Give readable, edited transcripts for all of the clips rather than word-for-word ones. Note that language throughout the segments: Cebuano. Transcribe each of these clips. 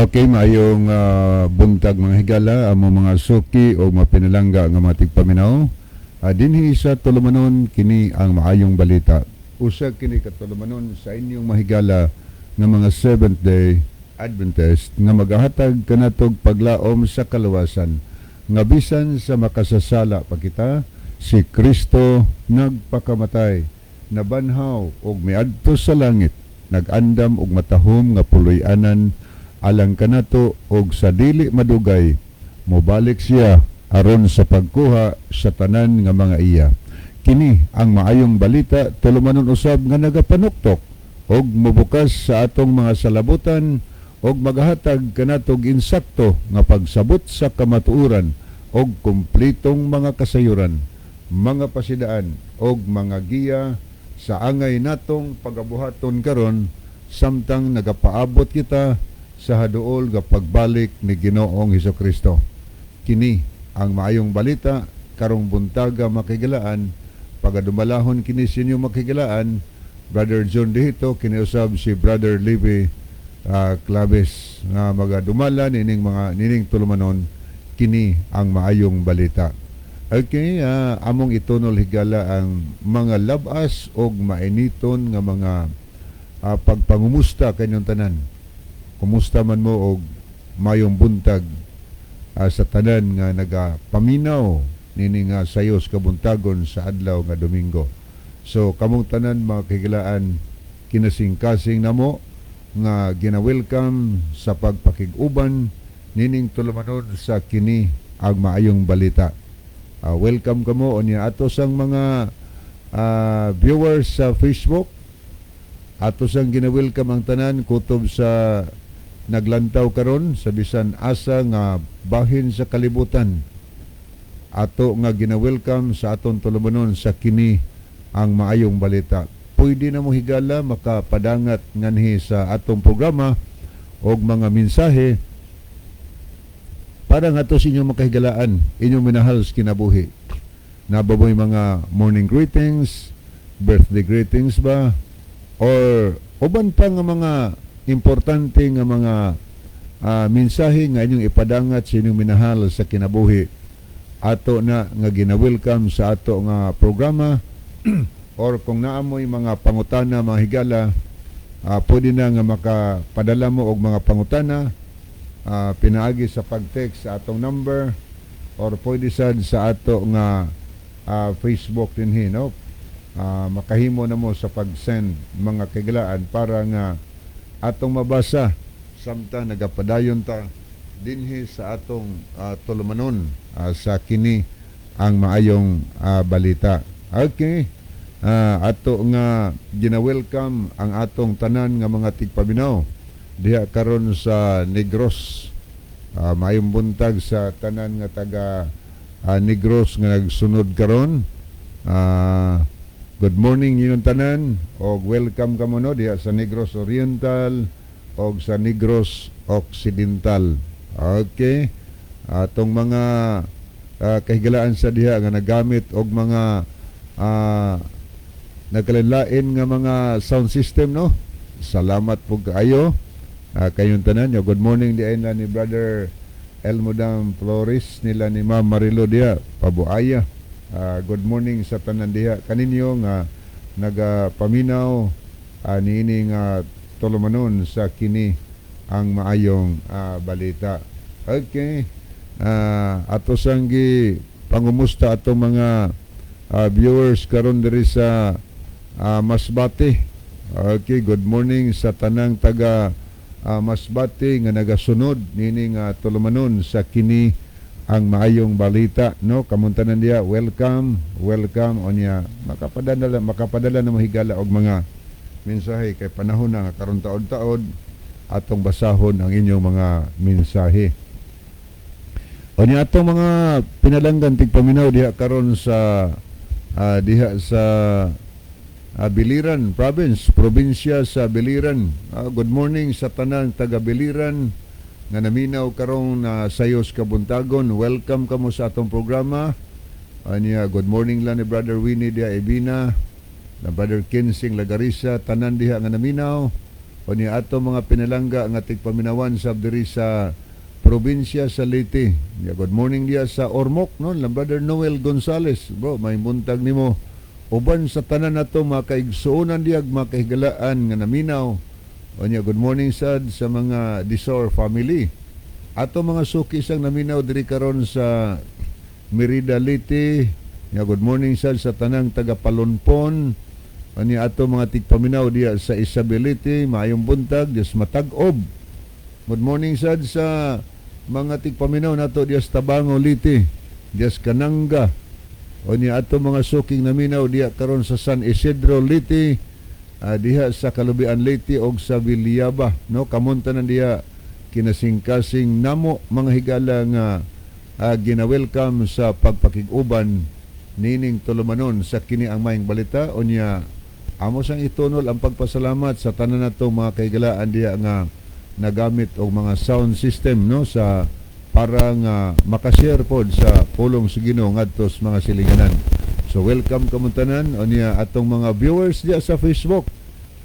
Okay, maayong buntag, mga higala, among mga suki o mapinalangga nga mga tigpaminaw. Dinhi sa tulumanon, kini ang maayong balita. Usa kini ka tulumanon sa inyong mahigala nga mga Seventh Day Adventist nga magahatag kanatog paglaom sa kaluwasan nga bisan sa makasasala pa kita, si Kristo nagpakamatay, nabanhaw ug miadto sa langit, nagandam og matahom nga puloy-anan alang kanato, og sa dili madugay mobalik siya aron sa pagkuha sa tanan nga mga iya. Kini ang maayong balita, tulumanon usab nga nagapanuktok og mobukas sa atong mga salabutan og magahatag kanatog insakto nga pagsabot sa kamatuoran og kumpletong mga kasayuran, mga pasidaan og mga giya sa angay natong pagabuhaton karon samtang nagapaabot kita sa haduol nga pagbalik ni Ginoong Hesukristo. Kini ang maayong balita karong buntaga, makigalaan. Pagadumalahon kini sa inyo, makigalaan, Brother John Dihito, kiniusab si Brother Levi Claves nga magadumala nining mga nining tulumanon, kini ang maayong balita. Okay, among itunol, higala, ang mga labas og mainiton nga mga pagpangumusta kanyong tanan. Kumusta man mo og mayong buntag sa tanan nga nagapaminaw nini nga sayos kabuntagon sa adlaw nga Domingo? So kamong tanan, mga kahigalaan, kinasingkasing namo nga gina-welcome sa pagpakig-uban nining tulumanon sa kini ang maayong balita. Welcome kamo unya ato sang mga viewers sa Facebook. Ato sang gina-welcome ang tanan kutob sa naglantaw karon sa bisan asa nga bahin sa kalibutan. Ato nga gina-welcome sa aton tulumanon sa kini ang maayong balita. Pwede na mo, higala, makapadangat nganhi sa atong programa og mga mensahe para nga to sa inyong makahigalaan, inyong minahal sa kinabuhi. Naa ba moy mga morning greetings, birthday greetings ba, or uban pa nga mga importante nga mga mensahe nga inyong ipadangat sa inyong minahal sa kinabuhi. Ato na nga gina-welcome sa ato nga programa, or kung naa moy mga pangutana, mga higala, pwede na nga makapadala mo og mga pangutana pinaagi sa pag-text sa atong number or pwede sad sa ato nga Facebook dinhi, no? Makahimo na mo sa pag-send, mga kahigalaan, para nga atong mabasa samtang nagapadayon ta dinhi sa atong tulumanon sa kini ang maayong balita. Okay. Ato nga gina-welcome ang atong tanan nga mga tigpaminaw diha karon sa Negros. Maayong buntag sa tanan nga taga Negros nga nagsunod karon. Good morning inyong tanan og welcome kamo, no, diha sa Negros Oriental og sa Negros Occidental. Okay. Atong mga kahigalaan sa diha nga nagamit og mga nagkalain nga mga sound system, no. Salamat po kaayo kayong tanan. Yo, good morning di na ni Brother Elmodam Flores, nila ni Ma'am Marilo diha Pabuaya. Good morning sa tanan diha kaninyo nga nagapaminaw niini nga tulumanon sa kini ang maayong balita. Okay. Ato sang gi pangumusta atong mga viewers karon diri sa Masbate. Okay, good morning sa tanang taga Masbate nga nagasunod nini nga tulumanon sa kini ang maayong balita, no? Kamong tanan diha, welcome, welcome. Onya makapadala na mahigala og mga mensahe kay panahon na nga karon taod-taod atong basahon ang inyong mga mensahe. Onya atong mga pinalanggan tigpaminaw diha karon sa diha sa Biliran province, probinsya sa Biliran. Good morning sa tanan taga Biliran nga naminaw karong na sayos kabuntagon. Welcome kamo sa atong programa. Anya good morning lang ni Brother Winnie diha Ebina, na Brother Kinsing Lagarisa, tanan diha nga naminaw. O ni ato mga pinalangga nga tigpaminawan sab diri sa probinsya sa Leyte. Yeah, good morning diya sa Ormoc, no, lang Brother Noel Gonzales. Bro, may buntag nimo. Uban sa tanan nato mga kaigsuonan diya, mga kahigalaan nga naminaw. O niya, good morning sad sa mga Disor family. Ato mga suki sang naminaw diri karon sa Merida, Leyte. Ya, good morning sad sa tanang taga Palonpon. Ani ato mga tigpaminaw diya sa Isabelite, maayong buntag, Dios matag-ob. Good morning sad sa mga tigpaminaw nato diya sa Tabango, Leyte, diya sa Kananga. O ni ato mga suking naminaw diya karon sa San Isidro, Leyte, diha sa Kalubian, Leyte og sa Villaba, no? Kamong tanan diha kinasingkasing namo, mga higala, nga gina-welcome sa pagpakig-uban nining tulumanon sa kini ang maayong balita. Unya amo sang itunol ang pagpasalamat sa tanan nato mga kahigalaan diha nga nagamit og mga sound system, no, sa para nga makashare pod sa pulong sa Ginoo ngadto sa mga silinganan. So welcome kamong tanan. Unya atong mga viewers diha sa Facebook,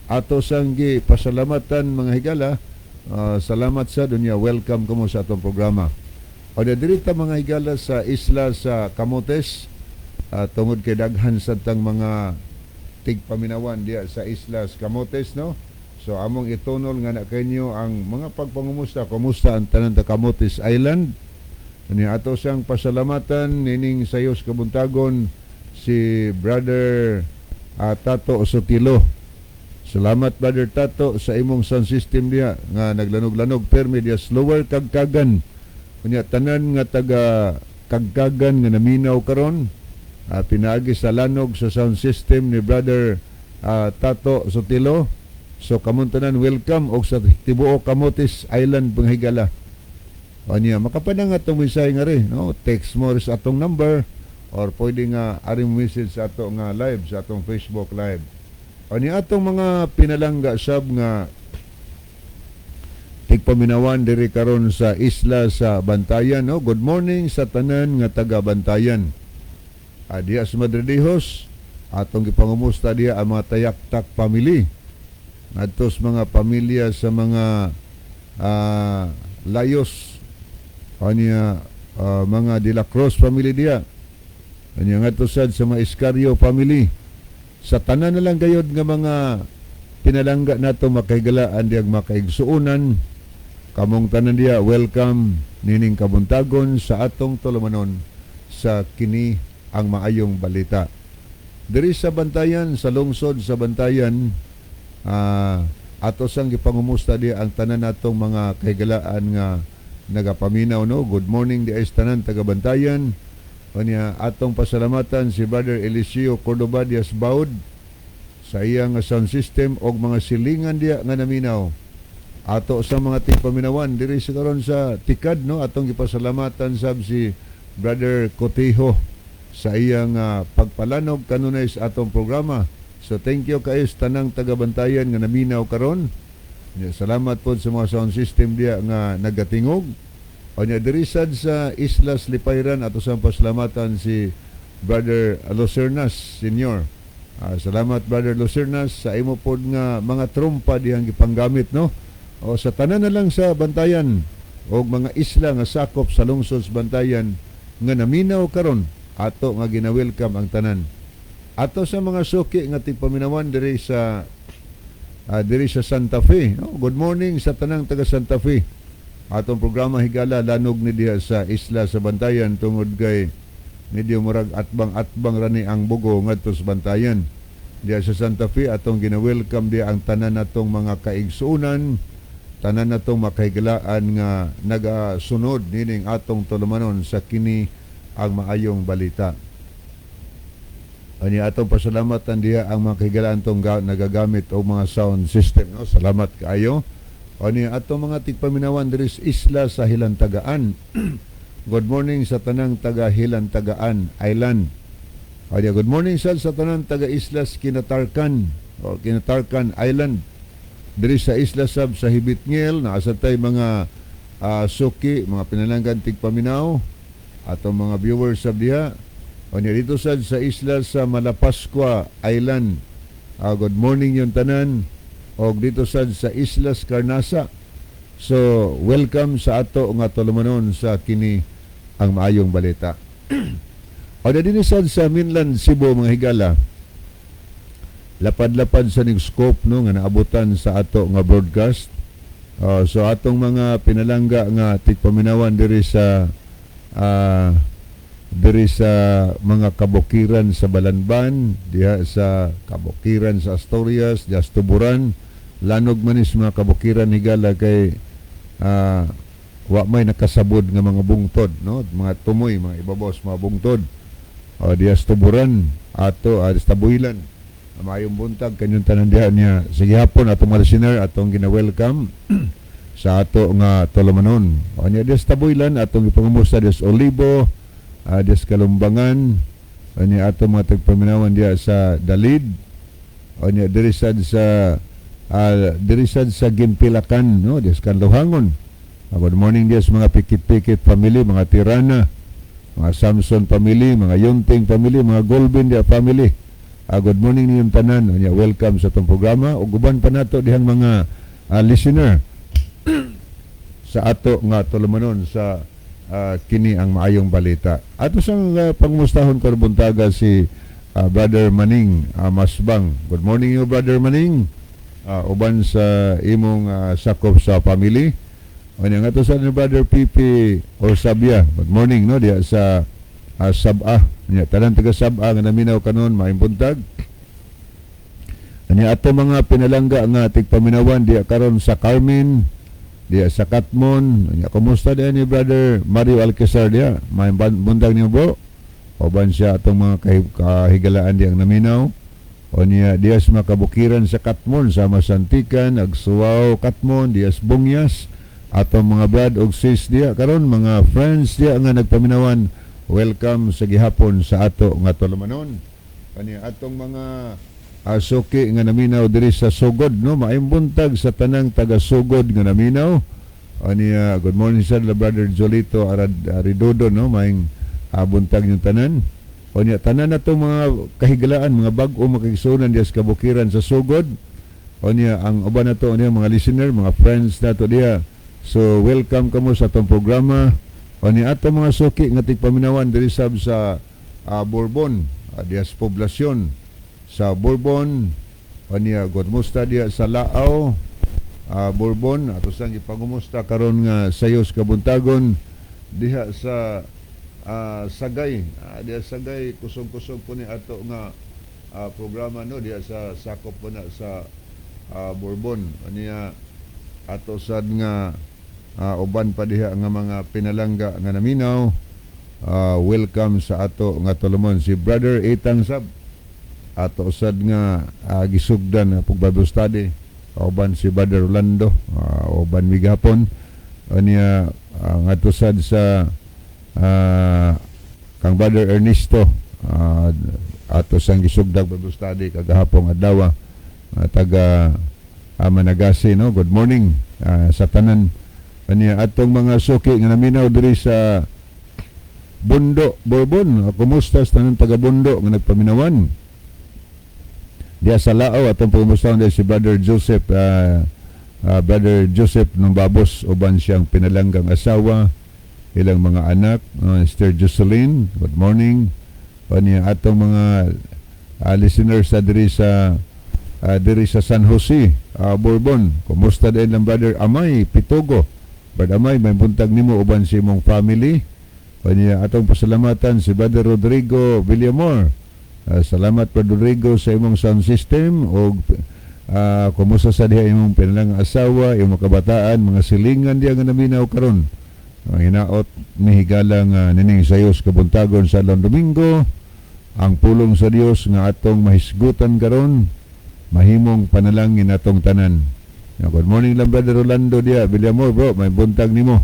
ato sang gi pasalamatan, mga higala. Salamat sa dunya, welcome kamo sa atong programa. O diri ta, mga higala, sa isla sa Camotes, tungod kay daghan sa tang mga tigpaminawan diya sa isla sa Camotes, no? So among itunol nga na kanyo ang mga pagpangumusta, kumusta ang tanan ta Camotes Island. Ani ato siyang pasalamatan nining sayos kabuntagon si Brother Tato Sotilo. Salamat, Brother Tato, sa imong sound system diya nga naglanog-lanog permi diya sa Lower Kagkagan. Unya tanan nga taga Kagkagan nga naminaw karon, pinaagi sa lanog sa sound system ni Brother Tato Sotilo. So kamong tanan, welcome og sa tibuok Camotes Island, mga higala. Unya makapadang atong mensahe nga rin, no? Text mo sa atong number or pwede nga ari mo message sa ato nga live, sa atong Facebook Live. Unya atong mga pinalangga sab nga tigpaminawan diri karon sa isla sa Bantayan, no? Good morning sa tanan nga taga Bantayan. Diya sa Madridejos, atong gipangumusta diya ang mga Tayaktak family. Ngadto sa mga pamilya sa mga Layos, anya mga De La Cruz family diya. Anya ngadto sad sa mga Iscario family. Sa tanan na lang gayod nga mga pinalangga nato, makahigalaan diyang makaigsuonan, kamong tanan diya, welcome nining kabuntagon sa atong tulumanon sa kini ang maayong balita. Diri sa Bantayan, sa lungsod sa Bantayan, ato sang gipangumusta di ang tanan natong mga kahigalaan nga nagapaminaw, no? Good morning di ay sa tanan taga Bantayan. Unya atong pasalamatan si Brother Eliseo Cordoba Dias Baud sa iyang sound system og mga silingan diya nga naminaw. Ato sa mga tigpaminawan diri sa karon sa Tikad, no, atong gipasalamatan sab si Brother Cotejo sa iyang pagpalanog kanunay sa atong programa. So thank you kaayo sa tanang taga-Bantayan nga naminaw karon. Ya, salamat po sa mga sound system diya nga nagatingog. Unya diri sad sa Islas Lipayran, ato sang pasalamatan si Brother Lucernas Senior. Salamat, Brother Lucernas, sa imo pod nga mga trumpa dihang gipanggamit, no. O sa tanan na lang sa Bantayan og mga isla nga sakop sa lungsod sa Bantayan nga naminaw karon, ato nga gina-welcome ang tanan. Ato sa mga suki nga tigpaminawan diri sa Santa Fe, no? Good morning sa tanang taga Santa Fe. Atong programa, higala, lanog ni diha sa isla sa Bantayan tungod kay medyo murag atbang-atbang rani ang bugo ngadto sa Bantayan. Diha sa Santa Fe, atong gina-welcome diha ang tanan natong mga kaigsuonan, tanan natong makahigalaan nga nagasunod nining atong tulumanon sa kini ang maayong balita. Ani atong pasalamatan diha ang mga kahigalaan tong nagagamit og mga sound system, no? Salamat kaayo. Ani atong mga tigpaminawan diri sa isla sa Hilantagaan. Good morning sa tanang taga Hilantagaan Island. Ani good morning sa tanang taga Islas Kinatarkan o Kinatarkan Island. Diri sa isla sab sa Hibitngil naa sa tay mga suki, mga pinalanggan tigpaminaw, atong mga viewers sab diha. Unya dito sad sa isla sa Malapascua Island. Good morning yung tanan. Og dito sad sa Islas Carnasa. So welcome sa ato nga tulumanon sa kini ang maayong balita. O dinhi sad sa mainland Cebu, mga higala, lapad-lapad sa ning scope, no, nga naabutan sa ato nga broadcast. So atong mga pinalangga nga tigpaminawan diri sa mga kabukiran sa Balanban, diha sa kabukiran sa Asturias, diha sa Tuburan, lanog man is mga kabukiran, higala, kay wa may nakasabod nga mga bungtod, no, mga tumoy, mga ibabaw sa mga bungtod. Diha sa Tuburan ato sa Tabuilan. Maayong buntag kanyong tanan diha niya. Sige hapon atong mga listener, atong gina-welcome sa ato nga tulumanon. O niya diha sa Tabuilan atong ipangumusta diha sa Olibo, diha sa Kalumbangan, o niya atong mga tagpaminawan diha sa Dalid, o niya diri sad sa Ginpilakan, no, diha sa Kanluhangon. Good morning diha sa mga Pikit-Pikit family, mga Tirana, mga Samson family, mga Yunting family, mga Golbin diha family. Good morning ninyong tanan. Unya, welcome sa atong programa ug uban pa nato dihang mga listener sa ato nga tulumanon sa kini ang maayong balita. Ato sang pangumustahon karon buntaga si Brother Maning Masbang. Good morning you, Brother Maning. Uban sa imong sakop sa family. Unya nga to sa ni Brother Pipi Orsabia. Good morning, no, diha sa Sabah. Nya tanan taga Sabah nga naminaw kanon, maayong buntag. Anya ato mga pinalangga nga tigpaminawan diha karon sa Carmen, diha sa Katmon. Anya kumusta diha ni Brother Mario Alcazar diha? Maayong buntag niyo, bro. Uban siya atong mga kahigalaan diyang naminaw. O niya diha sa mga kabukiran sa Katmon, sa Masantikan, Agsuwaw, Katmon, diha sa Bungyas, atong mga brad og sis diha karon, mga friends diha nga nagpaminawan, welcome sa gihapon sa ato nga tulumanon. Kani atong mga suki nga naminaw diri sa Sugod, no, maayong buntag sa tanang taga Sugod nga naminaw. Aniya, good morning sa Brother Jolito Arad Aridodo, no, maayong buntag yung tanan. O niya tanan na itong mga kahigalaan, mga bag-o makigsunan diya sa kabukiran sa Sugod. O niya ang uban na to niya mga listener, mga friends na to diya. So welcome kamo sa atong programa. O niya atong mga suki nga tigpaminawan diri sab sa Bourbon, diya sa poblasyon sa Bourbon. O niya kumusta diya sa Laaw, Bourbon, ato sang ipangumusta karon nga sayo sa kabuntagon diha sa Sagay, diha Sagay, kusog-kusog po ni ato nga programa, no, diha sa sakop po na sa Bourbon. Aniya ato sad nga uban pa diha nga mga pinalangga nga naminaw, welcome sa ato nga tulumanon. Si Brother Etang Sab ato sad nga gisugdan na pug Bible study uban si Brother Orlando, uban migapon. Aniya ngadto sad sa kang Brother Ernesto, ato sang gisugdag Bible study kagahapon adlaw, taga Managasi, no. Good morning sa tanan. Aniya atong mga suki nga naminaw diri sa Bundo, Bourbon, kumusta sa tanan taga Bundo nga nagpaminawan diya sa Lao? Atong pangumustahon diya si Brother Joseph, Brother Joseph Numbabos uban siyang pinalanggang asawa, ilang mga anak, Sister Jocelyn, good morning. Unya atong mga listeners sa diri sa San Jose, Bourbon. Kumusta din ng Brother Amay Pitogo? Brother Amay, maayong buntag nimo uban sa imong family. Unya atong pasalamatan si Brother Rodrigo Villamor. Salamat, Brother Rodrigo, sa imong sound system og kumusta sa diha imong pinalang asawa, imong kabataan, mga silingan diha nga naminaw karon. Ang hinaot ni higala nga nining sayos kabuntagon sa adlaw Domingo, ang pulong sa Dios nga atong mahisgutan karon mahimong panalangin atong tanan. Yeah, good morning lang Brother Rolando diha, Villamor, bro, maayong buntag nimo.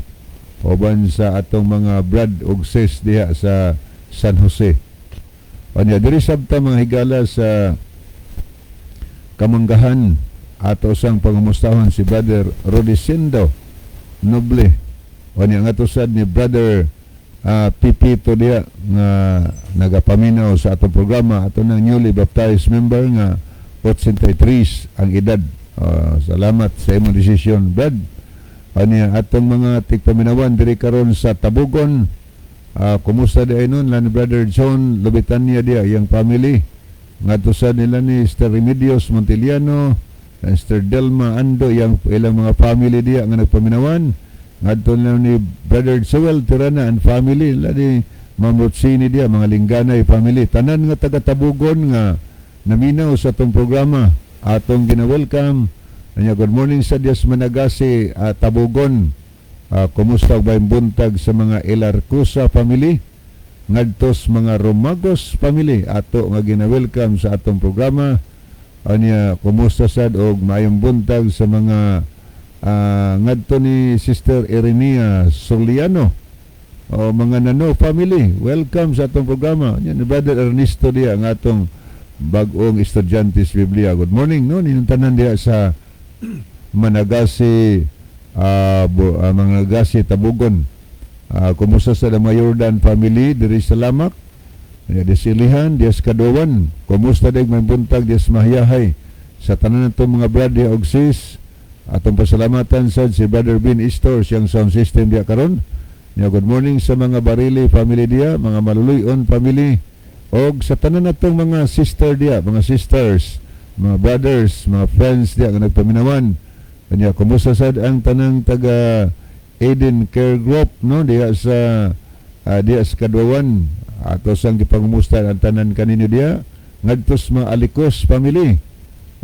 Uban sa atong mga brad ug sis diha sa San Jose. Anya diri sabta, mga higala, sa Kamanggahan, ato sang pangumustahon si Brother Rodicindo Noble. Anya nga sad ni Brother Pipito diha nga nagapaminaw sa atong programa, ato nang newly baptized member nga 83 ang edad. Salamat sa imong desisyon, Brad. Ania atong mga tigpaminawan diri karon sa Tabugon. Kumusta di ay nun lan Brother John Lubitania diya, iyang family. Ngadto sa nila ni Sister Remedios Montiliano, Sister Delma Ando, iyang ilang mga family diya nga nagpaminawan. Ngadto nila ni Brother Joel Tirana and family, nila ni Ma'am Rotsini diya, mga Lingganay family. Tanan nga taga Tabugon nga naminaw sa atong programa, atong gina-welcome. Anya, good morning sa Dios Managasi, Tabugon. Kumusta ba yung buntag sa mga Elarcusa family? Ngadtos mga Romagos family ato nga gina-welcome sa atong programa. Anya, kumusta sad og maayong buntag sa mga ngadto ni Sister Irenea Soliano o mga Nano family, welcome sa atong programa. Anya, ni Brother Ernesto diya nga atong bag-ong estudyante sa Biblia. Good morning, no, ninyong tanan diya sa Managasi, Managasi Tabugon. Kumusta sa Mayordan family diri sa Lamak? Nya disilihan dias Kaduan. Kumusta dag may buntag dias Mahiyahay sa tanan natong mga brad og sis. Atong pasalamatan sad si Brother Bin Istor, siyang sound system diya karon. Nya good morning sa mga Barili family diya, mga Maluluyon family og sa tanan natong mga sister diya, mga sisters, mga brothers, mga friends diya nga nagpaminawan. Nya kumusta sad ang tanang taga Eden Care Group, no, diya sa Kaduawan. Ato sang gipangumusta ang tanan kaninyo diya ngadto sa mga Alikos family.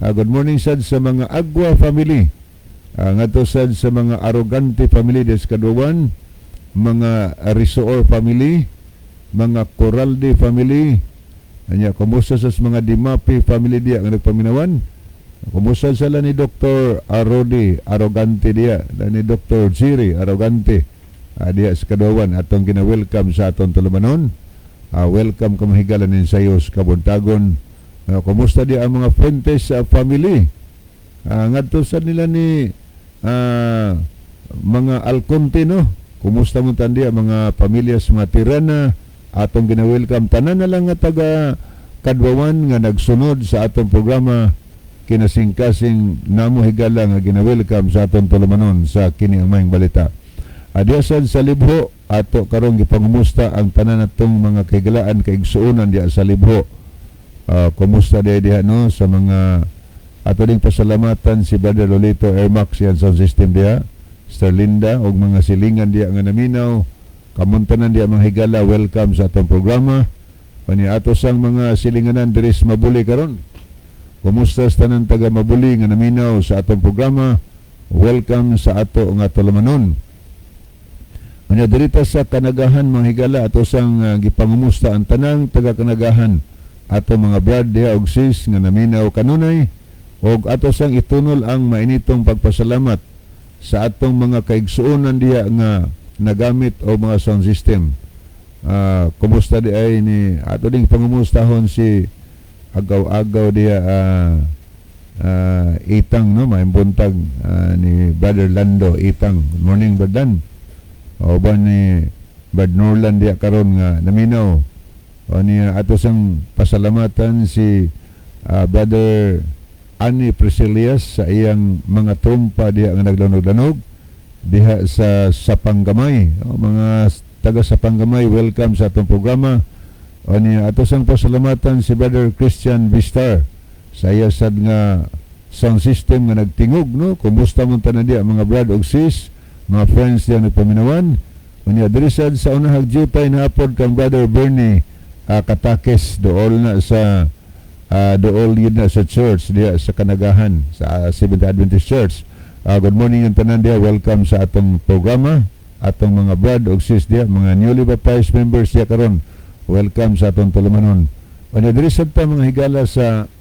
Good morning sad sa mga Agua family. Ngadto sad sa mga Arrogante family diya sa Kaduawan, mga Risoor family, mga Coralde family. Anya, kumusta sa mga Dimapi family diya nga nagpaminawan? Kumusta sila ni Dr. Arodi Arrogante diya, ni Dr. Jiri Arrogante diya sa Kaduawan, atong gina-welcome sa atong tulumanon. Welcome ka mahigala nin sayo sa kabuntagon. Kumusta diya ang mga Fuentes family? Ngadto sa nila ni mga Alconte, no? Kumusta mo tan diya mga pamilya sa mga Tirana, atong gina-welcome tanan na lang nga taga Kadwawan nga nagsunod sa atong programa, kinasingkasing namo higala nga gina-welcome sa atong tulumanon sa kini ang maayong balita. Adiyasan sa Libho, ato karong gipangumusta ang tanan natong mga kahigalaan, kaigsuonan diya sa Libho. Kumusta diya diha, no, sa mga ato ding pasalamatan si Brother Lolito Airmax yan sound system diya, Sister Linda og mga silingan diya nga naminaw. Kamuntanan diya mga higala, welcome sa atong programa. Pani ato sang mga silinganan diri sa Mabuli karon. Kumusta sa tanan taga Mabuli nga naminaw sa atong programa? Welcome sa ato nga tulumanon. Anya dirita sa Kanagahan, mga higala, ato sang gipangumusta ang tanang taga Kanagahan, ato mga brad diha og sis nga naminaw kanunay, og ato sang itunol ang mainitong pagpasalamat sa atong mga kaigsuonan diha nga nagamit o mga sound system. Kumusta di ay ni ato ding pangumustahon si agaw-agaw diha, Itang, no, maayong buntag ni Brother Lando Itang. Good morning, Brother Dan. O ba ni Brad Norland diha karon nga naminaw. O niya ato sang pasalamatan si Brother Ani Priscillas sa iyang mga trumpa diha nga naglanog-lanog diha sa Sapanggamay. O, mga taga Sapanggamay, welcome sa atong programa. O niya ato sang pasalamatan si Brother Christian Vistar sa iya sad nga sound system nga nagtingog, no. Kumusta mo tanan diha, mga brad og sis, mga friends diha nagpaminawan? Unya diri sad sa unahag jutay na kang Brother Bernie Katakes, dool na sa dool yun na sa church diha sa Kanagahan, sa Seventh Adventist Church. Good morning yung tanan diha, welcome sa atong programa, atong mga brad og sis diha, mga newly baptized members diha karon, welcome sa atong tulumanon. Unya diri sad ta, mga higala, sa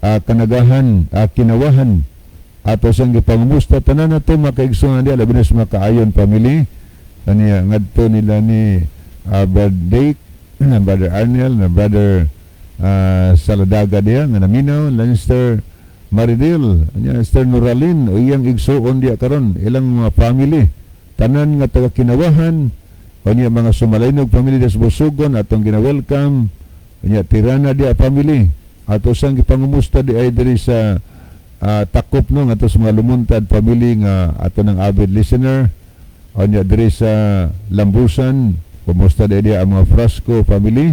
Kanagahan, Kinawahan, ato sang gipangumusta tanan nato mga kaigsuonan diha, labi na sa mga Kaayon family. Kaniya ngadto nila ni Brad Dake, Brother Arnel, na Brother Saladaga diha nga naminaw, Lanster Maridil, anya Sister Noralin o iyang igsuon diha karon, ilang mga family, tanan nga taga Kinawahan. Unya mga Sumalaynog family diha sa Busugon, atong gina-welcome. Unya Tirana diha family, ato sang gipangumusta di ay diri sa Takop no ngadto sa mga Lumuntad family nga ato ng avid listener. Unya diri sa Lambusan, kumusta di ang mga Frasco family?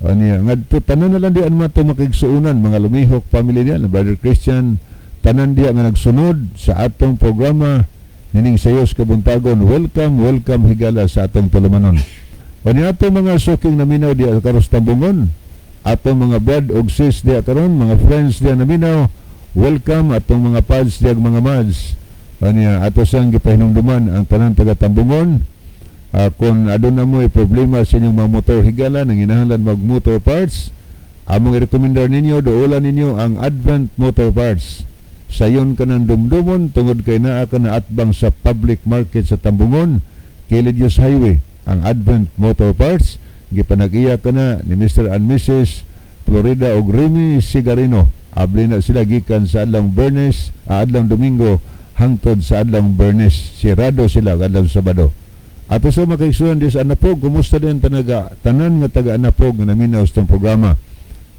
Unya ngadto tanan na lang di ang mga makigsuonan, mga Lumihok family diya, Brother Christian, tanan diya nga nagsunod sa atong programa nining sayos kabuntagon. Welcome, welcome higala sa atong tulumanon. Unya atong mga suking naminaw diya karon sa Tambungon, atong mga brad og sis diya karon, mga friends diya naminaw, welcome atong mga pads diya, mga mads. Unya ato sang gipahinumduman ang tanan taga Tambungon, kung aduna mo problema sa inyong mga motor higala, nanginahanglan mag motor parts, among i-recommendar ninyo, duolan ninyo ang Advent Motor Parts. Sayon ka ng dumdumon tungod kay naa ka na atbang sa public market sa Tambungon, Kilid Highway. Ang Advent Motor Parts gipanag-iya ka na ni Mr. and Mrs. Florida og Remy Sigarino. Abli na sila gikan sa adlang Bernes, adlang Domingo hangtod sa adlang Bernes. Sirado sila adlang Sabado. Ato sa makaigsuonan di sa Anapog, kumusta din tanaga tanan nga taga Anapog nga naminaw sa programa?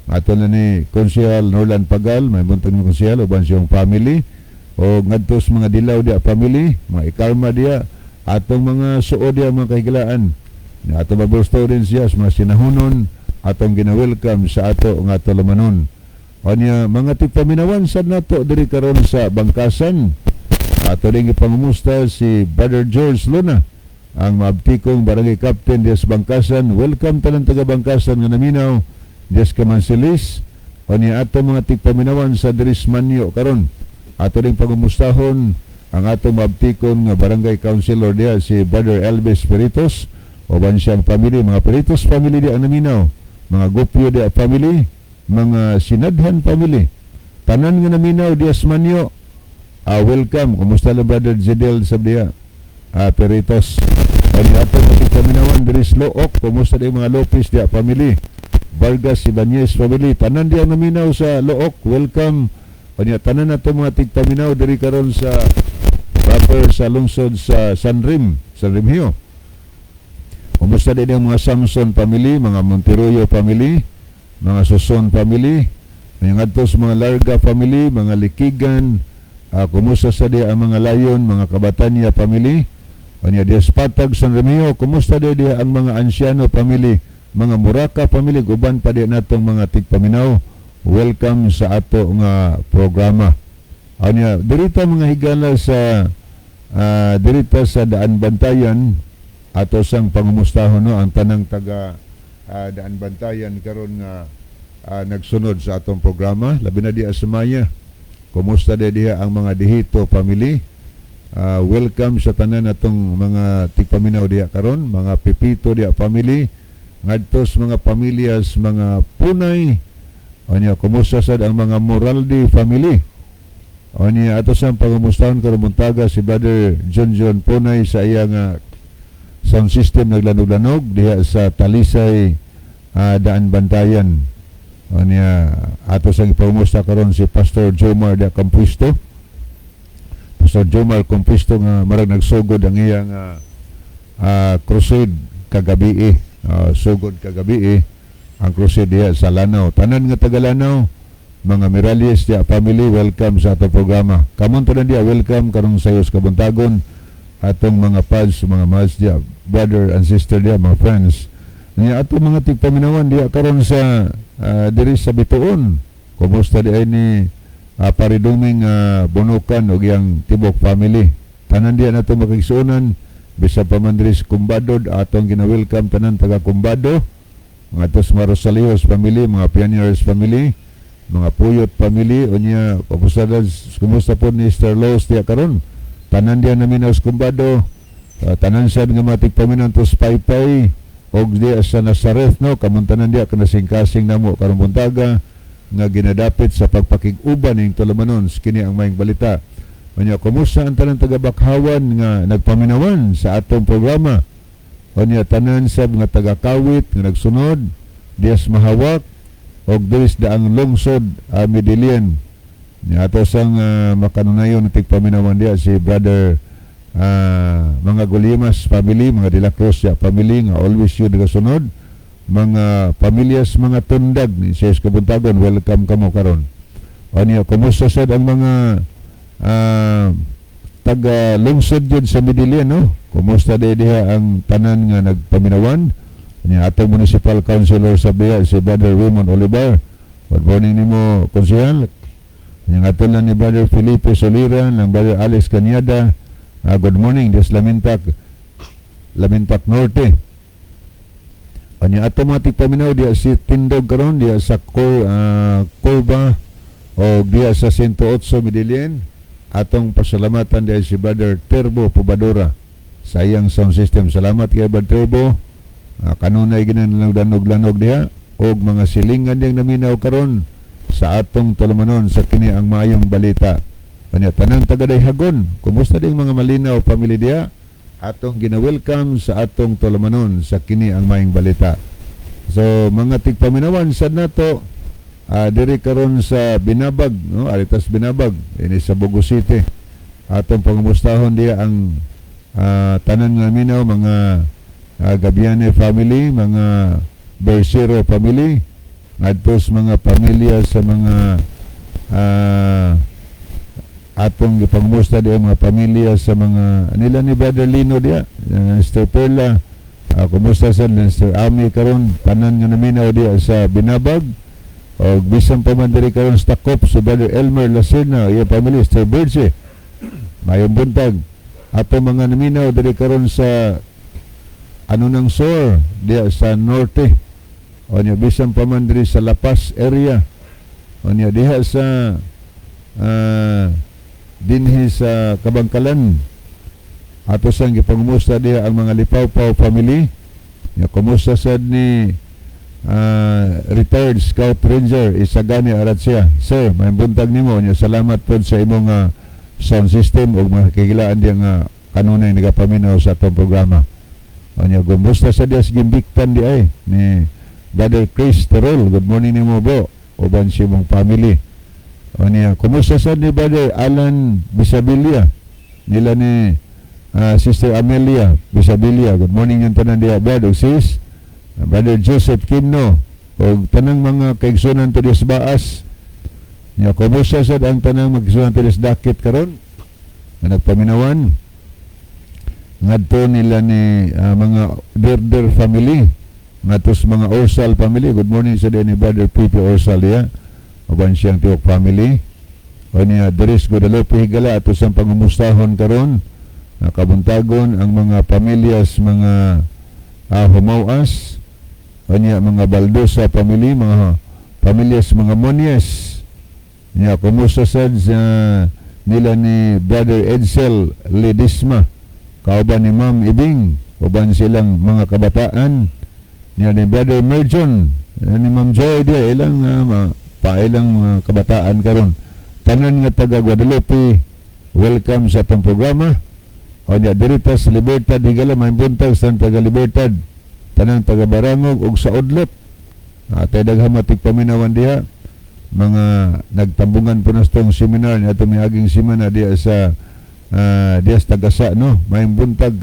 Ato na ni Konsehal Norlan Pagal, may buntag ng konsehal uban siyang family o ngadto sa mga Dilaw diya family, mga Ikarma diya, atong mga suod diya, mga kahigalaan. Ato mabusto din siya sa mga sinahunon, atong gina-welcome sa ato nga tulumanon. Unya mga tigpaminawan sad nato diri karon sa Bangkasan. Ato ring ipangumusta si Brother George Luna, ang maabtikong barangay captain diya sa Bangkasan. Welcome tanan taga Bangkasan nga naminaw diya sa Kamansilis. Unya ato mga tigpaminawan sa diri sa Manyo karon. Ato ring pangumustahon ang atong maabtikon nga barangay councilor diya, si Brother Elvis Peritos uban siyang family, mga Peritos family diya ang naminaw, mga Gupio diya family, mga Sinadhan family. Tanan nga naminaw diya sa Manyo, welcome. Kumusta lang Brother Zedel sa diya? Peritos. Kaya ato mga paminawan diri sa Looc, kumusta di mga Lopez diya family? Vargas Ibanez family, tanan diya naminaw sa Looc, welcome. Kanya tanan nato mga tigpaminaw diri karon sa proper sa lungsod sa San Rim, San Remigio. Kumusta din ang mga Samson family, mga Monteroyo family, mga Suson family, mga ngadto sa mga Larga family, mga Likigan, kumusta sa di ang mga Layon, mga Kabatanya family, Kanya diya sa Patag San Remigio, kumusta di diya ang mga Anciano family, mga Muraka family, guban pa di natong mga tigpaminaw. Welcome sa ato nga programa. Anya, dirita mga higala sa dirita sa Daan Bantayan, ato sang pangumustahon no ang tanang taga Daan Bantayan karon nga nagsunod sa atong programa, labi na diya sa Maya. Kumusta di diha ang mga Dihito family? Welcome sa tanan natong mga tigpaminaw diha karon, mga Pipito diha family, ngadto sa mga pamilyas mga Punay. Anya, kumusta sad ang mga Moraldi family? Anya, ato sang pangumustahon karon buntaga si Brother John John Punay sa iyang sound system naglanog-lanog diha sa Talisay, Daan Bantayan. Anya, ato sang ipangumusta karon si Pastor Jomar de Campuisto. Pastor Jomar Compisto nga marag nagsugod ang iyang crusade kagabi. Sugod kagabi ang crusade diha sa Lanao. Tanan nga taga Lanao, mga Miralles diha family, welcome sa atong programa. Kamon tanan diha, welcome karong sayos kabuntagon atong mga pads, mga mads diha, brother and sister diha, mga friends. Niya atong mga tigpaminawan diha karon sa diri sa Bituon. Kumusta di ay ni pariduming Bunukan og iyang tibok family? Tanan diha nato makigsuonan bisa pa man diri sa Kumbado, atong gina-welcome tanan taga Kumbado. Mga tos mga Rosalios family, mga Pioneers family, mga Puyot family, unya kumusta kumusta po ni Sir Los diha karon? Tanan diha namin sa Kumbado, tanan sad nga mga tigpaminaw tos Paypay og diha sa Nazareth no, kamong tanan diha kanasing-kasing namo karong buntaga nga ginadapit sa pagpakig-uban ning tulumanon kini ang maayong balita. Unya kumusta ang tanan taga Bakhawan nga nagpaminawan sa atong programa? Unya tanan sa mga taga Kawit nga nagsunod diha sa Mahawak og diri sa daang lungsod Medellin. Nya ato sang makanunayon tigpaminawan diha si Brother mga Gulimas family, mga De La Cruz ya family nga always yun nagasunod, mga pamilyas mga Tundag ni sa Kabuntagon, welcome kamo karon. Anya, kumusta sad ang mga taga lungsod yun sa Medellin, no? Kumusta di diha ang tanan nga nagpaminawan? Anya, atong municipal councilor sa Biya, si Brother Raymond Olivar. Good morning nimo, konsehal. Anya, ato lang ni Brother Felipe Solira, ng Brother Alex Canyada. Good morning, Dios Lamintak, Lamintak Norte. Anya, ato mga tigpaminaw diya si Tindog karon diya sa Corba o diya sa 108 Medellin. Atong pasalamatan diya si Brother Turbo Pubadora sa iyang sound system. Salamat kay Brother Turbo. Kanunay ginanlanog-lanog diha og mga silingan diyang naminaw karon sa atong tulumanon sa kini ang maayong balita. Anya, tanang taga Dayhagon, kumusta ding mga Malinaw family diha? Atong gina-welcome sa atong tulumanon sa kini ang maayong balita. So mga tigpaminawan sad nato diri karon sa Binabag, no? Aritas Binabag, ini sa Bogo City. Atong pangumustahon diha ang tanan nga minaw, mga Gabiane family, mga Bersero family, ngadto sa mga pamilya sa mga atong gipangmusta diha mga pamilya sa mga nila ni Brother Lino diha, Sister Perla, kumusta sa Sister Ami karon, tanan nga naminaw diha sa Binabag. Og bisan pa man diri karon sa Takop si Brother Elmer Lacerna, iya family, Sister Berche. Mayong buntag. Ato mga naminaw diri karon sa ano nang Sor diha sa Norte. O niya, bisan pa man diri sa La Paz area. O niya, diha sa dinhi sa Kabangkalan. Ato sang gipangumusta diha ang mga Lipawpaw family. Nya, kumusta sad ni retired Scout Ranger Isagani Aratsia. Sir, may buntag nimo. Nya, salamat pod sa imong sound system ug mga kahigalaan diha nga kanunay nagapaminaw sa atong programa. Nya, kumusta sa diha sa Gimbiktan di ay ni Brother Chris Terol. Good morning nimo, bro. Uban si imong family. Nya, kumusta sad ni Brother Alan Bisabilia? Nila ni Sister Amelia Bisabilia. Good morning yung tanan diha, brother sis. Brother Joseph Kimno og tanang mga kaigsunan to sa Baas. Nya, kumusta sad ang tanang mga to sa Dakit karon nga nagpaminawan? Ngadto nila ni mga Derder family, ngadto sa mga Orsal family. Good morning sa ni Brother Pipi Orsal diha uban siyang tiwok family. O niya, diri sa Guadalupe, higala, ato sang pangumustahon karon kabuntagon ang mga pamilyas mga Humawas. O niya, mga Baldosa family, mga pamilyas mga Monies. Niya, kumusta sad sa nila ni Brother Edsel Ledesma kauban ni Ma'am Ibing uban silang mga kabataan. Niya, ni Brother Merjon, ni Ma'am Joy diya, ilang pailang mga kabataan karon. Tanan nga taga Guadalupe, welcome sa atong programa. O niya, diri ta sa Libertad, higala, may buntag sa taga Libertad, tanang taga Barangog ug sa Udlot. Atay daghang matig paminawan diha, mga nagtambungan po na sa tong seminar ni atong miaging semana diha sa diha sa Tagasa, no? May buntag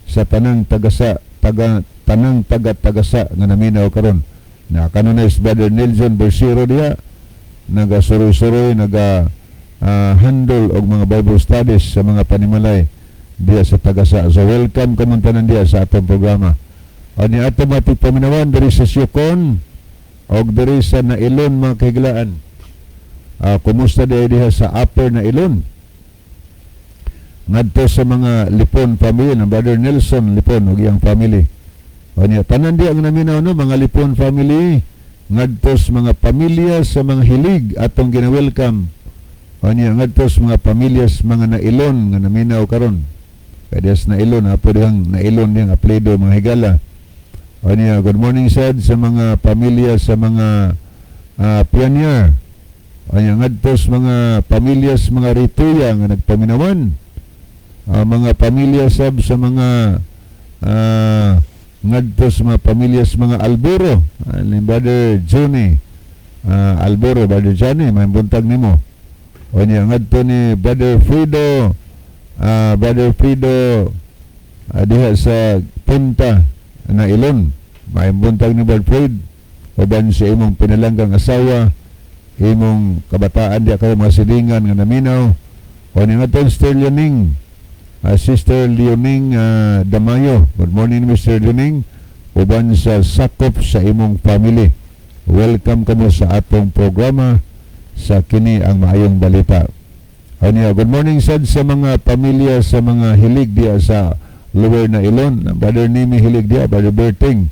sa tanang Tagasa, taga tanang taga Tagasa nga naminaw karon. Na kanunay si Brother Nelson Bersiro diha naga suroy-suroy, naga handle og mga Bible studies sa mga panimalay diha sa Tagasa. So welcome kamong tanan diha sa atong programa. Ani ato matig paminawan diri sa Siyokon og diri sa Nailon, mga kahiglaan. Kumusta diha diha sa Upper Nailon? Ngadto sa mga Lipon family ng Brother Nelson Lipon ug iyang family. O niya, tanan di ang naminaw, no, mga Lipon family, ngadto sa mga pamilya sa mga Hilig, atong gina-welcome. O niya, ngadto sa mga pamilya sa mga Nailon nga naminaw karon. Kaya diya sa Nailon, ha, pwede kang Nailon diyang apelyido, mga higala. O niya, good morning sad sa mga pamilya sa mga pioneer. O niya, ngadto sa mga pamilya sa mga Rituya nga nagpaminawan. Mga pamilya sab sa mga ngadto sa mga pamilya sa mga Alburo, ni Brother Johnny Alburo. Brother Johnny, may buntag nimo. O niya, ngadto ni Brother Frido, Brother Frido diha sa Punta na Ilon, may buntag ni Brother Fred uban sa imong pinalanggang asawa. Imong kabataan diya kayo, mga silingan nga naminaw. O ni nga Sister Leoning, Sister Leoning Damayo. Good morning, Mr. Leoning, uban sa sakop sa imong family. Welcome kamo sa atong programa sa Kini ang Maayong Balita. Anya, good morning sad sa mga pamilya sa mga Hilig diya sa Lower na Ilon. Brother Nimi Hilig diya, Brother Berting,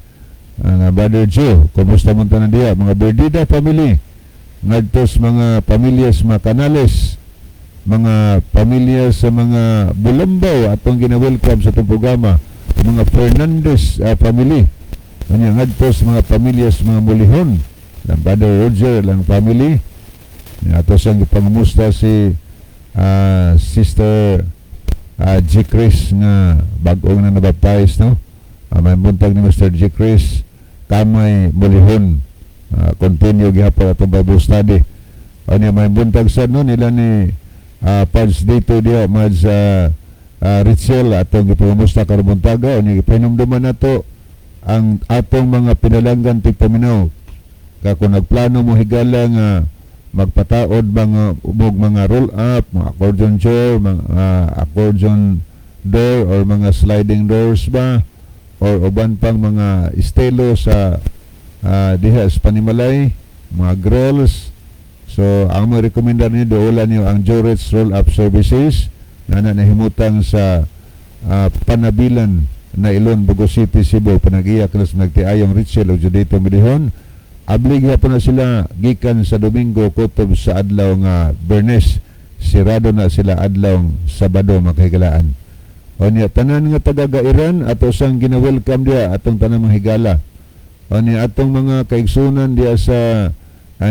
ang Brother Joe, kumusta man tanan diya, mga Berdida family, ngadto sa mga pamilya sa mga Canales, mga pamilya sa mga Bulambaw, atong gina-welcome sa atong programa, mga Fernandez family. Anya, ngadto sa mga pamilya sa mga Mulihon, lang Brother Roger, lang family. Ato siyang gipangumusta si Sister G. Chris nga bag-ong na nabaptize, no? May buntag ni Mr. G. Chris Kamay Mulihon. Continue gihapon atong Bible study. Ano, may buntag sa no nila ni Pads dito diya Mads Ritzel, atong gipangumusta karong buntaga. Unya, gipahinumduman nato ang atong mga pinalanggan tigpaminaw ka kung nagplano mo, higala, nga magpataod mga ug mga roll up, mga accordion chair, mga accordion door or mga sliding doors ba or uban pang mga estilo sa diha sa panimalay, mga grills. So ang mga rekomendar niyo, duolan niyo ang Joret's Roll Up Services na nahimutang sa Panabilan na Ilon, Bogo City, Cebu. Panag-iya kanas nagtiayong Richel o Judito Milihon. Abli gyapon na sila gikan sa Domingo kutob sa adlaw nga Bernes. Sirado na sila adlaw Sabado, makahigalaan. O niya, tanan nga taga-Gairan, ato sang gina-welcome diya atong tanan mga higala. O niya, atong mga kaigsunan diya sa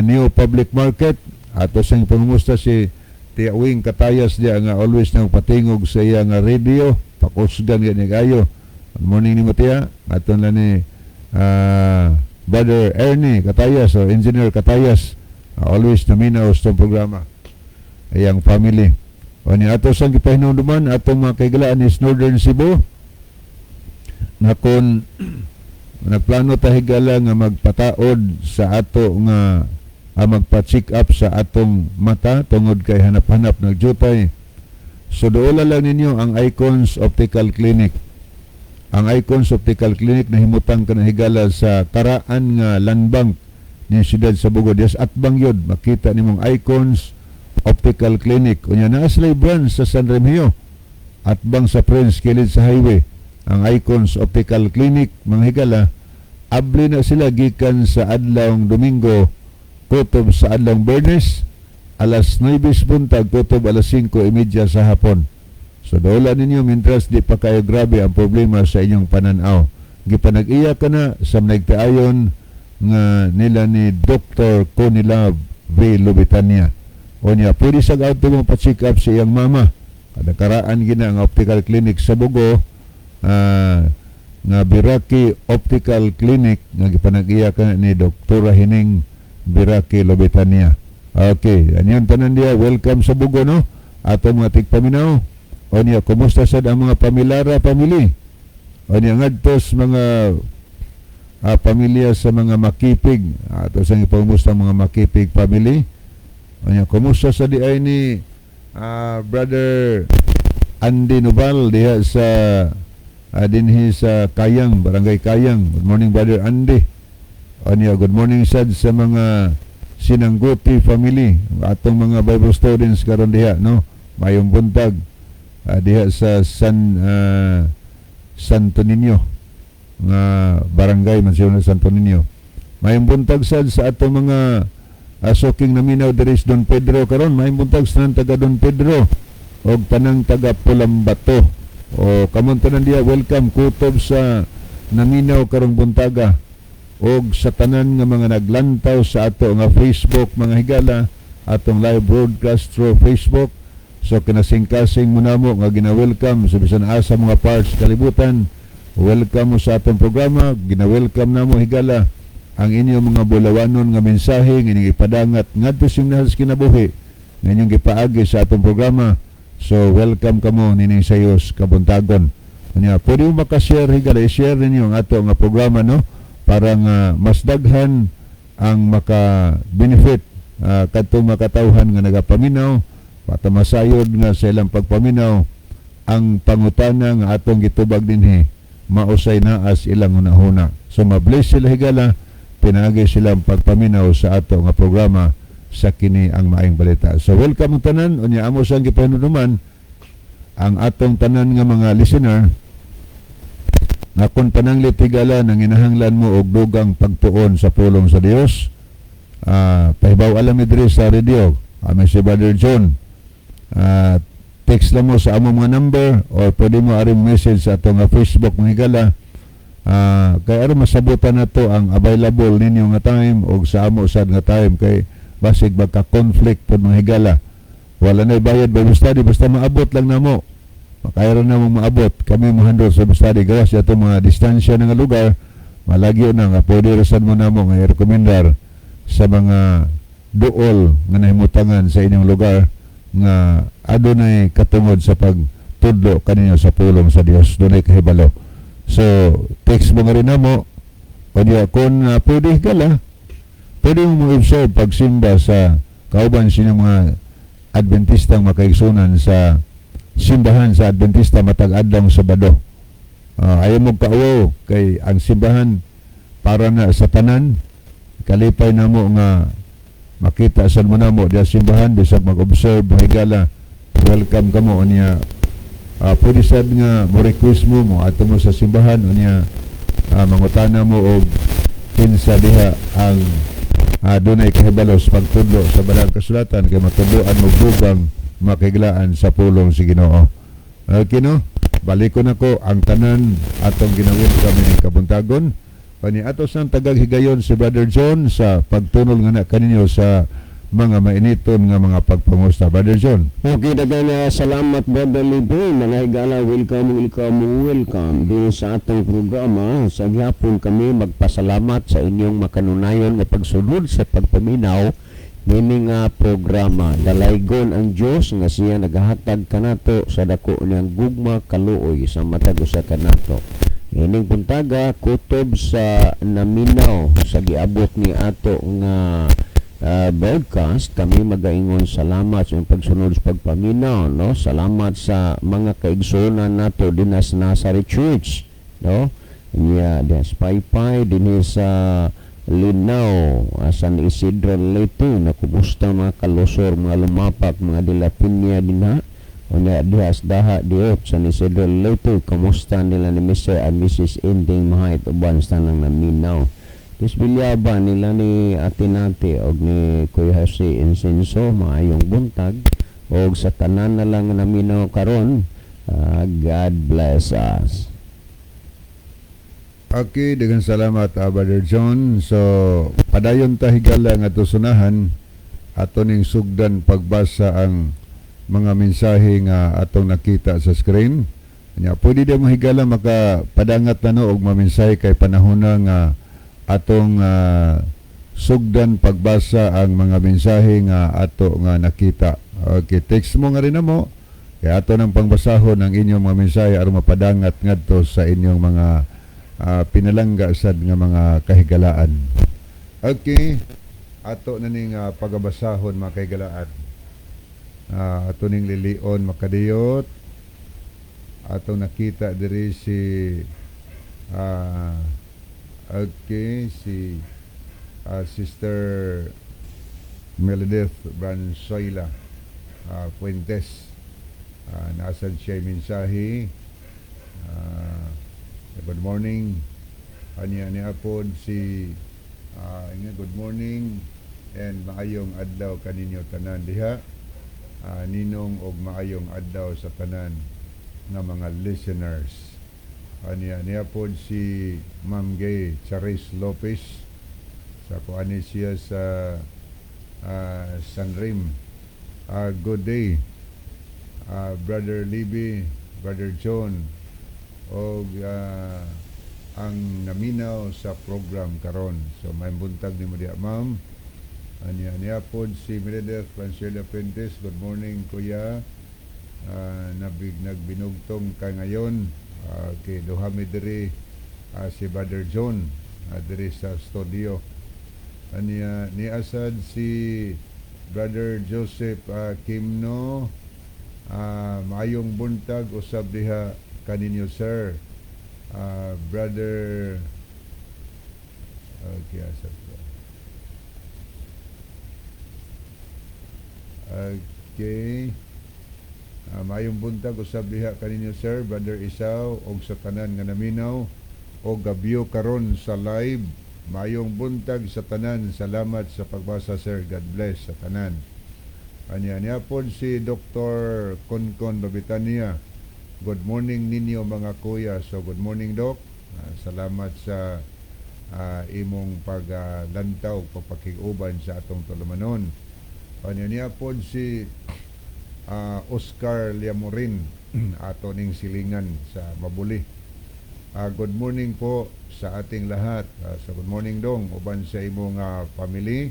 New Public Market, ato sang pangumusta si Tia Wing Katayas diya nga always nang patingog sa iya nga radio, pakusgan gani kayo. Good morning nimo, Tia. Aton lang ni Brother Ernie Katayas o Engineer Katayas, always naminaw sa itong programa. Ayang family. O ni ato sang gipahinumduman atong mga kahigalaan is Northern Cebu na kung nagplano ta, higala, nga magpataod sa ato nga magpa-check up sa atong mata tungod kay hanap-hanap nagjutay. So duola lang ninyo ang Icons Optical Clinic. Ang Icons Optical Clinic nahimutang kana, higala, sa karaan nga landbank ni siyudad sa Bogo. Dias atbang yun, makita nimong Icons Optical Clinic. Unya, naa sila branch sa San Remigio. Atbang sa Prince, kilid sa highway. Ang Icons Optical Clinic, mga higala, abli na sila gikan sa adlawng Domingo kutob sa adlawng Bernes, alas 9 buntag kutob alas 5:30 sa hapon. So duola ninyo mintras di pa kayo grabe ang problema sa inyong pananaw. Gipanag-iya ka na sa nagtaayon nga nila ni Dr. Conilab V. Lubitania. O niya, pwede sa auto mo pa-check up sa iyang mama. Kada karaan gina ang optical clinic sa Bogo, nga Biraki Optical Clinic nga gipanag-iya ka ni Dr. Hining Biraki Lobetania. Okay, anyan tanan diya, welcome sa Bogo, no? Ato mga tigpaminaw. O niya, kumusta sad ang mga Pamilara family? O niya, ngadtos mga pamilya sa mga Makipig. Ato sa ipangumusta mga Makipig family. O niya, kumusta sa di ay ni Brother Andy Noval diha sa dinhi sa Kayang, Barangay Kayang. Good morning, Brother Andy. O niya, good morning sad sa mga Sinangguti family, atong mga Bible students karon diha, no? Mayong buntag diha sa Santo Niño nga barangay man siya na Santo Niño. Mayong buntag sad sa atong mga suking naminaw diri sa Don Pedro karon. Mayong buntag sa tanan taga Don Pedro og tanang taga Pulambato. O kamon tanan diha, welcome kutob sa naminaw karong buntaga og sa tanan nga mga naglantaw sa ato nga Facebook, mga higala, atong live broadcast through Facebook. So kinasing-kasing mo namo nga gina-welcome sa bisan asa mga parts kalibutan. Welcome mo sa atong programa. Gina-welcome namo, higala, ang inyong mga bulawanon nga mensahe nga inyong ipadangat ngadto sa inyong sa kinabuhi nga inyong gipaagi sa atong programa. So welcome kamo nining sayos kabuntagon. Unya, pwede mo makashare, higala, i-share ninyo ang ato nga programa, no, para nga mas daghan ang maka-benefit. Kadtong makatawhan nga nagapaminaw, patamasayod nga sa ilang pagpaminaw ang pangutana nga atong gitubag dinhi mausay naa sa ilang hunahuna. So ma-bless sila, higala, pinaagi silang pagpaminaw sa ato nga programa sa Kini ang Maayong Balita. So welcome ang tanan. Unya amo sang gipahinuman ang atong tanan nga mga listener nga kung pananglit, higala, nanginahanglan mo og dugang pagtuon sa pulong sa Dios, pahibaw alam mi diri sa radio. Kami si Brother John. Text lang mo sa among mga number or pwede mo aring message sa atong Facebook, mga higala, kay aron masabutan nato ang available ninyo nga time og sa amo sad nga time, kay basig magka-conflict pod, mga higala. Wala na bayad Bible study, basta maabot lang namo, makaya ra namo maabot. Kami mohandle sa Bible study gawas sa atong mga distansya nga lugar, malagyo na nga pwede ra sad mo namo nga i-rekomendar sa mga duol nga nahimutangan sa inyong lugar nga adunay katungod sa pagtudlo kaninyo sa pulong sa Dios, dunay kahibalo. So text mo nga rin namo. Kanya kung pwede kala, pwede mo mo-observe pagsimba sa kauban sa inyong mga Adventistang makaigsunan sa simbahan sa Adventista matag adlaw Sabado. Ayaw mo kaawaw kay ang simbahan para na sa tanan. Kalipay namo nga makita sad mo namo diya simbahan bisag mag-observe, higala. Welcome kamo. Unya pwede sad nga mo request mo mo ato mo sa simbahan, unya mangutana mo og kinsa diha ang dunay kahibalo sa pagtudlo sa Balaang Kasulatan, kay matudloan mo dugang makiglaan sa pulong si Ginoo. Okay, no? Balikon ako ang tanan atong ginawin kami ni kabuntagon. Kani ato sang tagag higayon si Brother John sa pagtunol nga na kaninyo sa mga mainiton nga mga pagpangusta. Brother John. Okay, daghang salamat, Brother Libre. Mga higala, welcome, welcome, welcome din sa atong programa. Sa gihapon kami magpasalamat sa inyong makanunayon nga pagsunod sa pagpaminaw nining nga programa. Dalaygon ang Dios nga siya nagahatag kanato sa dako niyang gugma, kaluoy sa matag usa kanato. Ining buntaga, kutob sa naminaw sa giabot ni ato nga broadcast, kami magaingon salamat sa inyong pagsunod sa pagpaminaw, no? Salamat sa mga kaigsuonan nato dinha sa Nazareth Church, no? Nya diha sa Paypay, dinhi sa Linao, San Isidro, Leyte, na kumusta mga kalusor, mga lumapak, mga Delapinya dinha. Unya diha sa Daha Diot, San Isidro, Leyte, kumusta nila ni Mr. and Mrs. Ending Mahait uban sa tanang naminaw. Dis Bilyaba nila ni Ate Nati og ni Kuya Jose Insenso, maayong buntag og sa tanan na lang nga naminaw karon, God bless us. Okay, daghang salamat, Brother John. So, padayon ta, higala, nga sunahan ato ning sugdan pagbasa ang mga mensahe nga atong nakita sa screen. Nya pwede din mo, higala, maka padangat na no og mamensahe kay panahon na nga atong sugdan pagbasa ang mga mensahe nga ato nga nakita. Okay, text mo nga rin na mo kay ato nang pangbasahon ang inyong mga mensahe aron mapadangat ngadto sa inyong mga pinalangga sad nga mga kahigalaan. Okay, ato na ning pagabasahon, mga kahigalaan. Ato ning lilion makadiyot. Ato nakita diri si okay, si Sister Meredith Bransoila Fuentes. Nasan siya mensahe? Good morning. Anya ni apod si nga good morning and maayong adlaw kaninyo tanan diha. Ninong og maayong adlaw sa tanan nga mga listeners. Anya niya pod si Ma'am Gay Charis Lopez sa kuan siya sa Sanrim. Good day. Brother Libby, Brother John, og ang naminaw sa program karon. So may buntag nimo diha, ma'am. Anya niya pod si Meredith Francela Fuentes. Good morning, kuya. Nabig nagbinugtong ka ngayon. Kay duha mi diri si Brother John diri sa studio. Aniya ni asad si Brother Joseph Kimno. Maayong buntag usab diha kaninyo, sir. Brother, okay, asad ba? Okay. Maayong buntag usab diha kaninyo, sir, Brother Isaw, og sa tanan nga naminaw og gabyo karon sa live. Maayong buntag sa tanan. Salamat sa pagbasa, sir. God bless sa tanan. Anya niya pod si Dr. Konkon Babitania. Good morning ninyo, mga kuya. So good morning, Doc. Salamat sa imong paglantaw, pagpakig-uban sa atong tulumanon. Anya niya pod si Oscar Liamorin, ato ning silingan sa Mabuli. Good morning po sa ating lahat. So good morning, dong, uban sa imong family.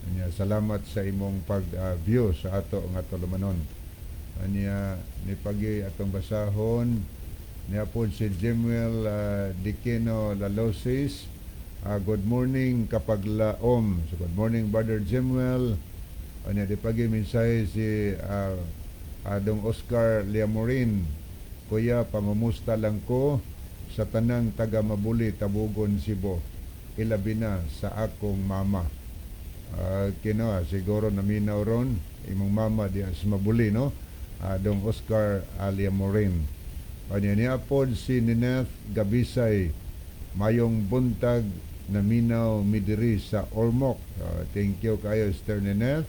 Anya, salamat sa imong pag-view sa ato nga tulumanon. Anya ni pagi atong basahon niya po si Jimuel Dikino Lalosis. Good morning, kapaglaom. So good morning, Brother Jimuel. Anya di pagi mensahe si Adong Oscar Liamorin. Kuya, pangumusta lang ko sa tanang taga Mabuli, Tabugon, Cebu. Ilabi na sa akong mama. Kino, siguro naminaw ron imong mama diya sa Mabuli, no? Dong Oscar Liamorin. Anya niya pod si Nineth Gabisay. Mayong buntag, naminaw midiri sa Ormoc. Thank you kayo, Sister Nineth.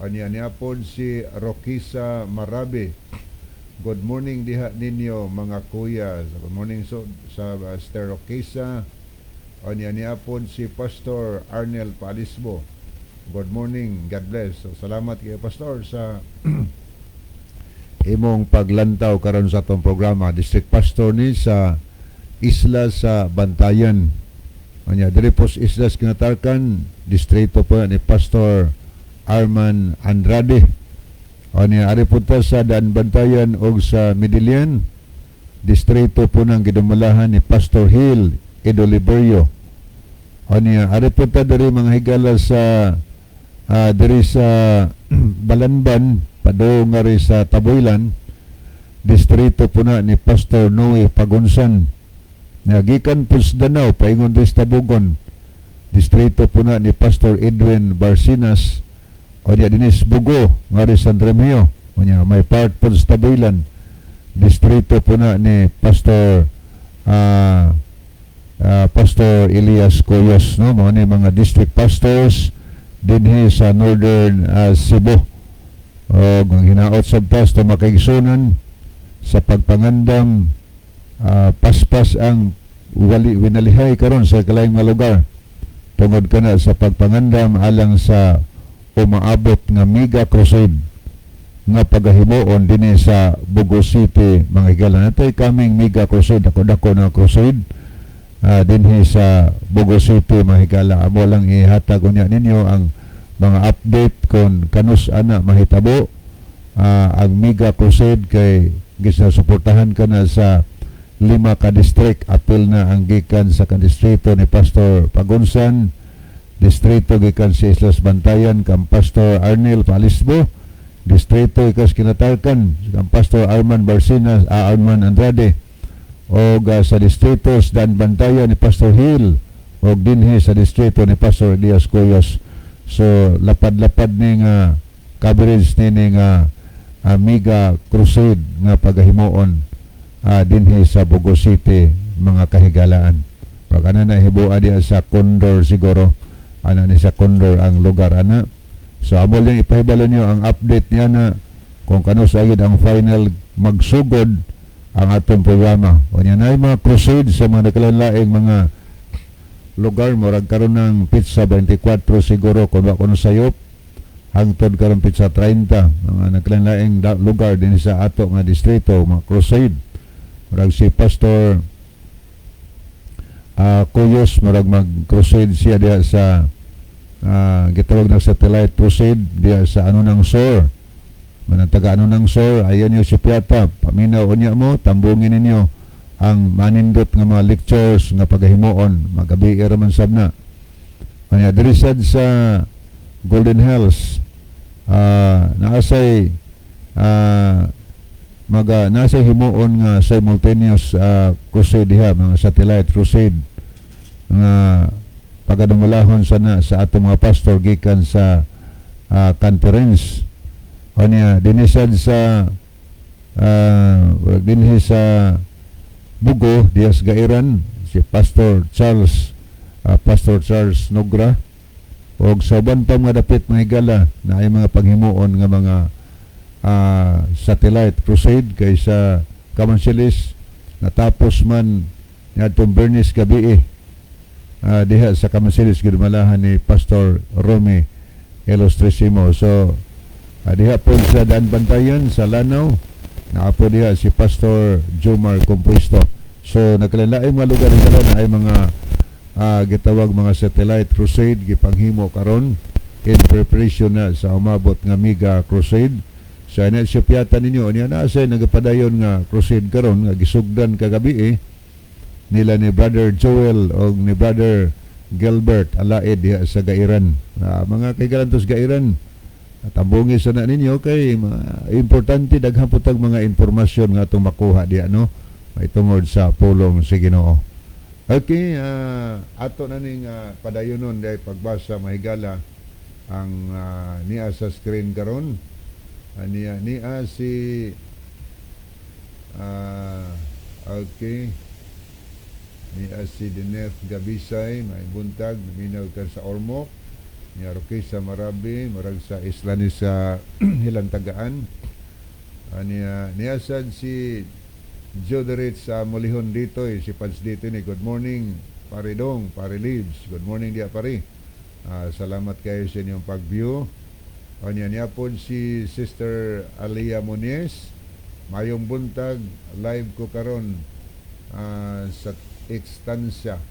Anya niya pod si Rokisa Marabi. Good morning diha ninyo, mga kuya. So, good morning so, sa Sister Rokisa. Anya niya pod si Pastor Arnel Palisbo. Good morning, God bless. So, salamat kay Pastor sa imong paglantaw karon sa atong programa. District Pastor ni sa isla sa Bantayan. Anya diri po sa Islas Kinatarkan, distrito po ni Pastor Arman Andrade. Anya ari po ta sa Daan Bantayan og sa Medellin, distrito po ng gidumalahan ni Pastor Hill Edoliberio. Anya ari po ta diri, mga higala, sa diri sa Balanban padung nga ri sa Tabuilan, distrito po na ni Pastor Noe Pagunsan. Nagikan po sa Danao paingon diri sa Tabugon, distrito po na ni Pastor Edwin Barcinas. O niya dinis Bugo nga ri San Remio. O niya may part po sa Tabuilan, distrito po na ni Pastor Pastor Elias Coyos, no? Mao ni mga district pastors dinhi sa Northern Cebu. O ang hinaot sa pastor makaigsunan sa pagpangandam, paspas ang wali winalihay karon sa kalaing mga lugar tungod kana sa pagpangandam alang sa umaabot nga mega crusade nga pagahimuon dinhi sa Bogo City, mga higala. Natay kaming mega crusade, dako dako na crusade dinhi sa Bogo City, mga higala. Amo lang ihatag unya ninyo ang mga update kung kanus ana mahitabo ang mega crusade kay gisa suportahan ka na sa lima ka district. Apil na ang gikan sa kadistrito ni Pastor Pagunsan, distrito gikan sa Islas Bantayan kang Pastor Arnel Palisbo, distrito ikas Kinatarkan kang Pastor Arman Barcinas, Arman Andrade, o sa distrito sa Dan Bantayan ni Pastor Hill, o dinhi sa distrito ni Pastor Elias Cuyos. So lapad-lapad ni nga coverage ni nga mega crusade nga pagahimuon dinhi sa Bogo City, mga kahigalaan. Pag ana na hibuan diya sa Condor siguro, ana ni sa Condor ang lugar ana. So amo lang ipahibalo niyo ang update niya na kung kano sa agid ang final magsugod ang atong programa. O niya na mga crusade sa mga nakalain mga lugar, murag karon ng petsa 24 siguro kung wa kuno sayop hangtod karon petsa 30, mga nagkalain lugar din sa ato nga distrito, mga crusade. Murag si Pastor Cuyos, murag mag crusade siya diha sa gitawag na satellite crusade diha sa ano ng Sor. Manang taga ano ng Sor, ayan yung si Piata, paminaw unya mo, tambungin ninyo ang manindot nga mga lectures nga pagahimuon, magabi ra man sab na. Kanya diri sad sa Golden Hills, naasay maga nasa himuon nga simultaneous crusade diha, mga satellite crusade nga pagadumulahon sana sa atong mga pastor gikan sa conference. Kanya dinhi sad sa dinhi sa Bugo Dias Gairan, si Pastor Charles Nogra, og sa uban pa mga dapit, mga higala, na ay mga panghimuon nga mga satellite crusade kay sa Kamansilis natapos man niadtong Bernis gabi diha sa Kamansilis, gidumalahan ni Pastor Romy Ilustrisimo. So diha po sa Daan Bantayan sa Lanao, naa po diha si Pastor Jomar Compuesto. So nagkalain mga lugar, higala, na ay mga gitawag mga satellite crusade gipanghimo karon in preparation na sa umabot nga mega crusade. Sa so, siyata ninyo niya na sa nagapadayon nga crusade karon nga gisugdan kagabi eh, nila ni Brother Joel o ni Brother Gilbert Alaid diha sa Gairan. Mga kaigalantos Gairan, tambungi sa na ninyo kay importante, daghan po tag mga impormasyon nga atong makuha diha, no, may tungod sa pulong sa Ginoo. Okay, ato na ning padayonon dahil pagbasa, mahigala, ang niya sa screen karon. Niya niya si okay, niya si Dineth Gabisay, may buntag, naminaw ka sa Ormoc. Niya Rokisa Marabi, marag sa isla ni sa Hilantagaan. Niya niya sad si Joderit sa Mulihon dito eh, si Pads dito ni. Good morning, Pare Dong, Pare Leaves. Good morning diya, pare. Salamat kayo sa inyong pag-view. Niya niya po si Sister Alia Moniz. Mayong buntag, live ko karon sa Extancia,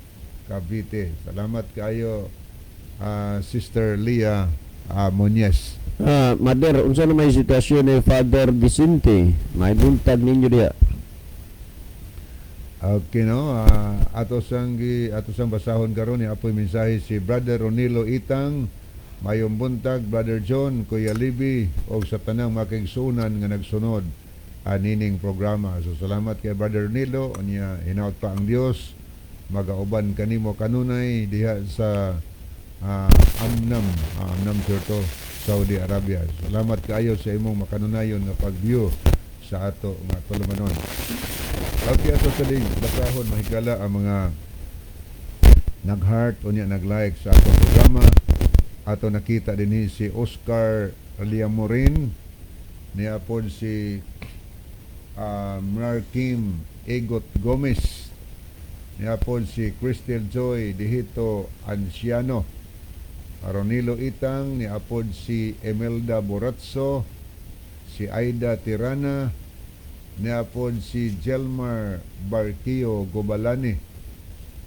Cavite. Salamat kayo, Sister Lia Moniz. Mother, unsa na may sitwasyon ni Father Vicente? May buntag ninyo diya. Okay, no, ato sang basahon karon ni apoy mensahe si Brother Ronilo Itang. Mayong buntag, Brother John, Kuya Libby og sa tanang makigsunan nga nagsunod anining programa. So salamat kay Brother Ronilo, unya hinaut pa ang Dios magauban kanimo kanunay diha sa Amnam, Amnam Sirto, Saudi Arabia. Salamat kaayo sa imong makanunayon nga pag-view sa ato nga tulumanon. Okay, ato sa ding basahon, mahigala, ang mga nag-heart unya nag-like sa atong programa. Ato nakita dinhi si Oscar Liamorin, niya pod si Markim Egot Gomez, niya pod si Crystal Joy Dihito Anciano, Aronilo Itang, niya pod si Emelda Boratso, si Aida Tirana, niya pod si Jelmar Barquillo Gobalani.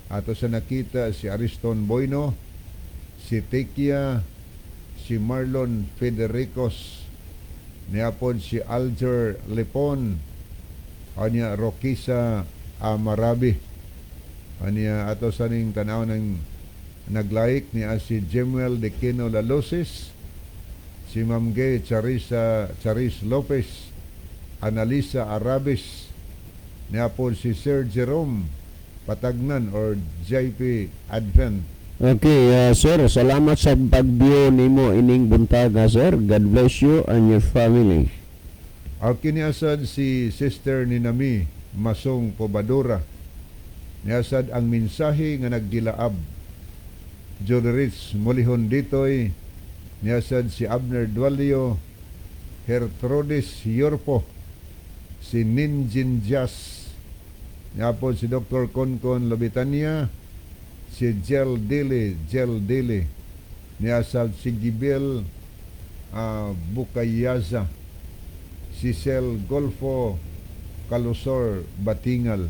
Ato sa nakita si Ariston Boyno, si Tekia, si Marlon Federicos, niya pod si Alger Lepon, anya Rokisa Amarabi. Anya ato sa ning tanaw ng nag-like niya si Jemuel De Quino Lalosis, si Ma'am Gay Charisa Charis Lopez, Analisa Arabis, niya po si Sir Jerome Patagnan or JP Advent. Okay, sir, salamat sa pag-view nimo ining buntaga, sir. God bless you and your family. Ang kiniasad si Sister Ninami Masong Pobadora. Niasad ang mensahe nga nagdilaab. Joderich Mulihon Ditoy. Niasad si Abner Dualio, Gertrudis Yorpo, si Ninjin Jas. Niapod si Dr. Concon Lobitania, si Jel Dili, Jel Dili. Niasad si Gibel Bukayaza, si Sel Golfo Kalusor Batingal.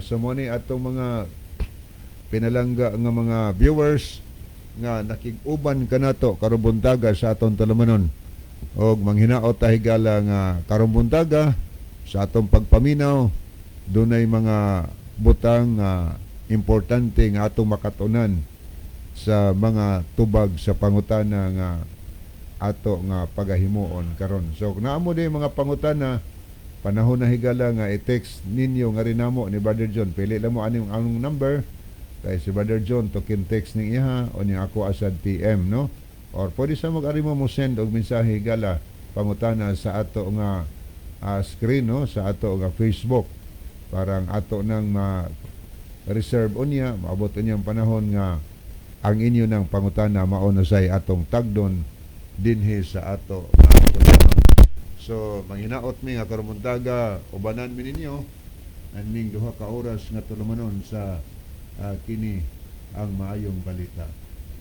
So mo ni atong mga pinalangga nga mga viewers nga nakig-uban kanato karong buntaga sa atong tulumanon. Og manghinaot ta, higala, nga karong buntaga sa atong pagpaminaw dunay mga butang nga importante nga atong makatunan. Sa mga tubag sa pangutana nga ato nga pagahimuon karon. So naa mo diay mga pangutana, panahon na, higala, nga i-text ninyo nga rin namo ni Brother John. Pili lang mo aning anong number kay si Brother John token text ning iha o ni ako asad PM, no? Or pwede sa mag-ari mo mo send og mensahe, higala, pangutana sa ato nga screen, no, sa ato nga Facebook parang ato nang ma reserve unya, maabot unya ang panahon nga ang inyo ng pangutana mao na say atong tagdon dinhi sa ato nga tulumanon. So manghinaot mi nga karong buntaga ubanan mi ninyo aning 2 ka oras nga tulumanon sa kini ang Maayong Balita.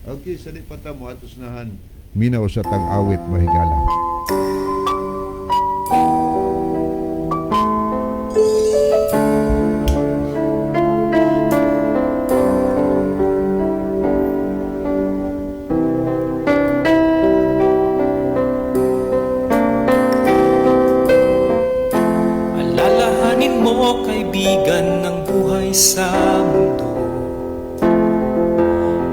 Okay, sa di pa ta mo atos nahan, minaw sa tag awit, mahigala. Alalahanin mo, kaibigan, ng buhay sa mundo.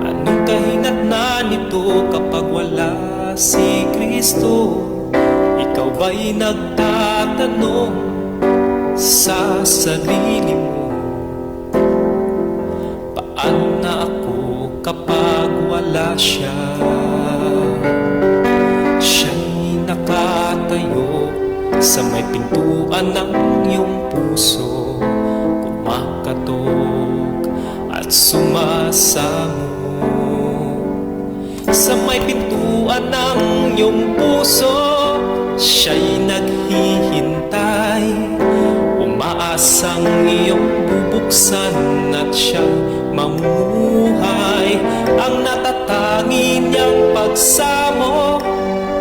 Anong kahinatnan nito kapag wala si Kristo? Ikaw ba'y nagtatanong sa sarili mo? Paano na ako kapag wala siya? Siya'y nakatayo sa may pintuan ng iyong puso, kumakatok at sumasamo. Sa may pintuan ng iyong puso, siya'y naghihintay, umaasang iyong bubuksan at siya mamumuhay. Ang natatangi niyang pagsamo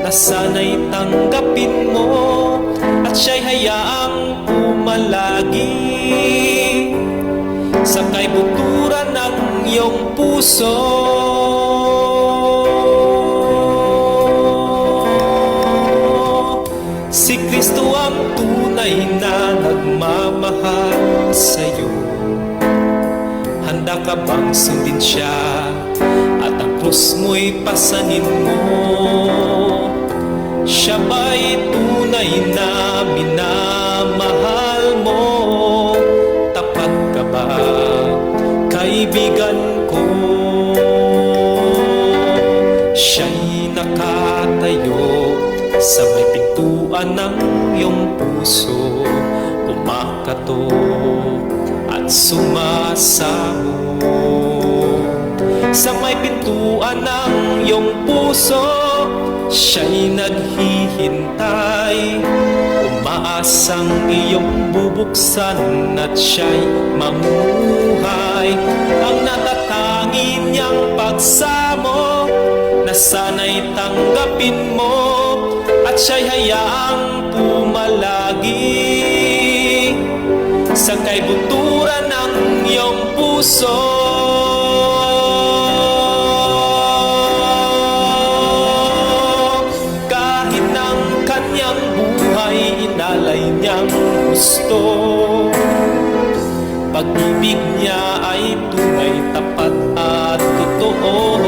na sana'y tanggapin mo at siya'y hayaang pumalagi sa kaibuturan ng iyong puso. Si Kristo ang tunay na nagmamahal sa'yo. Handa ka bang sundin siya at ang krus mo'y pasanin mo? Siya ba'y tunay na minamahal mo? Tapat ka ba, kaibigan ko? Siya'y nakatayo sa may pintuan ng iyong puso, kumakatok at sumasamo. Sa may pintuan ng iyong puso, siya'y naghihintay, umaasang iyong bubuksan at siya'y mamumuhay. Ang natatangi niyang pagsamo na sana'y tanggapin mo at siya'y hayaang pumalagi sa kaibuturan ng iyong puso. Kahit ng kanyang buhay inalay niyang gusto, pag-ibig niya ay tunay, tapat at totoo.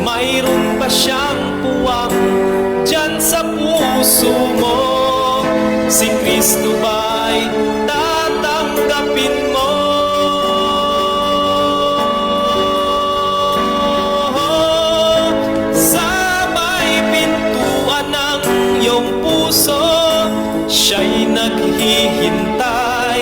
Mayroon ba siyang puwang dyan sa puso mo? Si Kristo ba'y tatanggapin mo? Sa may pintuan ng iyong puso, siya'y naghihintay,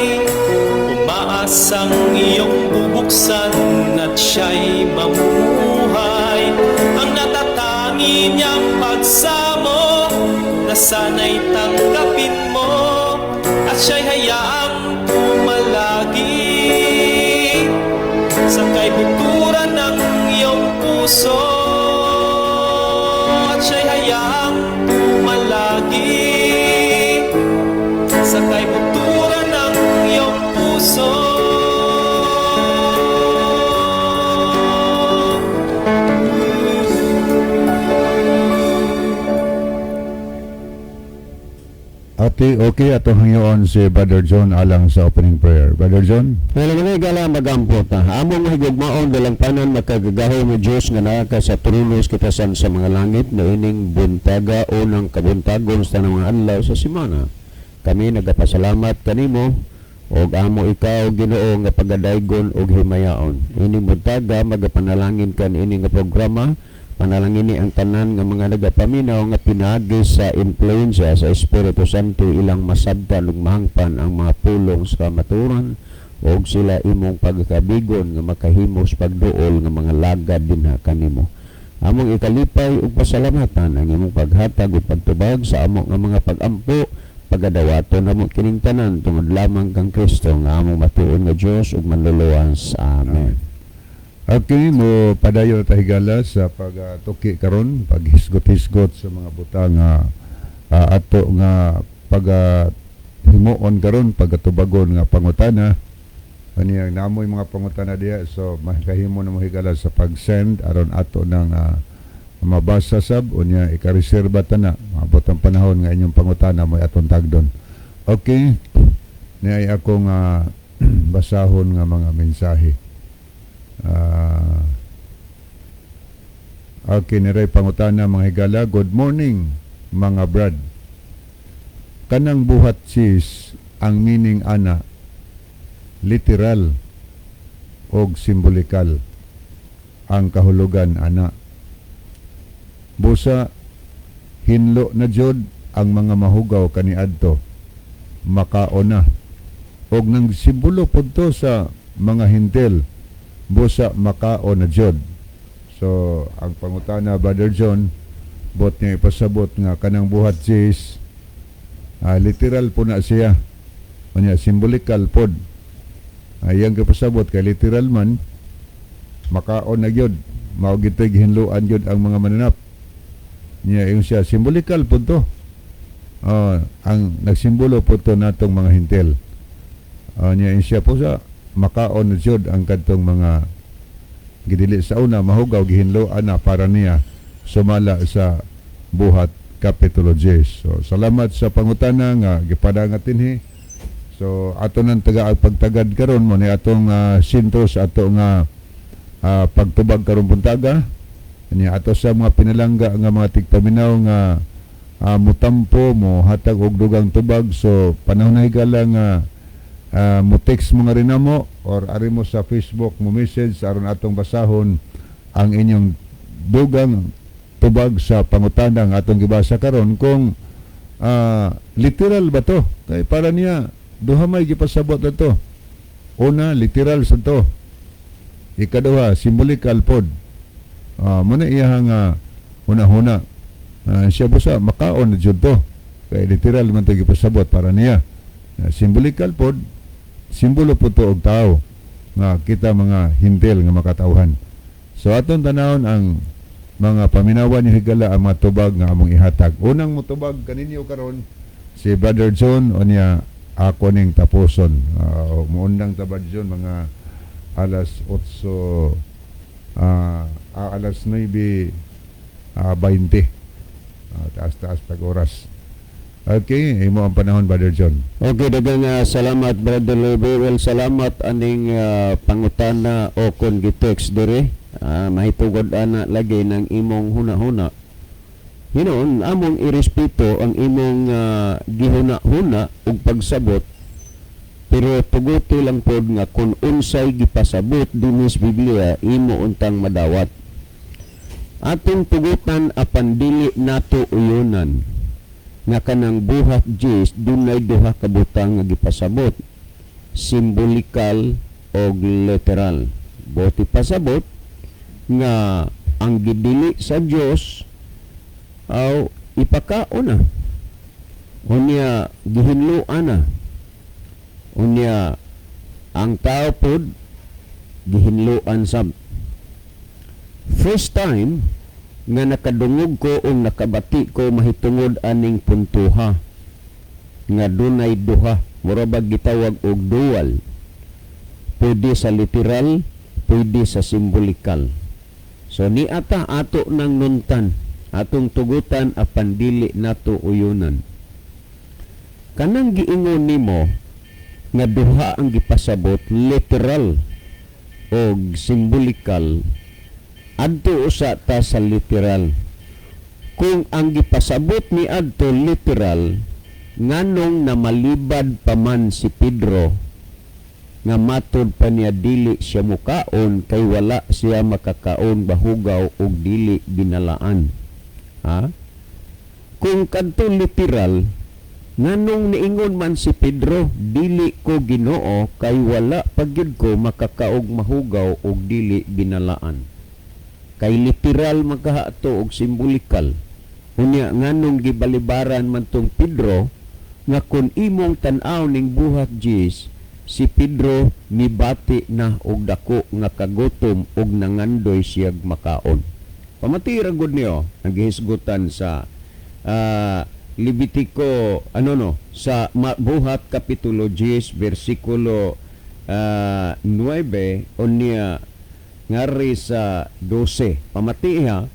umaasang iyong bubuksan at siya'y mamumuhay. Ang natatangi niyang pagsamo na sana'y tanggapin mo at siya'y hayaang pumalagi sa kaibuturan ng iyong puso, at siya'y hayaang pumalagi sa kaibuturan ng iyong puso. Ati, okay, atong hangyoon si Brother John alang sa opening prayer. Brother John? Wala mga higala, magampo ta. Among higugmaon, dalangpanan, makagagahom nga Diyos nga naa ka sa trono sa kitasan sa mga langit, na ining buntaga, unang kabuntagon sa tanang mga adlaw sa semana. Kami nagapasalamat kanimo og amo ikaw, Ginoo, nga pagadaygon og himayaon. Ining buntaga magapanalangin kan ini nga programa. Panalangin ni ang tanan nga mga nagapaminaw nga pinaagi sa impluwensya sa Espiritu Santo ilang masabtan ug mahangpan ang mga pulong sa kamatuoran og sila imong pagkabigon nga makahimos pagduol nga mga lagad dinha kanimo. Among ikalipay ug pasalamatan ang imong paghatag ug pagtubag sa amo nga mga pagampo. Pagadawaton namo kining tanan tungod lamang kang Kristo nga among matuod nga Dios ug manluluwas. Amen. Okay, mo padayon ta, higala, sa pagtuki karon, paghisgot-hisgot sa mga butang nga ato nga pag himuon karon, pagatubagon nga pangutana. Ani ang namoy mga pangutana diha, so makahimo na mo, higala, sa pag-send aron ato nang mabasa sab. Unya ika-reserba ta na, maabot ang panahon nga inyong pangutana mo atong tagdon. Okay, ni ay akong basahon nga mga mensahe. Okay, niray pangutana, mga higala. Good morning, mga brad. Kanang Buhat 10, ang meaning ana, literal og simbolikal ang kahulugan ana. Busa hinlo na jud ang mga mahugaw kaniadto, makaon na. Og nang simbolo pud to sa mga Hentil, busa makaon na jud. So ang pangutana, Brother John, bot niya ipasabot nga kanang Buhat 10, literal po na siya. Unya symbolical pod. Ayang kapasabot kay literal man, makaon na gyud. Mao gito'y gihinluan gyud ang mga mananap. Niya yung siya symbolical pod to. Ang nagsimbolo po to natong mga Hentil. Niya yung siya po sa makaon na jud ang kadtong mga gidili sa una mahugaw, gihinloan na para niya sumala sa Buhat Kapitulo 10. So salamat sa pangutana nga gipadangat dinhi. So ato nang taga pagtagad karon mo ni atong sentro sa ato nga pagtubag karong buntaga. Niya ato sa mga pinalangga nga mga tigpaminaw nga mutampo, mo hatag og dugang tubag. So panahon na, higala, nga mo text mo nga rin namo or ari mo sa Facebook mo message aron atong basahon ang inyong dugang tubag sa pangutana nga atong gibasa karon kung literal ba to, kay para niya duha may gipasabot na to. Una, literal sa to. Ikaduha, symbolical pod. Muna iya nga huna-huna. Siya busa makaon na jud to kay literal man to gipasabot para niya. Symbolical pod, simbolo po to og tao nga kita mga Hentil nga makatawhan. So atong tanawon ang mga paminawan ni higala, ang mga tubag nga among ihatag. Unang motubag kaninyo karon si Brother John, unya ako ning tapuson. Muundang ta, Brother John, mga alas 8, alas 9 20. Taas-taas tag oras. Okay, imo ang panahon, Brother John. Okay, daghang salamat, Brother Lebe. Well, salamat aning pangutana o kon gi-text dire. Mahitugod ana lagi ng imong huna-huna. Hinuon among irespeto ang imong gihuna-huna ug pagsabot. Pero tuguti lang pod nga kung unsay gipasabot dinhi sa Biblia imo untang madawat. Atong tugutan apan dili nato uyunan nga kanang Buhat 10 dunay duha ka butang nga gipasabot, simbolikal og literal. Boti pasabot nga ang gidili sa Dios aw ipakaon na, unya gihinloan na, unya ang tao pod gihinloan sab. First time nga nakadungog ko o nakabati ko mahitungod aning puntuha nga dunay duha, mura bag gitawag og dual, pwede sa literal, pwede sa simbolikal. So ni ata ato nang nuntan, atong tugutan apan dili nato uyunan. Kanang giingon nimo nga duha ang gipasabot, literal o symbolical, adto usa ta sa literal. Kung ang gipasabot ni adto literal, nganong namalibad pa man si Pedro nga matod pa niya dili siya mukaon kay wala siya makakaon bahugaw og dili binalaan? Ha? Kung kadto literal, nganong niingon man si Pedro, "Dili ko, Ginoo, kay wala pa gyud ko makakaog mahugaw og dili binalaan"? Kay literal man kaha to og simbolikal. Unya nganong gibalibaran man tong Pedro nga kung imong tan-aw ning Buhat 10, si Pedro mibati na og dako nga kagutom ug nangandoy siyag makaon? Pamati ra gud niyo ang gihisgutan sa Levitico, ano no, sa Buhat kapitulo 10 bersikulo 9 unya ngari sa 12. Pamati ha.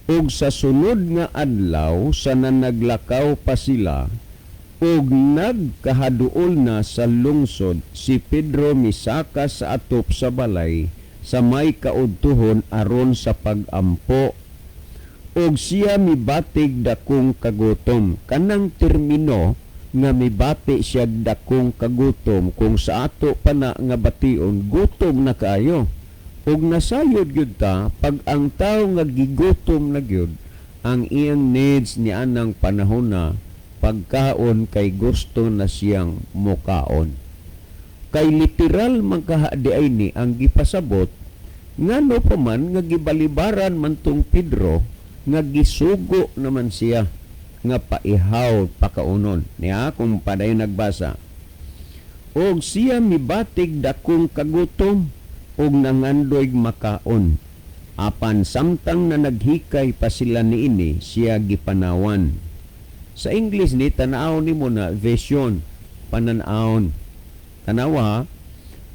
"Ug sa sunod nga adlaw, sa nanaglakaw pa sila ug nagkahaduol na sa lungsod, si Pedro misaka sa atop sa balay sa may kaudtuhon aron sa pagampo. Ug siya mibatig dakong kagutom." Kanang termino nga mibati siya dakong kagutom, kung sa ato pa na nga bation, gutom na kaayo. Ug nasayod gyud ta, pag ang tawo nga gigutom na gyud, ang iyang needs ni anang panahon na pagkaon, kay gusto na siyang mukaon. Kay literal man kaha di ay ni ang gipasabot, ngano pa man nga gibalibaran man tong Pedro nga gisugo naman siya nga paihaw pakaunon niya? Kung padayon nagbasa, "Og siya mibatig dakong kagutom ug nangandoy makaon. Apan samtang na naghikay pa sila niini, siya gipanawan." Sa English ni, tanaw nimo na vision, pananawon. Tanawa.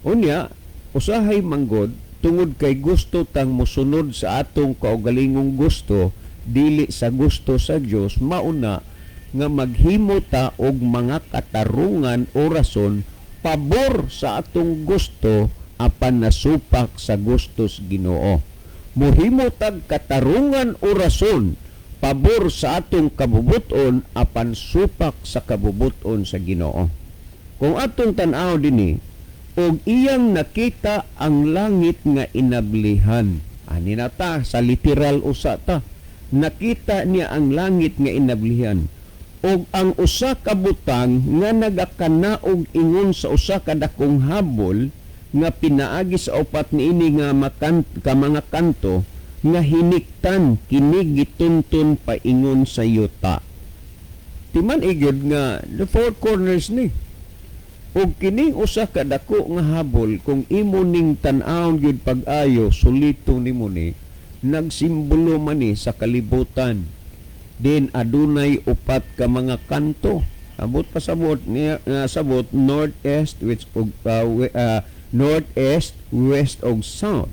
Unya usahay manggod, tungod kay gusto tang mosunod sa atong kaugalingong gusto, dili sa gusto sa Dios, mauna nga maghimo ta og mga katarungan o rason pabor sa atong gusto apan nasupak sa gustos Ginoo. Mohimo tag katarungan o rason pabor sa atong kabubuton apan supak sa kabubuton sa Ginoo. Kung atong tan-aw dinhi, "Ug iyang nakita ang langit nga inablihan." Ani na ta sa literal usa ta. Nakita niya ang langit nga inablihan ug ang usa ka butang nga nagakanaog ingon sa usa ka dakong habol nga pinaagi sa upat niini nga makan, ka mga kanto nga hiniktan kini gitunton paingon sa yuta. Timan igid nga the four corners ni. Ug kining usa ka dako nga habol, kung imo ning tan-awon gyud pag-ayo, sulito nimo ni, nagsimbolo man ni sa kalibutan. Din adunay upat ka mga kanto. Abot pasabot niya nga sabot north, east, which ug north, east, west ug south.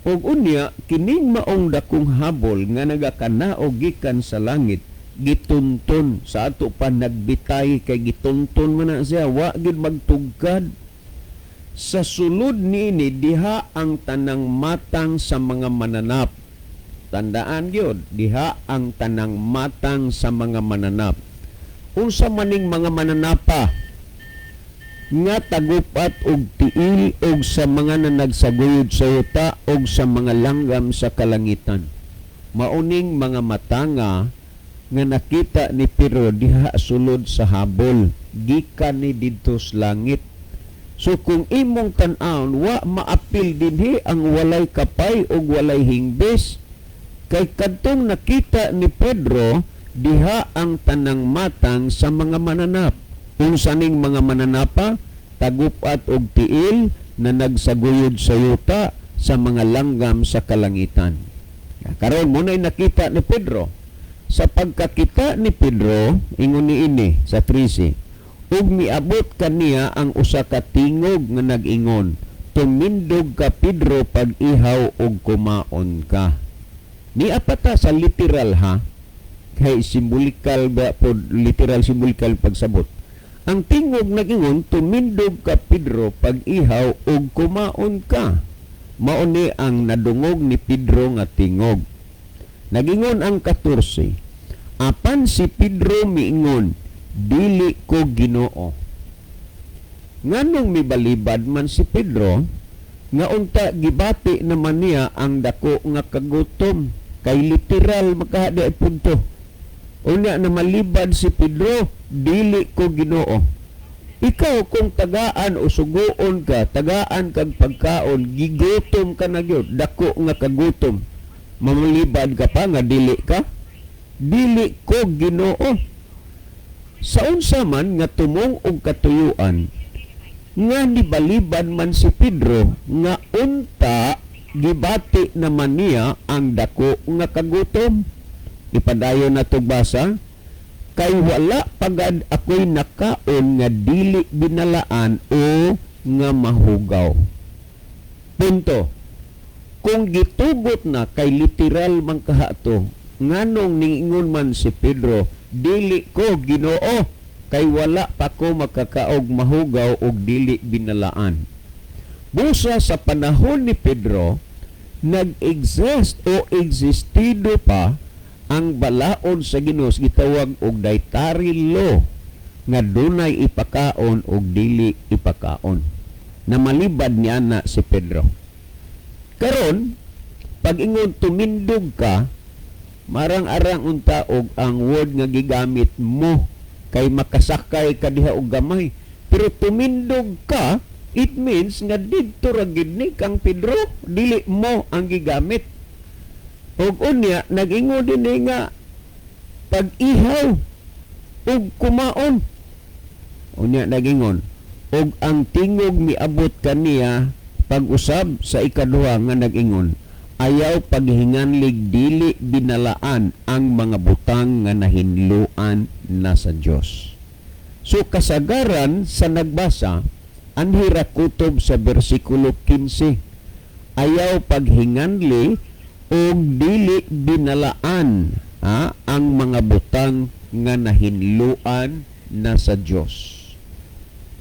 Ug unya kining maong dakong habol nga nagakanaog gikan sa langit, gitunton sa ato pa nagbitay kay gitunton man na siya, wa gyud magtugkad. Sa sulod niini diha ang tanang matang sa mga mananap. Tandaan gyud, diha ang tanang matang sa mga mananap. Unsa maning mga mananapa? Nga tagupat og tiil og sa mga nanagsaguyod sa yuta og sa mga langgam sa kalangitan. Mauning mga matanga nga nakita ni Pedro diha sulod sa habol gikan ni didto sa langit. So kung imong tan-awon, wa maapil dinhi ang walay kapay ug walay hingbis, kay kadtong nakita ni Pedro, diha ang tanang matang sa mga mananap. Unsa ning mga mananapa? Tagupat og tiil na nagsaguyod sa yuta, sa mga langgam sa kalangitan. Karon mo na'y nakita ni Pedro. Sa pagkakita ni Pedro, ingon ni ini sa 13, "Ug miabot kaniya ang usa ka tingog nga nag-ingon, 'Tumindog ka, Pedro, pag-ihaw ug kumaon ka.'" Ni apata sa literal ha, kay symbolical ba po, literal, symbolical pagsabot. Ang tingog nagingon, "Tumindog ka, Pedro, pag-ihaw ug kumaon ka." Mao ni ang nadungog ni Pedro nga tingog. Nagingon ang 14, apan si Pedro miingon, "Dili ko, Ginoo." Nganong mibalibad man si Pedro nga unta gibati naman niya ang dako nga kagutom? Kay literal makahadi ay punto. Unya na malibad si Pedro, "Dili ko, Ginoo." Ikaw, kung tagaan o suguon ka, tagaan kag pagkaon, gigutom ka na gyud, dako nga kagutom. Mamalibad ka pa nga dili ka? "Dili ko, Ginoo." Sa unsa man nga tumong og katuyuan nga nibalibad man si Pedro nga unta gibati naman niya ang dako nga kagutom? Ipadayon na basa, kay wala pagad ako'y nakaon nga dili binalaan o nga mahugaw. Punto. Kung gitugot na kay literal man kahato, nganong ningingon man si Pedro, "Dili ko, Ginoo, kay wala pa ko makakaog mahugaw og dili binalaan"? Busa sa panahon ni Pedro, nag-exist o existido pa ang balaod sa Ginoo, gitawag og dietary law, nga dunay ipakaon og dili ipakaon. Na malibad niya na si Pedro. Karon, pag ingon "tumindog ka", marang-arang unta og ang word nga gigamit mo kay makasakay ka diha og gamay. Pero "tumindog ka", it means nga didto ra gid ni kang Pedro, dili mo ang gigamit. Og unya nag-ingon din ni nga "pag-ihaw ug kumaon". Unya nag-ingon, og ang tingog miabot kaniya pag-usab sa ikaduha nga nag-ingon, "Ayaw paghinganlig dili binalaan ang mga butang nga nahinluan na sa Dios." So kasagaran sa nagbasa, anhi ra kutob sa bersikulo 15. Ayaw paghinganli og dili binalaan, ha, ang mga butang nga nahinluan na sa Dios.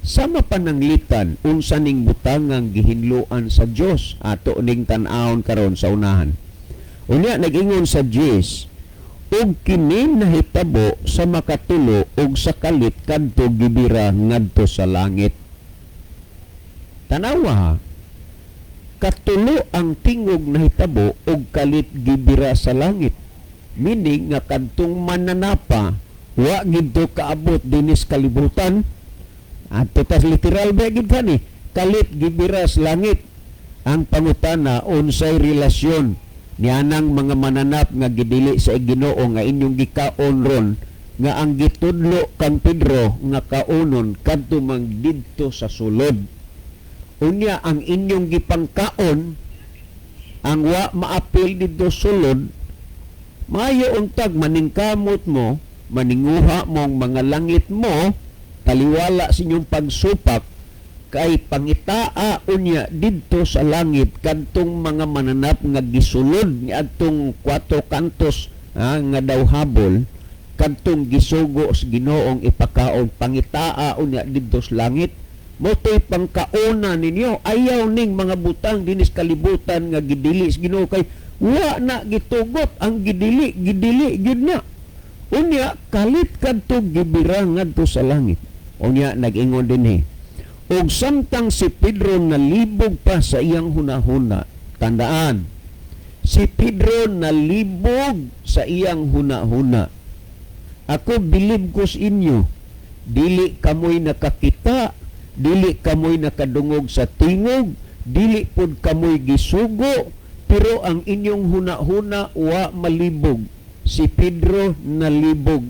Sama pananglitan, unsa ning butang ang gihinluan sa Dios? Ato ning tan-awon karon sa unahan. Unya nag-ingon sa 10, ug kini nahitabo sa makatulo ug sa kalit kadto gibira ngadto sa langit. Tanawa ha. Katulo ang tingog nahitabo ug kalit gibira sa langit. Meaning nga kadtong mananapa wa gidto kaabot dinis kalibutan. Ato tas literal ba gid kani? Kalit gibira sa langit. Ang pangutana, unsay relasyon nianang mga mananap nga gidili sa Ginoo nga inyong gikaon ron, nga ang gitudlo kang Pedro nga kaonon kadto man didto sa sulod? Unya ang inyong gipangkaon ang wa maapil didto sulod. Maayo untag maningkamot mo, maninguha mong mga langit mo, taliwala sa inyong pagsupak, kay pangitaa unya didto sa langit kadtong mga mananap nga gisulod niadtong kwatro kantos, ha, nga daw habol kadtong gisugo sa Ginoong ipakaon. Pangitaa unya didto sa langit mo to'y pangkaona ninyo. Ayaw ning mga butang dinis kalibutan nga gidili sa Ginoo, kay wa na gitugot ang gidili, gidili gyud na. Unya kalit kadto gibira ngadto sa langit. Unya nag-ingon dinhi, ug samtang si Pedro nalibog pa sa iyang hunahuna. Tandaan, si Pedro nalibog sa iyang hunahuna. Ako, bilib ko sa inyo, dili kamoy nakakita, dili kamoy nakadungog sa tingog, dili pod kamoy gisugo, pero ang inyong hunahuna wa malibog. Si Pedro nalibog.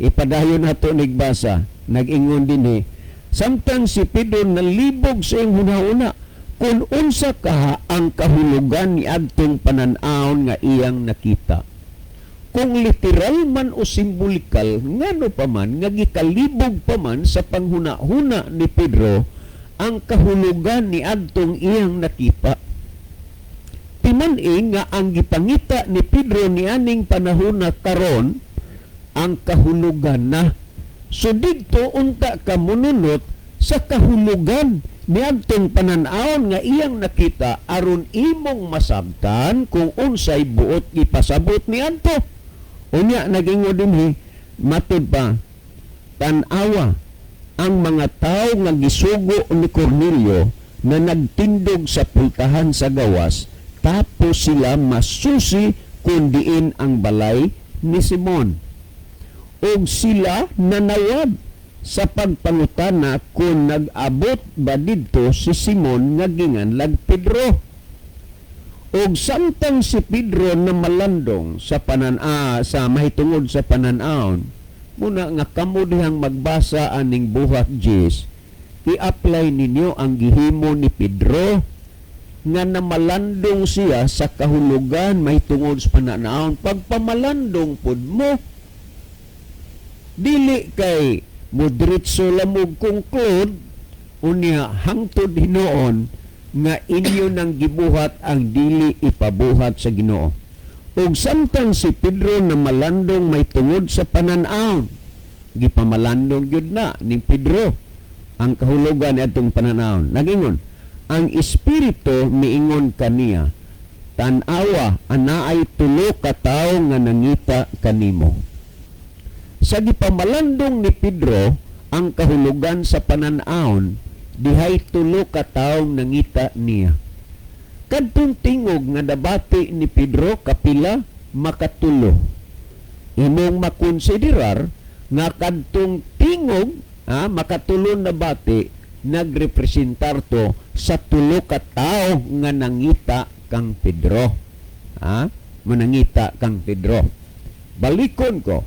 Ipadayon nato nigbasa. Nag-ingon dinhi, samtang si Pedro nalibog sa iyang hunahuna kung unsa kaha ang kahulugan ni adtong panan-awon nga iyang nakita. Kung literal man o simbolikal, ngano pa man nga gikalibog pa man sa panghuna-huna ni Pedro ang kahulugan ni adtong iyang nakita? Timan-i nga ang gipangita ni Pedro ni aning panahona karon ang kahulugan na. So didto unta ka mununot sa kahulugan niadtong panan-awon nga iyang nakita aron imong masabtan kung unsay buot ipasabot niadto. Unya nagingon dinhi, matud pa, tan-awa ang mga tao nga gisugo ni Cornelio na nagtindog sa pultahan sa gawas, tapos sila masusi kung diin ang balay ni Simon. Og sila nanawad sa pagpangutana kung nag-abot ba didto si Simon nga ginganlag Pedro. Og samtang si Pedro na malandong sa sa mahitungod sa panan-awon, muna nga kamo dihang magbasa aning Buhat 10, i-apply ninyo ang gihimo ni Pedro nga namalandong siya sa kahulugan mahitungod sa pananawon. Pagpamalandong pud mo, dili kay modiretso lamog conclude, unya hangtod hinuon nga inyo nang gibuhat ang dili ipabuhat sa Ginoo. Ug samtang si Pedro na malandong may tungod sa panan-awon, gipamalandong gyud na ni Pedro ang kahulugan atong panan-awon. Nagingon, ang Espiritu miingon kaniya, tan-awa, anaay tulo ka tawo nga nangita kanimo. Sa gipamalandong ni Pedro ang kahulugan sa panan-awon, dihay tulo ka tawo nangita niya. Kadtong tingog nga nabati ni Pedro kapila? Makatulo. Imong makonsiderar nga kadtong tingog, makatulo na bati, nagrepresentar to sa tulo ka tawo nga nangita kang Pedro. Manangita kang Pedro. Balikon ko.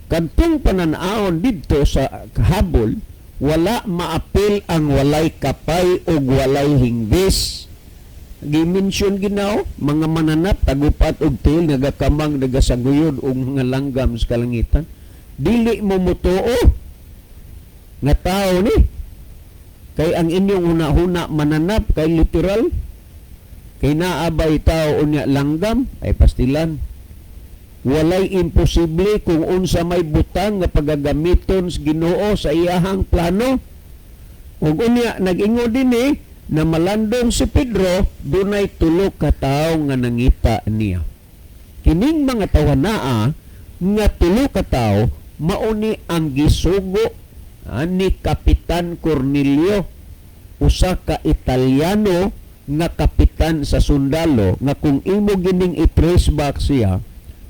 Kadtong panan-awon didto sa habol, wala maapil ang walay kapay ug walay hinggis. Gi-mention ginaw mga mananap tagupat og tiil, nagakamang, nagasaguyod og mga langgam sa kalangitan. Dili mo mutuo nga tao ni, kay ang inyong huna-huna mananap kay literal, kay naabay tao unya langgam ay pastilan. Walay imposible kung unsa may butang nga pagagamiton sa Ginoo sa iyahang plano. Ug unya nag-ingon dinhi na malandong si Pedro, dunay tulo ka tawo nga nangita niya. Kining mga tawanaa nga tulo ka tawo mauni ang gisugo ni Kapitan Cornelio, usa ka Italiano nga kapitan sa sundalo, nga kung imo gining i-trace back siya,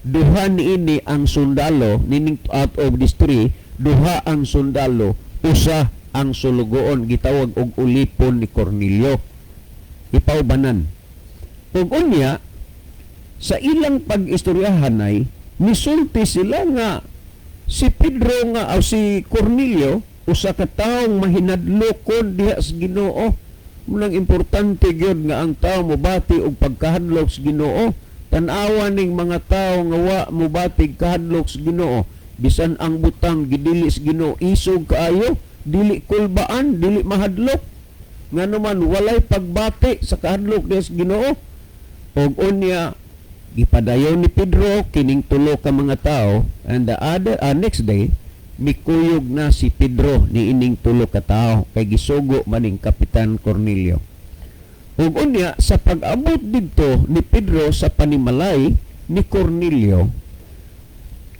duha niini ang sundalo, nining out of these three, duha ang sundalo, usa ang sulugoon, gitawag og ulipon ni Cornelio. Ipaubanan. Ug unya sa ilang pag-istoryahan ay misulti sila nga si Pedro nga o si Cornelio usa ka taong mahinadlokon diha sa Ginoo. Munang importante gyud nga ang tao mobati og pagkahadlok sa Ginoo. Tan-awa ning mga tao nga wa mobati kahadlok sa Ginoo, bisan ang butang gidili sa Ginoo, isog kaayo, dili kulbaan, dili mahadlok. Ngano man walay pagbati sa kahadlok diha sa Ginoo. Og unya gipadayon ni Pedro kining tulo ka mga tao, and the other next day mikuyog na si Pedro ni ining tulo ka tao kay gisugo maning Kapitan Cornelio. Ug unya sa pag-abot didto ni Pedro sa panimalay ni Cornelio,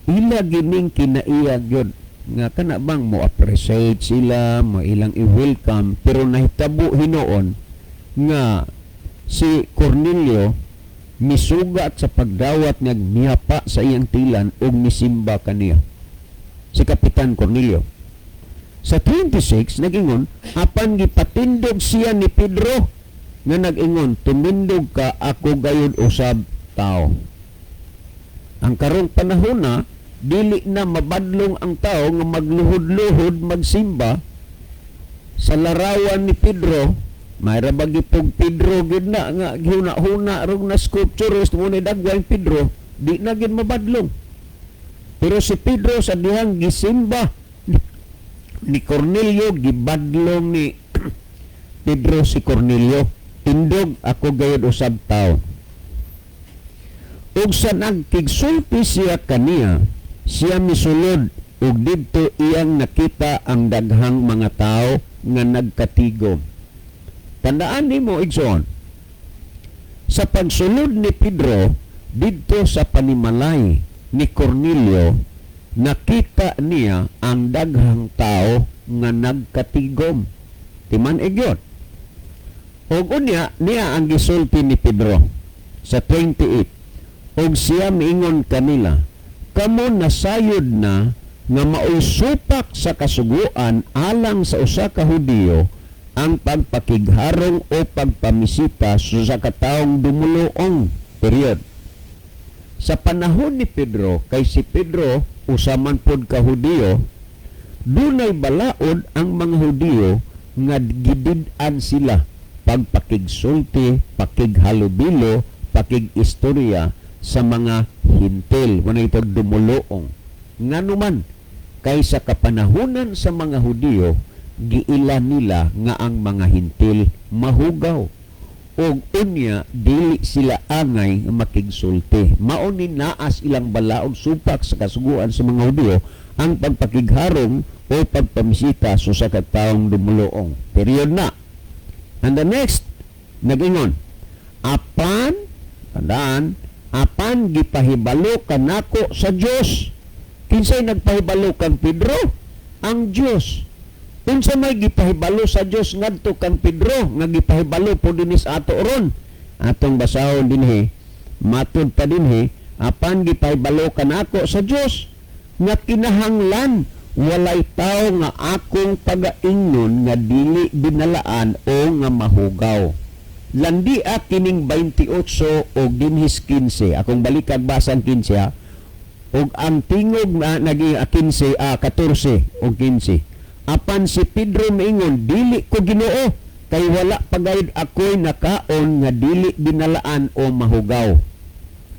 ila gining kinaiya gyud nga kana bang mo appreciate sila, mo ilang i-welcome, pero nahitabo hinuon nga si Cornelio misugat sa pagdawat nga mihapa sa iyang tilan ug misimba kaniya. Si Kapitan Cornelio. Sa 26 nagingon, apan gipatindog siya ni Pedro nga nag-ingon, "Tumindog ka, ako gayud usab tao." Ang karong panahon na dili na mabadlong ang tao nga magluhod-luhod magsimba sa larawan ni Pedro. Mayra ba gipog Pedro gid na nga gihuna-huna rog na sculpture mo ni dagway Pedro, di na gid mabadlong. Pero si Pedro sa dihang gisimba ni Cornelio, gibadlong ni Pedro si Cornelio, "Tindog, ako gayud usab tao." Ug sa nagkigsulti siya kaniya, siya misulod. Ug didto iyang nakita ang daghang mga tao nga nagkatigom. Tandaan nimo, igsoon, sa pagsulod ni Pedro didto sa panimalay ni Cornelio, nakita niya ang daghang tao nga nagkatigom. Timan gyud. Ug unya niya ang gisulti ni Pedro sa 28. Ug siya miingon kanila, "Kamo nasayod na nga maoy supak sa kasuguan alang sa usa ka Hudiyo ang pagpakigharong o pagpamisita sa usa ka taong dumuluong." Period. Sa panahon ni Pedro, kay si Pedro usa man pod ka Hudiyo, dunay balaod ang mga Hudiyo nga gidid-an sila pagpakigsulti, pakighalubilo, pakig-istorya sa mga Hintil. Muna ito dumuluong. Nganuman, kay sa kapanahunan sa mga Hudiyo, giila nila nga ang mga Hintil mahugaw. Og unya, dili sila angay nga makigsulti. Mao ni naas ilang balaod, supak sa kasuguan sa mga Hudiyo ang pagpakigharong o pagpamisita sa usa ka taong dumuluong. Period na. And the next, nag-ingon, "Apan," tandaan, "apan gipahibalo kanako sa Dios." Kinsay nagpahibalo kang Pedro? Ang Dios. Unsa may gipahibalo sa Dios ngadto kang Pedro nga gipahibalo po dinhi sa ato ron? Atong basahon dinhi, matud pa dinhi, "Apan gipahibalo kanako sa Dios nga kinahanglan walay tao nga akong pagaingnon nga dili binalaan o nga mahugaw." Landia kining 28 o dinhis 15. Akong balikag basan 15 ha. Ug ang tingog na naging 15, 14 o 15. Apan si Pedro miingon, "Dili ko, Ginoo, kay wala pagayod ako'y nakaon nga dili binalaan o mahugaw."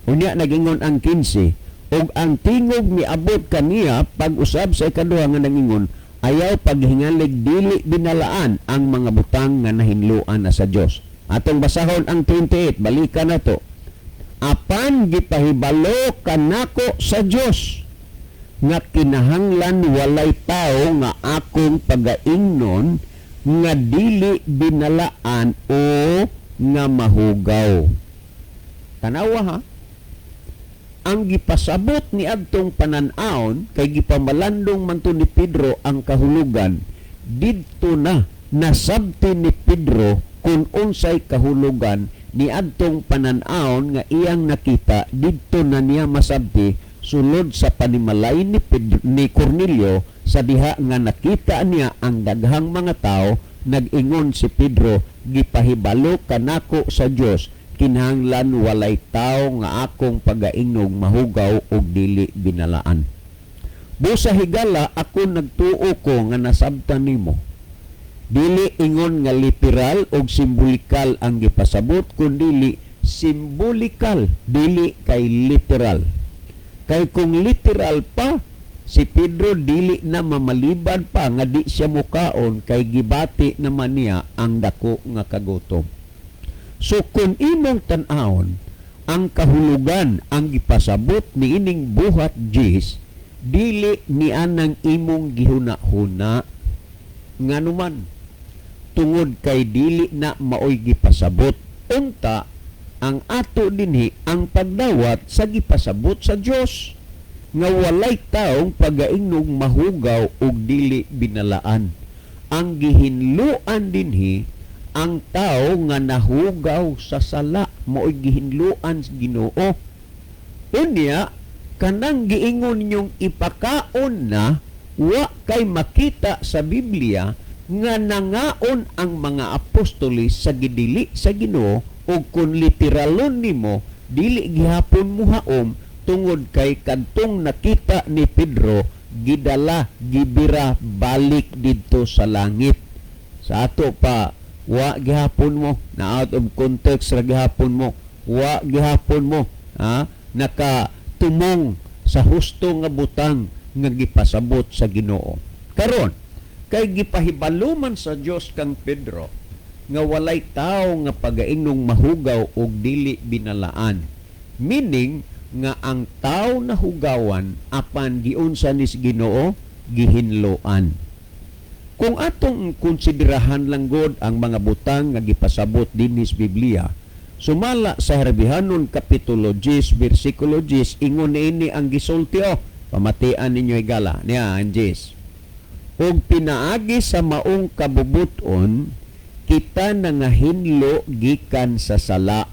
Unya nagingon ang 15, ug ang tingog miabot kaniya pag-usab sa ikaduha nga nangingon, "Ayaw paghingalig dili binalaan ang mga butang nga nahinloan na sa Dios." Atong basahon ang 28, balikan na to. "Apan gipahibalo kanako sa Dios nga kinahanglan walay tao nga akong pagaingnon nga dili binalaan o nga mahugaw." Tanawa ha. Ang gipasabot ni adtong panan-awon, kay gipamalandong man to ni Pedro ang kahulugan, didto na nasabti ni Pedro kung unsay kahulugan ni adtong panan-awon nga iyang nakita. Didto na niya masabti sulod sa panimalay ni Pedro, ni Cornelio, sa diha nga nakita niya ang daghang mga tao. Nag-ingon si Pedro, "Gipahibalo kanako sa Dios, kinahanglan walay tao nga akong pagaingnog mahugaw og dili binalaan." Busa higala, ako nagtuo ko nga nasabtan nimo. Dili ingon nga literal og simbolikal ang gipasabot, kundili simbolikal, dili kay literal. Kay kung literal pa, si Pedro dili na mamaliban pa nga di siya mukaon kay gibati naman niya ang dako nga kagutom. So kung imong tan-awon ang kahulugan, ang gipasabot ni ining Buhat 10, dili ni anang imong gihuna-huna. Nganuman, tungod kay dili na maoy gipasabot. Unta ang ato dinhi ang pagdawat sa gipasabot sa Dios nga walay taong pagaingnog mahugaw og dili binalaan. Ang gihinluan dinhi, ang tao nga nahugaw sa sala, maoy gihinluan sa Ginoo. Unya kanang giingon ninyong ipakaon na, wa kay makita sa Biblia nga nangaon ang mga apostoles sa gidili sa Ginoo. O kung literalon nimo, dili gihapon muhaom tungod kay kadtong nakita ni Pedro, gidala, gibira balik didto sa langit. Sa ato pa, wa gihapon mo na out of context ra gihapon mo, wa gihapon mo ha nakatumong sa husto nga butang nga gipasabot sa Ginoo. Karon kay gipahibalo man sa Dios kang Pedro nga walay tao nga pagaingong mahugaw og dili binalaan, meaning nga ang tao nahugawan apan giunsa ni Ginoo, gihinloan. Kung atong konsiderahan lang god ang mga butang nga gipasabot dinhi sa Biblia, sumala sa Herbihanon Kapitulo 10 bersikulo 10, ingon niini ang gisulti oh. Pamatian ninyo, higala niya ang 10. "Ug pinaagi sa maong kabubuton kita nangahinlo gikan sa sala."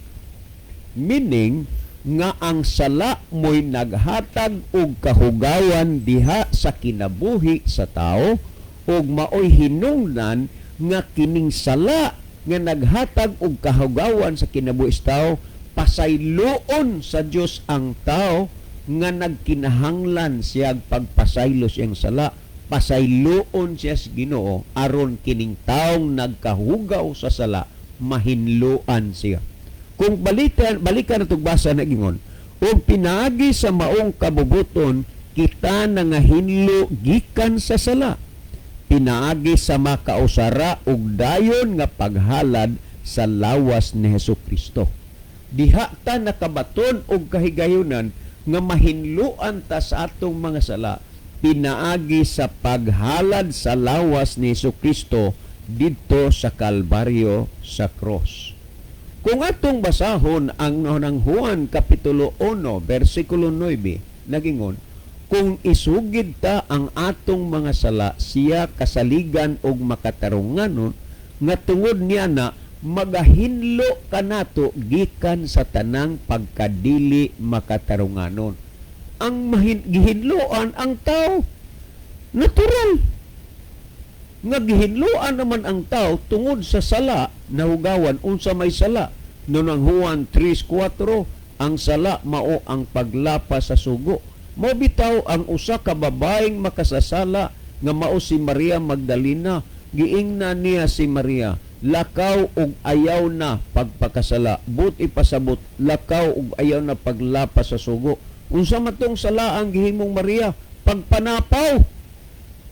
Meaning nga ang sala mo'y naghatag og kahugawan diha sa kinabuhi sa tao, ug maoy hinungdan nga kining sala nga naghatag og kahugawan sa kinabuhi sa tao, pasayloon sa Dios ang tao nga nagkinahanglan siya pagpasaylo siyang sala. Pasayloon siya sa Ginoo aron kining taong nagkahugaw sa sala mahinloan siya. Kung balikan balikan natong basa na gingon, "Ug pinaagi sa maong kabubuton kita nangahinlo gikan sa sala, pinaagi sa makausara ug dayon nga paghalad sa lawas ni Hesus Kristo." Diha ta nakabaton og kahigayunan nga mahinloan ta sa atong mga sala pinaagi sa paghalad sa lawas ni Hesus Kristo didto sa Kalbaryo, sa cross. Kung atong basahon ang ng Juan Kapitulo 1 bersikulo 9, nagingon, "Kung isugid ta ang atong mga sala, siya kasaligan og makatarunganon nga tungod niya na magahinlo kanato gikan sa tanang pagkadili makatarunganon." Ang gihinloan ang tao, natural nga gihinloan naman ang tao tungod sa sala nahugawan. Unsa may sala? No ang Juan 3:4, ang sala mao ang paglapas sa sugo. Mao bitaw ang usa ka babaeng makasasala nga mao si Maria Magdalena, giingna niya si Maria, "Lakaw og ayaw na pagpakasala." But ipasabot, lakaw og ayaw na paglapas sa sugo. Unsa man tong sala ang gihimong Maria? Pagpanapaw.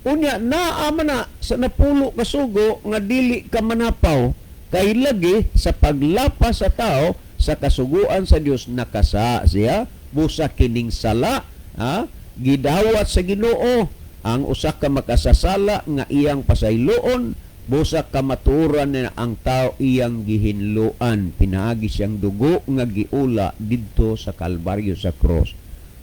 Unya naa man na sa 10 ka sugo nga dili ka manapaw, kay lagi sa paglapas sa tao sa kasuguan sa Dios nakasa siya. Busa kining sala, ha, gidawat sa Ginoo ang usa ka makasasala nga iyang pasayloon. Busa kamatuoran na ang tao iyang gihinloan pinaagi siyang dugo nga giula didto sa Kalbaryo, sa cross.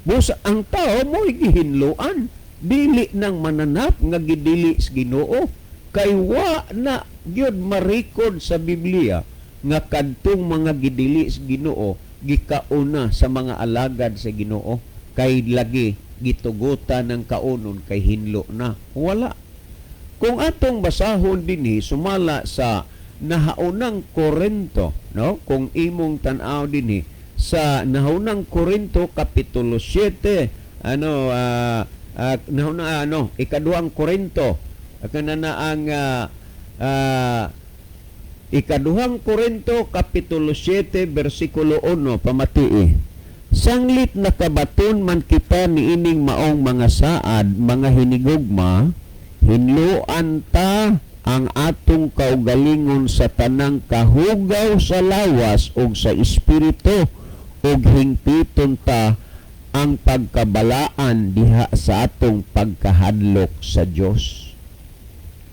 Busa ang tao mo'y gihinloan, dili nang mananap nga gidili sa Ginoo, kay wa na gyud marekod sa Biblia nga kadtong mga gidili sa Ginoo gikauna sa mga alagad sa Ginoo, kay lagi gitugutan ng kaunon kay hinlo na. Wala. Kung atong basahon dinhi sumala sa Nahaunang Korinto, no, kung imong tan-aw dinhi sa Nahaunang Korinto Kapitulo 7, ano, nahauna, ano, Ikaduhang Korinto, kana na ang Ikaduhang Korinto Kapitulo 7 bersikulo 1, pamatii. "Sanglit nakabaton man kita niining maong mga saad, mga hinigugma, hinloan ta ang atong kaugalingon sa tanang kahugaw sa lawas ug sa espiritu, ug hingpiton ta ang pagkabalaan diha sa atong pagkahadlok sa Dios."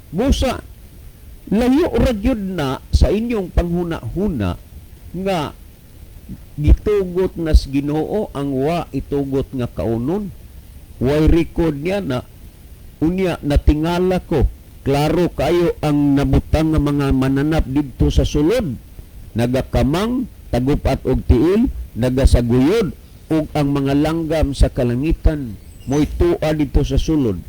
Busa layo ra gyud na sa inyong panghuna-huna nga gitugot na sa Ginoo ang wa itugot nga kaunon. Way record niya na. Unya natingala ko, klaro kayo ang nabutang nga mga mananap didto sa sulod, nagakamang, tagupat og tiil, nagasaguyod, ug ang mga langgam sa kalangitan mo'y tua dito sa sulod.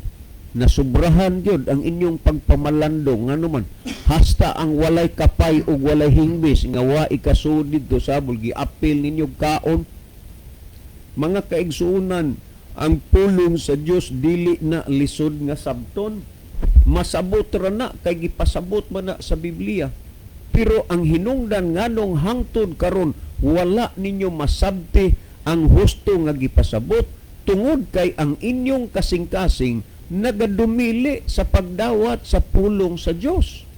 Nasubrahan gyud ang inyong pagpamalandong, ngano man hasta ang walay kapay ug walay hingbis nga wa ikasud didto sa habol, giapil ninyo kaon. Mga kaigsuonan, ang pulong sa Dios dili na lisod nga sabton. Masabot ra na kay gipasabot man na sa Biblia. Pero ang hinungdan nganong hangtod karon wala ninyo masabti ang husto nga gipasabot, tungod kay ang inyong kasing-kasing nagadumili sa pagdawat sa pulong sa Dios.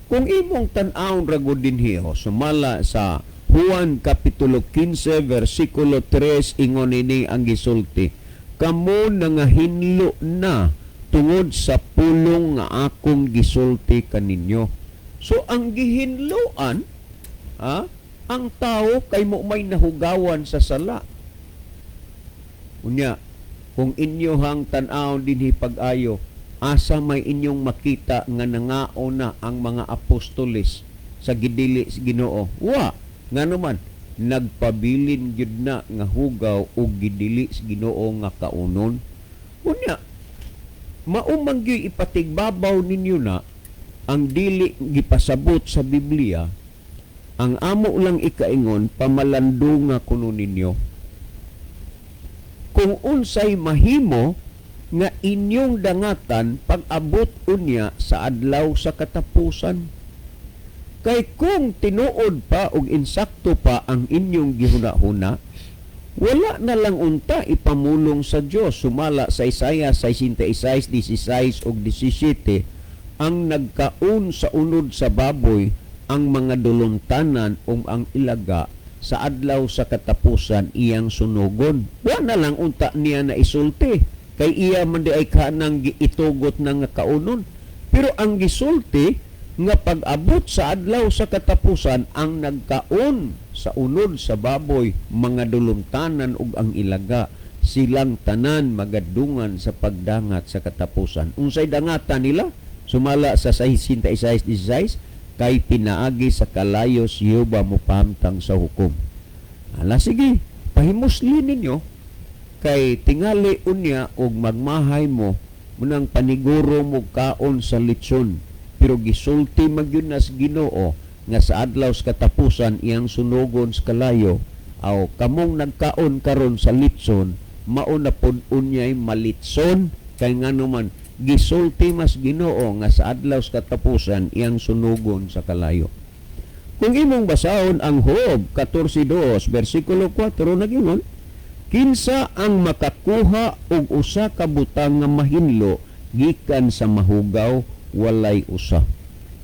Kung imong tan-awon ra gud dinhi, oh, sumala sa Juan Kapitulo 15 versikulo 3, ingon ini ang gisulti: "Kamo nangahinlo na tungod sa pulong nga akong gisulti kaninyo." So ang gihinloan, ha, ang tao kay mo may nahugawan sa sala. Unya, kung inyohang tan-awon dinhi pag-ayo, asa may inyong makita nga nangao na ang mga apostoles sa gidili sa Ginoo? Wa. Ngano man, nagpabilin gyud na nga hugaw og gidili sa Ginoo nga kaunon. Unya, mao man gyud ipatigbabaw ninyo na ang dili gipasabot sa Biblia. Ang amo lang ikaingon, pamalandunga kuno ninyo kung unsay mahimo nga inyong dangatan pag-abot unya sa adlaw sa katapusan. Kay kung tinuod pa og insakto pa ang inyong gihuna-huna, wala na lang unta ipamulong sa Dios sumala sa Isaiah 66:16 ug 17, ang nagkaon sa unod sa baboy, ang mga duluntanan ug ang ilaga, sa adlaw sa katapusan iyang sunugon. Wa na lang unta niya na isulti kay iya man di ay kanang itugot na nga kaunon. Pero ang gisulti nga pag-abot sa adlaw sa katapusan, ang nagkaon sa unod sa baboy, mga duluntanan ug ang ilaga, silang tanan magadungan sa pagdangat sa katapusan. Unsay dangatan nila? Sumala sa 66:16, kay pinaagi sa kalayo si Jehova mopahamtang sa hukom. Ala sige, pahimusli ninyo kay tingali unya og magmahay mo munang paniguro mo kaon sa litson, pero gisulti magyud na sa Ginoo nga sa adlaw sa katapusan iyang sunugon sa kalayo. Aw, kamong nagkaon karon sa litson, mao na pod unyay malitson, kay ngano man gisulti mas Ginoo nga sa adlaw sa katapusan iyang sunugon sa kalayo. Kung imong basahon ang Job 14:2 versikulo 4, nagingon, "Kinsa ang makakuha og usa ka butang nga mahinlo gikan sa mahugaw? Walay usa."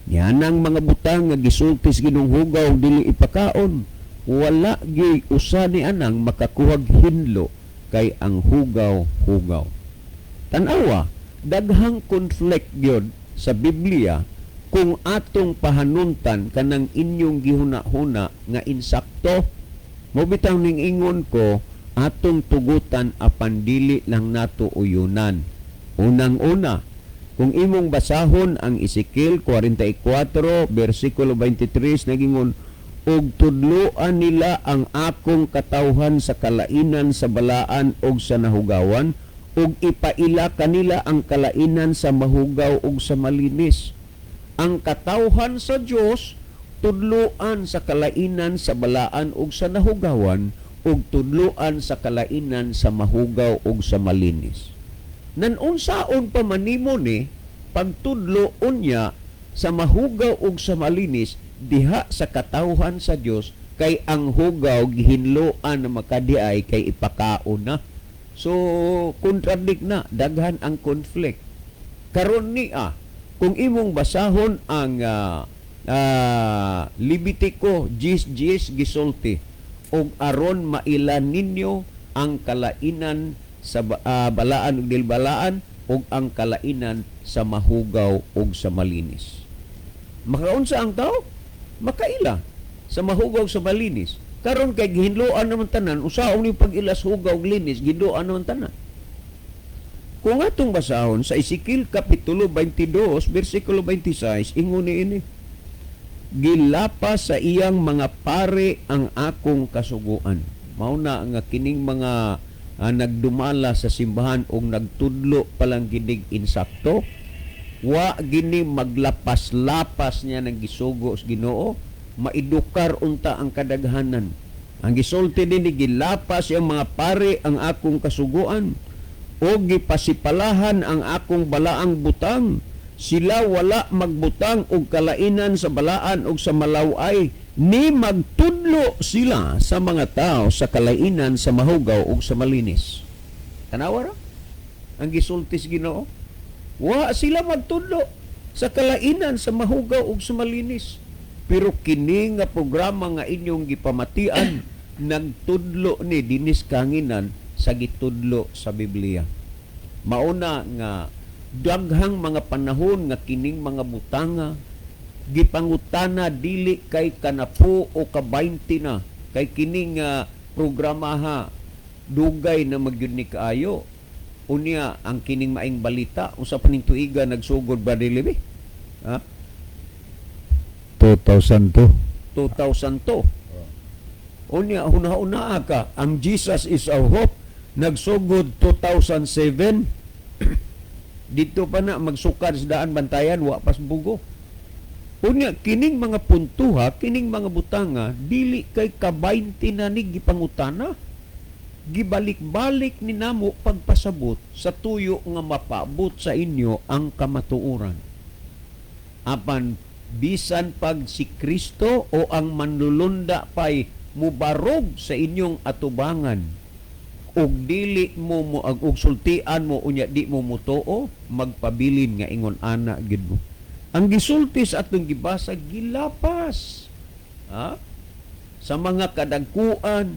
Yan ang mga butang nga gisulti sa Ginoong hugaw dili ipakaon. Wala gyuy usa ni anang makakuhag hinlo kay ang hugaw hugaw. Tan-awa, daghang conflict gyud sa Biblia kung atong pahanuntan kanang inyong gihuna-huna nga insakto. Mo bitaw ning ingon ko, atong tugutan apan dili lang nato uyunan. Unang-una, kung imong basahon ang Ezekiel 44 versikulo 23, nagingon, "Og tudloan nila ang akong katawhan sa kalainan sa balaan og sa nahugawan, ug ipaila kanila ang kalainan sa mahugaw ug sa malinis." Ang katawhan sa Dios tudloan sa kalainan sa balaan ug sa nahugawan, ug tudloan sa kalainan sa mahugaw ug sa malinis. Nanunsaon pa manimo ni pagtudlo unya sa mahugaw ug sa malinis diha sa katawhan sa Dios, kay ang hugaw gihinloan na makadiay kay ipakaon na? So contradict na, daghan ang conflict. Karon niya, kung imong basahon ang Levitico 10:10, gisulti, "Og aron maila ninyo ang kalainan sa balaan ug dili balaan ug ang kalainan sa mahugaw ug sa malinis." Makaunsa ang tao? Makaila sa mahugaw, sa malinis. Karon kay gihinloan naman tanan, usaon ni pag-ila sa hugaw ug linis, gihinloan naman tanan. Kung atong basahon sa Ezekiel Kapitulo 22 versikulo 26, ingon ni ini, "Gilapas sa iyang mga pare ang akong kasuguan." Mao na nga kining mga nagdumala sa simbahan og nagtudlo palang ginig insakto, wa gini maglapas-lapas niya ng gisugo sa Ginoo, maidukar unta ang kadaghanan. Ang gisulti dinhi, "Gilapas iyang mga pare ang akong kasuguan o gipasipalahan ang akong balaang butang. Sila wala magbutang og kalainan sa balaan og sa malaway, ni magtudlo sila sa mga tao sa kalainan sa mahugaw ug sa malinis." Tanawa ra ang gisulti sa Ginoo. Wa sila magtudlo sa kalainan sa mahugaw ug sa malinis. Pero kini nga programa nga inyong gipamatian, nagtudlo ni dinis kahanginan sa gitudlo sa Biblia. Mauna nga daghang mga panahon nga kining mga butanga gipangutana, dili kay kanapo o ka-20 na, kay kining programa ha, dugay na magyud ni kaayo. Unya ang kining Maayong Balita, unsa pa ning tuiga nagsugod ba dili bi? Ha? 2002. 2002. Unya huna-huna ka, ang Jesus Is Our Hope nagsugod 2007. Dito pa na magsukad sa Daan Bantayan, wa pas bugo. Unya kining mga puntuha, kining mga butanga, dili kay ka-20 na ni gipangutana. Gibalik-balik ni namo pagpasabot sa tuyo nga mapaabot sa inyo ang kamatuoran. Apan bisan pag si Kristo o ang manlulunda pay mubarog sa inyong atubangan ug dili mo mo ag ug sultian mo, unya di mo mutuo, magpabilin nga ingon ana gid mo. Ang gisulti sa atong gibasa, gilapas, ha, sa mga kadagkuan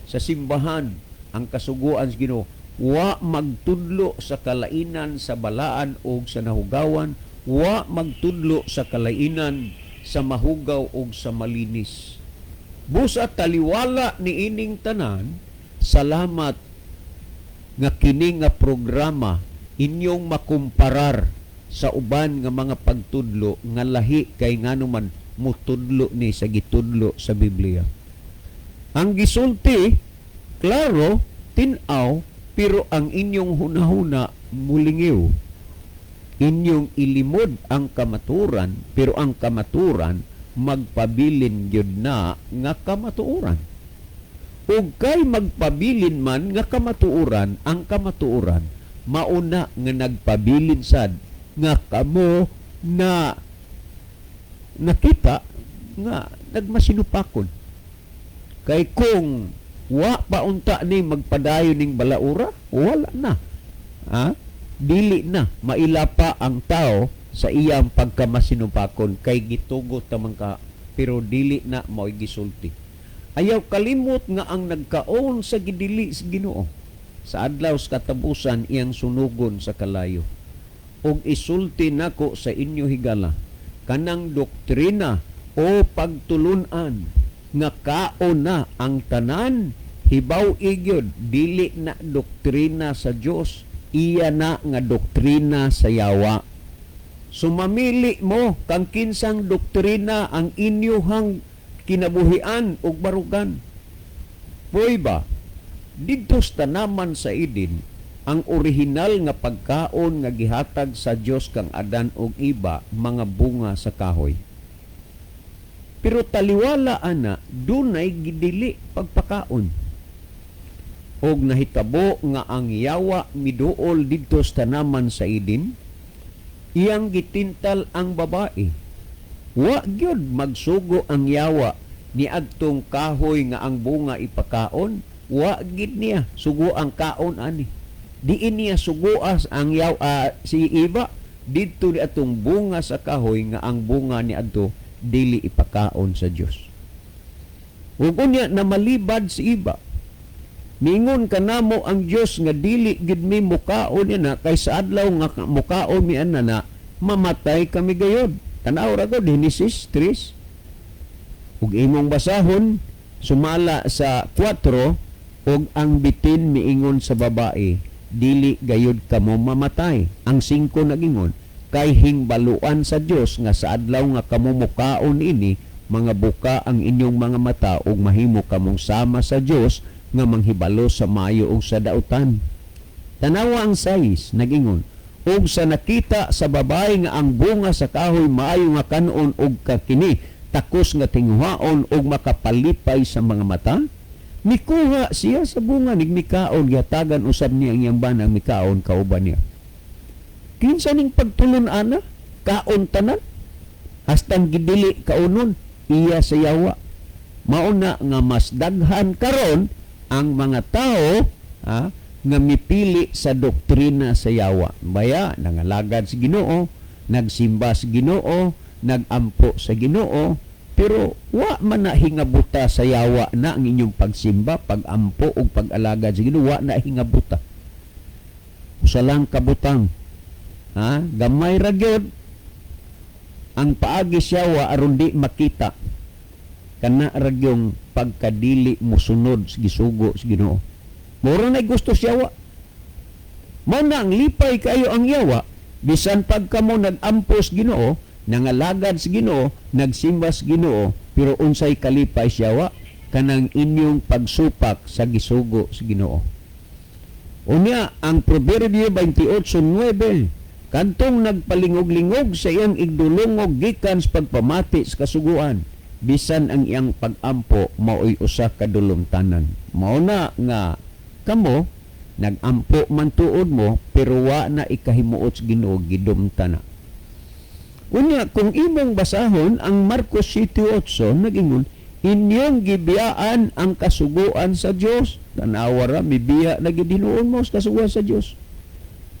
sa simbahan ang kasuguan sa Ginoo: wa magtudlo sa kalainan sa balaan og sa nahugawan, wa magtudlo sa kalainan sa mahugaw og sa malinis. Busa taliwala ni ining tanan, salamat nga kini nga programa inyong makumparar sa uban nga mga pagtudlo nga lahi, kay nganuman mutudlo ni sa gitudlo sa Biblia. Ang gisulti klaro, tin-aw, pero ang inyong hunahuna mulingiw. Inyong ilimod ang kamaturan, pero ang kamaturan magpabilin gyud na nga kamatuoran. Ug kay magpabilin man nga kamatuoran ang kamatuoran, mauna nga nagpabilin sad nga kamo na nakita nga nagmasinupakon. Kay kung wa pa unta ni magpadayon ning balaura, wala na. Ha? Dili na maila pa ang tao sa iyang pagkamasinupakon kay gitugot taman ka, pero dili na mao'y gisulti. Ayaw kalimot nga ang nagkaon sa gidili sa Ginoo, sa adlaw sa katapusan iyang sunugon sa kalayo. Og isulti nako sa inyo, higala, kanang doktrina o pagtulunan nga kaon na ang tanan, hibaw igyod dili na doktrina sa Dios, iya na nga doktrina sa yawa. Sumamili mo kang kinsang doktrina ang inyuhang kinabuhian ug barugan. Puy ba, didto sa tanaman sa Eden, ang orihinal nga pagkaon nga gihatag sa Dios kang Adan ug Eva, mga bunga sa kahoy. Pero taliwala ana, dunay gidili pagpakaon. Og nahitabo nga ang yawa miduol didto sa tanaman sa Eden, iyang gitintal ang babae. Wa gyud magsugo ang yawa ni adtong kahoy nga ang bunga ipakaon, wa gid niya sugo ang kaon ani. Diin niya suguas ang yaw, si Eva didto ni atong bunga sa kahoy nga ang bunga ni adto dili ipakaon sa Dios. Ug unya na malibad si Eva. Ningon kanamo ang Dios nga dili gid mi mukaon niya kay sa adlaw nga mukaon mi ana na, mamatay kami gayod. Tan-aw ra gud Genesis 3. Ug imong basahon sumala sa 4: "Ug ang bitin miingon sa babae, 'Dili gayud kamo mamatay.'" Ang 5 nagingon, "Kay hingbaluan sa Dios nga sa adlaw nga kamo mukaon ini, mga buka ang inyong mga mata ug mahimo kamong sama sa Dios nga manghibalo sa maayo ug sa dautan." Tanawa ang 6, nagingon, "Ug sa nakita sa babae nga ang bunga sa kahoy maayo nga kanon ug kakini takos nga tinguhaon ug makapalipay sa mga mata, mikuha siya sa bunga, nigmikaon, gihatagan usab niya ang iyang banang, mikaon kauban niya." Kinsa ning pagtulon ana? Kaon tanan hastang gidili kaunon, iya sa yawa. Mauna nga mas daghan karon ang mga tao, ha, nga mipili sa doktrina sa yawa. Baya nangalagad sa Ginoo, nagsimba sa Ginoo, nagampo sa Ginoo, Pero wa man na hingabuta sa yawa na ang inyong pagsimba, pagampo ug pag-alagad sa Ginoo, wa na hingabuta. Usa lang kabutang. Ha? Gamay ra gyud ang paagi sa yawa aron di makita kana ra gyung pagkadili mosunod sa gisugo sa Ginoo. Mura na gusto sa yawa. Mao na ang lipay kayo ang yawa bisan pagka mo nag-ampo sa Ginoo, nangalagad sa Ginoo, nagsimba sa Ginoo, pero unsay kalipay sa yawa kanang inyong pagsupak sa gisugo sa Ginoo. Unya ang Proverbio 28:9, kantong nagpalingog-lingog sa iyang igdulongog gikan sa pagpamati sa kasuguan, bisan ang iyang pagampo maoy usa ka dulumtanan. Mao na nga kamo nagampo man tuod mo pero wa na ikahimuot sa Ginoo, gidumta na. Unya kung imong basahon ang Marcos 7:8, nag-ingon inyong gibiyaan ang kasuguan sa Dios. Tanawa ra, mibiya na gid hinuon mo sa kasuguan sa Dios.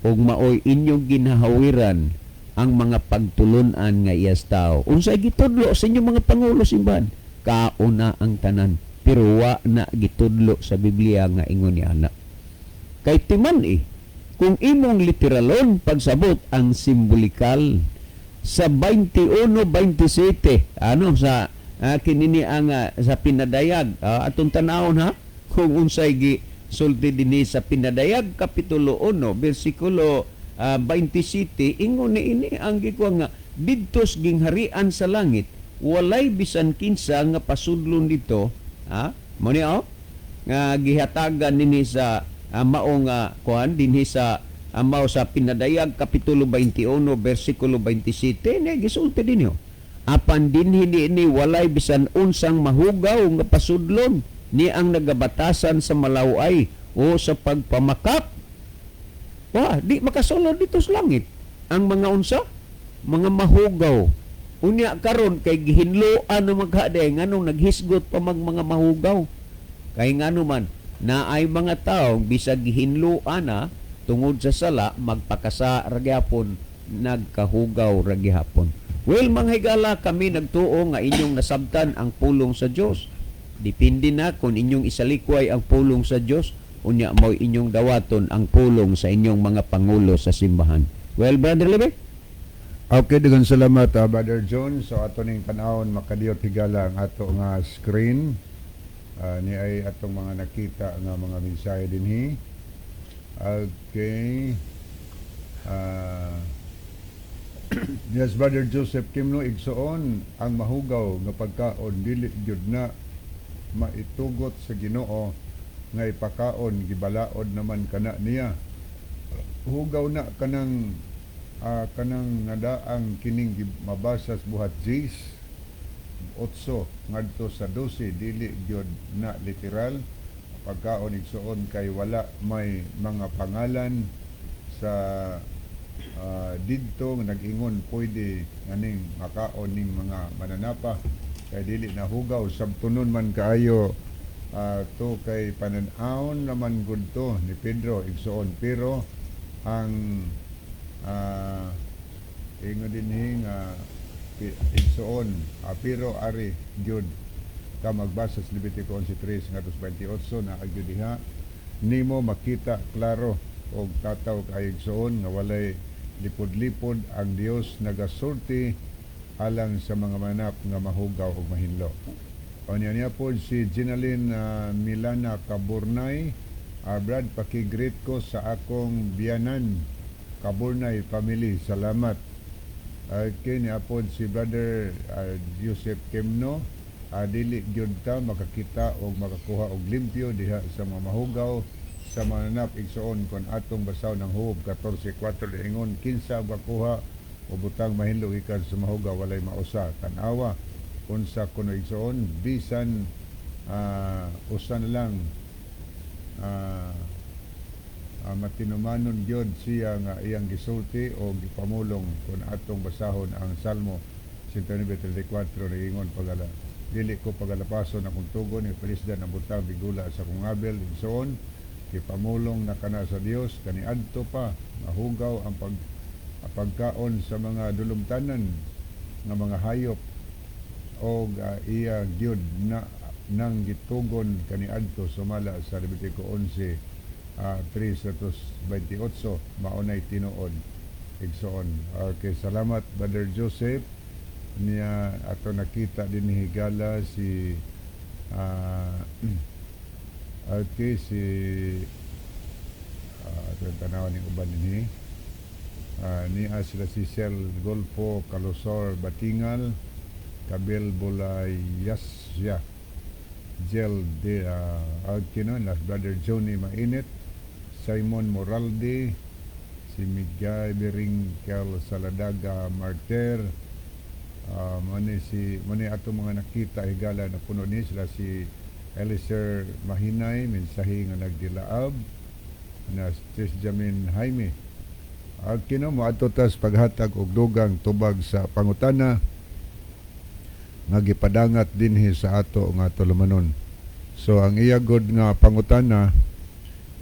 Ug maoy inyong ginahawiran ang mga pagtulun-an nga iyas tao. Unsay gitudlo sa inyong mga pangulo simbahan? Kauna ang tanan. Pero wa na gitudlo sa Biblia nga ingon ni ana. Kay timan kung imong literalon pagsabot ang simbolikal sa 21:27, ano sa kinini ang sa pinadayag, atong tanawon ha kung unsay gi sulti dinhi sa Pinadayag kapitulo 1 bersikulo 27, ingon ni ini ang gikuha nga didtos gingharian sa langit walay bisan kinsa nga pasudlon dito, ha mo ni oh, nga gihatagan nini sa maong kuan dinhi sa mao sa Pinadayag kapitulo 21 bersikulo 27 ne gisulti dinhi. Apan dinhi niini walay bisan unsang mahugaw nga pasudlon ni ang nagabatasan sa malaway o sa pagpamakak. Wa, di makasulod dito sa langit ang mga unsa, mga mahugaw. Unya karon kay gihinloan na maghaday nganong naghisgot pa mag mga mahugaw. Kay ngano man naay mga tawo bisag gihinloan na tungod sa sala magpakasa ra gyapon, nagkahugaw ra gihapon. Well, mga higala, kami nagtuo nga inyong nasabtan ang pulong sa Dios. Depende na kung inyong isalikway ang pulong sa Dios, unya mo'y inyong dawaton ang pulong sa inyong mga pangulo sa simbahan. Well, Brother Lebe? Okay, daghang salamat, Brother John. So ato ning tan-awon, makadiyot higala, ang ato nga screen. Ni ay atong mga nakita nga mga mensahe dinhi. Okay. Yes, Brother Joseph Kimno, igsoon, ang mahugaw nga pagkaon dili gyud na maitugot sa Ginoo nga ipakaon, gibalaod naman kana niya. Hugaw na kanang kanang nadaang kining mabasa sa Buhat 10:8 ngadto sa 12, dili gyud na literal pagkaon, igsoon, kay wala may mga pangalan sa didto nga nag-ingon pwede nganing makaon ning mga mananapa kay dili na hugaw. Sabtunon man kaayo to kay panan-awon naman gud to ni Pedro, igsoon, pero ang ingon dinhi nga igsoon, pero ari gyud ka magbasa sa Levitico 11:3 ngadto sa 28 na gyud diha nimo makita klaro og tataw kaayo, igsoon, nga walay lipod-lipod ang Dios nagasulti alang sa mga mananap nga mahugaw ug mahinlo. Unya niya po si Ginaline Milana Kaburnay. Brad, paki-greet ko sa akong biyanan, Kaburnay family. Salamat. Okay, niya po si Brother Joseph Kemno. Dili gyud ta makakita og makakuha og limpyo diha sa mga mahugaw sa mananap, igsoon, kon atong basahon ang Job 14:4, ingon kinsa ang makuha o butang mahinlo gikan sa mahugaw, walay mausa. Tan-awa unsa kuno, igsoon, bisan usa na lang matinumanon gyud siya nga iyang gisulti o gipamulong kung atong basahon ang Salmo 139:34, niingon pagala dili ko pagalapason akong tugon ni palisdan ang butang bigula sa akong abel, igsoon, gipamulong na kana sa Dios kaniadto pa mahugaw ang pagkaon sa mga dulumtanan nga mga hayop. Og iya gyud na nang gitugon kaniadto sumala sa Levitico 11 3:28, maunay tinuod, igsoon. Okay, salamat, Brother Joseph. Niya ato nakita din ni higala si okay, si ato tanawan ni uban dinhi. Niya sila si Sel Golfo Kalosor Batingal Kabel Bulayasya Gel de okay, no, las Brother Johnny Mainit, Simon Moralde, si Miguel Beringkel Saladaga Marter, mani si mani ato mga nakita, higala, na puno ni sila si Eliser Mahinay, mensahe nga nagdilaab na Tris Jamin Jaime. Kino mo ato tas paghatag og dugang tubag sa pangutana nga gipadangat dinhi sa ato nga tulumanon. So ang iya god nga pangutana,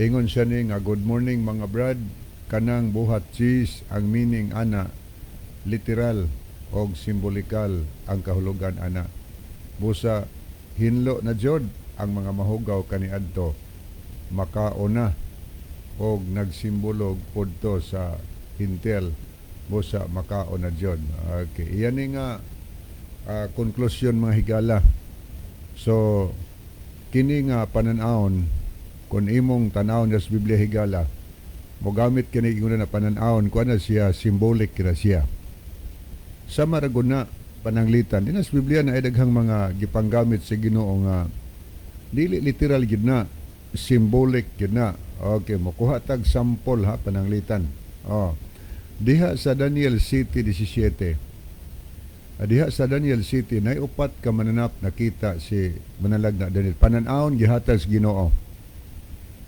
ingon siya ni nga, "Good morning, mga brad, kanang buhat cheese, ang meaning ana, literal og simbolikal ang kahulugan ana? Busa hinlo na jud ang mga mahugaw kaniadto, makauna og nagsimbolog pud to sa hintel, busa makaon na jud." Okay, iyan ni nga konklusyon, mga higala. So kini nga panan-awon, kung imong tan-awon sa Biblia, higala, mogamit kini ingon na panan-awon, kuan na siya, symbolic kina siya. Sa maraguna pananglitan din sa Biblia na ay daghang mga gipanggamit sa Ginoo nga dili literal gid na, symbolic gid na. Okay, mokuha tag sample ha, pananglitan. Oh. Diha sa Daniel 7:17. Diha sa Daniel 7 nay upat ka mananap nakita si manalag na Daniel. Panan-awon gihatag sa Ginoo.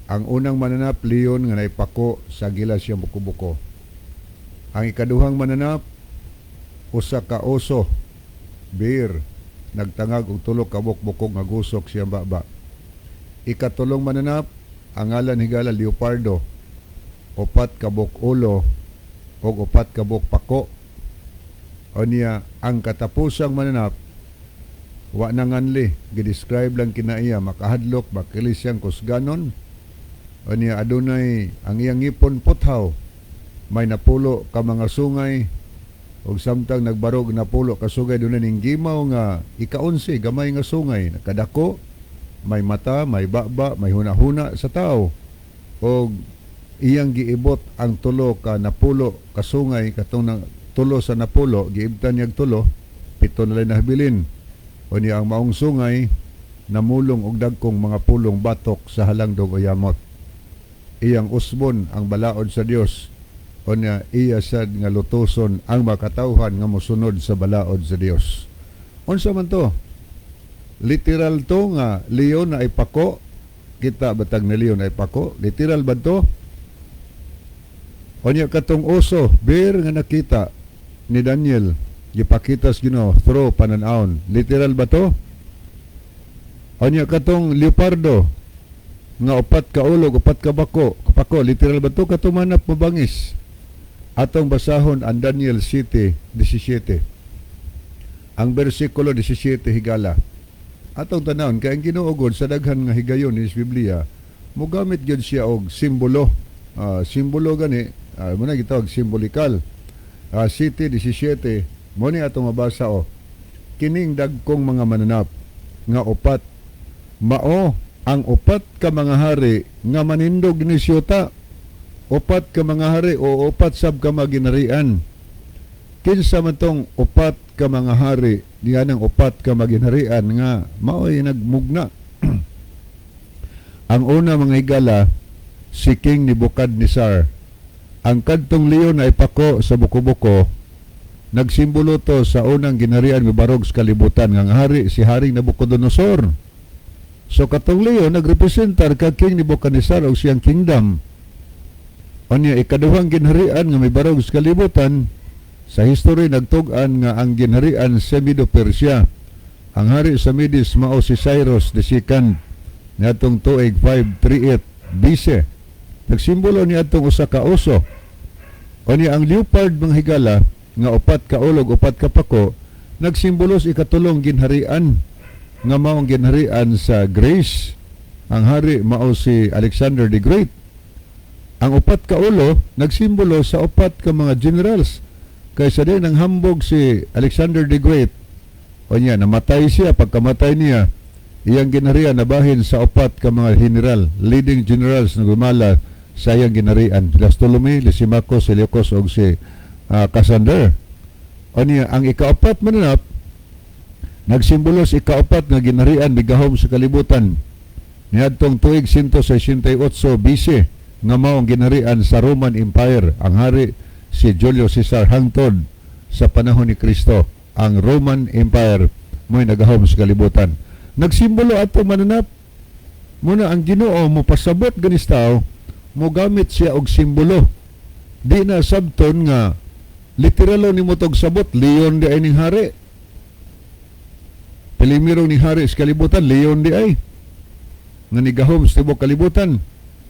Ang unang mananap, leon nga naipako sa gilas siyang buko-buko. Ang ikaduhang mananap, usa ka oso, bear, nagtangag og tulo ka bukbukog nga gusok siyang baba. Ikatulong mananap, ang ngalan, higala, leopardo, upat ka buok ulo ug upat ka buok pako. Unya ang katapusang mananap, wa na nganli, gidescribe lang kinaiya, makahadlok, makilis siyang kusganon. Unya adunay ang iyang ngipon puthaw, may napulo ka mga sungay, ug samtang nagbarog napulo ka sungay, dunay ning gimaw nga ikaunsi, gamay nga sungay, nakadako, may mata, may baba, may hunahuna sa tao. Og iyang giibot ang tulo ka napulo ka sungay, katong na, tulo sa napulo, giibtan niyag tulo, pito na lang nahabilin. Unya ang maong sungay namulong og dagkong mga pulong batok sa halangdong o yamot. Iyang usbon ang balaod sa Dios. Unya iya sad nga lutoson ang makatawhan nga mosunod sa balaod sa Dios. Unsa man to? Literal to nga leon na ipako? Kita batag na leon na ipako? Literal ba to? Unya katong oso, bear nga nakita ni Daniel, gipakita sa Ginoo through panan-awon. Literal ba to? Unya katong leopardo nga upat ka ulo, upat ka bako, kapako, literal ba to? Katong manap mabangis. Atong basahon ang Daniel 7:17. Ang bersikulo 17, higala. Atong tanawon kay ang Ginoo gud sa daghan nga higayon ni sa Biblia, mogamit gyud siya og simbolo. Simbolo gani, mo na gitawag simbolikal. 7:17 mo ni atong mabasa o. "Kining dagkong mga mananap nga upat mao ang upat ka mga hari nga manindog ni siyuta." Upat ka mga hari o upat sab ka mga ginharian. Kinsa man tong upat ka mga hari diyan, ang upat ka mga ginharian nga mao'y nagmugna? Ang una, mga higala, si King Nebuchadnezzar. Ang kadtong leon na ipako sa buko-buko, nagsimbolo to sa unang ginharian mibarog sa kalibutan nga ang hari si Haring Nabucodonosor. So katong leon nagrepresentar ka King Nebuchadnezzar o siyang kingdom. Unya ikaduhang ginharian nga mibarog sa kalibutan, sa history nagtug-an nga ang ginharian sa Medo-Persia. Ang hari sa Medes mao si Cyrus II niadtong tuig 538 BC. Nagsimbolo niya atong usa ka oso. Unya ang leopard, mga higala, nga upat ka ulog, upat ka pako, Nagsimbolo sa ikatulong ginharian nga maong ginharian sa Greece. Ang hari mao si Alexander the Great. Ang upat ka ulo nagsimbolo sa upat ka mga generals. Kaysa din ang hambog si Alexander the Great. O niya, namatay siya. Pagkamatay niya, iyang ginharian nabahin sa upat ka mga general, leading generals na gumala sa iyang ginharian. Sila Ptolemy, Lysimachus, Seleucus ug si Cassander. O niya, ang ikaapat mananap, nagsimbolo sa ikaapat nga ginharian migahom sa kalibutan niadtong tuig 168 BC nga mao ang ginharian sa Roman Empire. Ang hari si Julius Caesar. Hangtod sa panahon ni Kristo, ang Roman Empire mo'y nagahom sa kalibutan. Nagsimbolo ato mananap. Muna ang Ginoo mo pasabot ganis tao, mo gamit siya og simbolo. Di na sabton nga literal ni mo tog sabot, leon di ay ning hari. Pilimiro ni hari sa kalibutan, leon di ay nga nigahom sa tibuok kalibutan.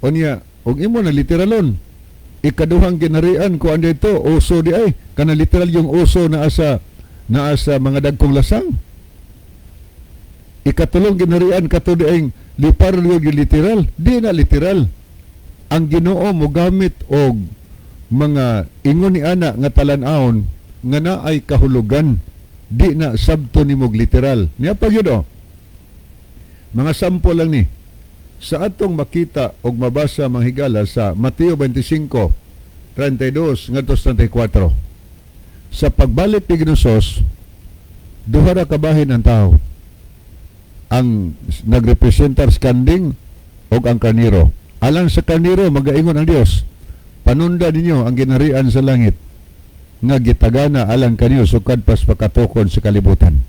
Unya, og imo na literalon, ikaduhang ginharian ko dito, oso di ay kana, literal yung oso naa sa mga dagkong lasang. Ikatulong ginharian kato di ay leopardo yung literal. Di na literal. Ang Ginoo mo gamit og mga ingon ni ana nga talan-awon nga naay kahulugan. Di na sabto nimog literal niya pa gyud. Oh, mga sample lang ni sa atong makita og mabasa, mga higala, sa Mateo 25:32 ngadto 34. Sa pagbalik ni Ginosos, duha ra ka bahin ang tao: ang nagrepresentar sa kanding og ang karniro. Alang sa karniro, magaingon ang Dios, "Panunda ninyo ang ginharian sa langit nga gitagana alang kanyo sukad pas pagkatukod sa kalibutan."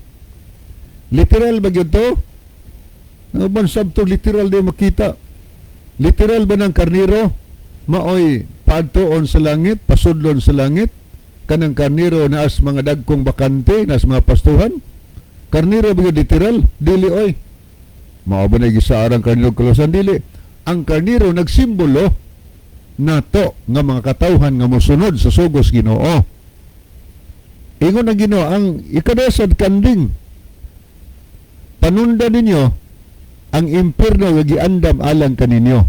Literal ba gyud to? Ang uban sabto literal di makita. Literal ba ng karniro maoy paadtoon sa langit, pasudlon sa langit? Kanang karniro naas mga dagkong bakante, naas mga pastuhan? Karniro ba yun literal? Dili oy. Mao ba na gisaarang karniro kalusan? Dili. Ang karniro nagsimbolo nato nga mga katawhan nga mosunod sa sugos Ginoo. Ingon ang Ginoo, ang ikadasad kanding, "Panunda ninyo ang impierno nga giandam alang kaninyo."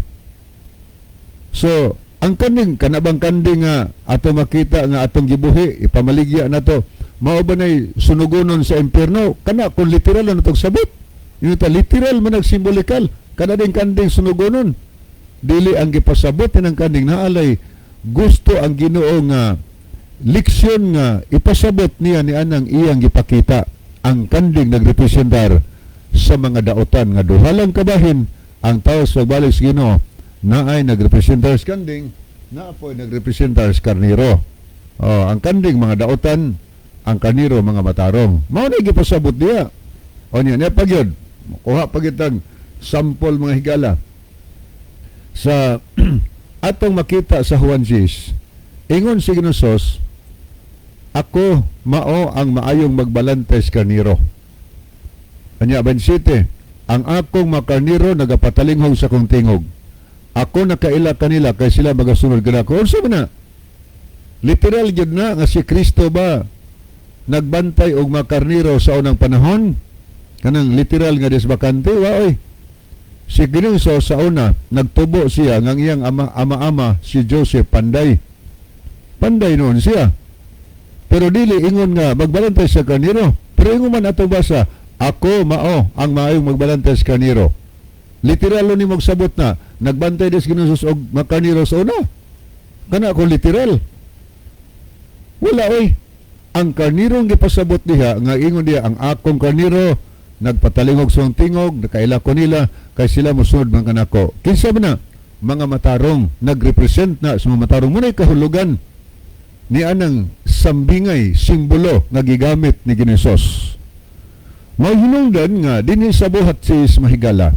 So, ang kanding, kana bang kanding nga ato makita nga atong gibuhi, ipamaligya nato, mao ba nay sunugonon sa impierno? Kana kung literal na natong sabot. Yun ta literal man nagsimbolikal. Kana din kanding sunugonon. Dili ang gipasabot ng kanding, naalay gusto ang Ginoo nga leksyon nga ipasabot niya ni anang iyang gipakita. Ang kanding nagrepresentar sa mga daotan nga duha lang kabahin ang tao sa pagbalik sa Ginoo, naay nagrepresentar sa kanding, naa po'y nagrepresentar sa karniro. Oh, ang kanding mga daotan, ang karniro mga matarong. Mao na gipasabot diya. O niya niya pagyod kuha pagyud sample, mga higala, sa atong makita sa Juan 10. Ingon si Ginosos, "Ako mao ang maayong magbalante sa karniro." Anya 27, "Ang akong mga karniro nagapatalinghog sa akong tingog. Ako nakaila kanila kay sila magasunod kanako." Unsa man na? Literal gyud na nga si Kristo ba nagbantay og mga karniro sa unang panahon? Kanang literal nga disbakante, wa oy. Si Ginoong sa una, nagtubo siya nga ang iyang ama, ama-ama si Joseph panday. Panday noon siya. Pero dili ingon nga magbalantay sa karniro. Pero ingon man ato basa, "Ako mao ang maayong magbalantay sa karniro." Literal ni magsabot na nagbantay des Ginoong og mga karniro sa una. Kana kung literal. Wala oy. Ang karnirong gipasabot diha nga ingon diha, "Ang akong karniro nagpatalingog sa tingog, nakaila ko nila kay sila mosunod man kanako." Kinsa man na? Mga matarong, nagrepresent na sa mga matarong. Muna'y kahulugan ni anang sambingay, simbolo nga gigamit ni Ginoong. May hinungdan nga dinhi sa buhat si mahigala.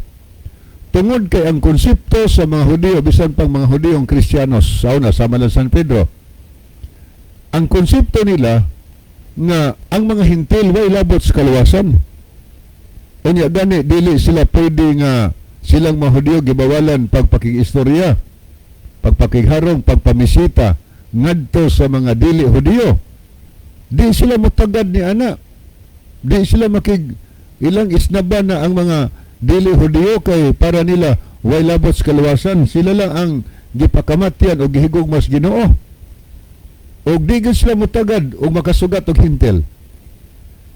Tungod kay ang konsepto sa mga Hudiyo, bisan pang mga Hudiyong Kristiyanos, sa una, sama lang San Pedro, ang konsepto nila nga ang mga Hintil way labot sa kaluwasan. Unya gani dili sila pwede nga silang mga Hudiyo gibawalan pagpakig-istorya, pagpakigharong, pagpamisita ngadto sa mga dili Hudiyo. Di sila mutagad ni ana. Di sila makig ilang isnaba na ang mga dili Hudiyo kay para nila way labot sa kaluwasan. Sila lang ang gipakamatyan o gihigugma sa Ginoo. Og di gid sila mutagad og makasugat og hintel.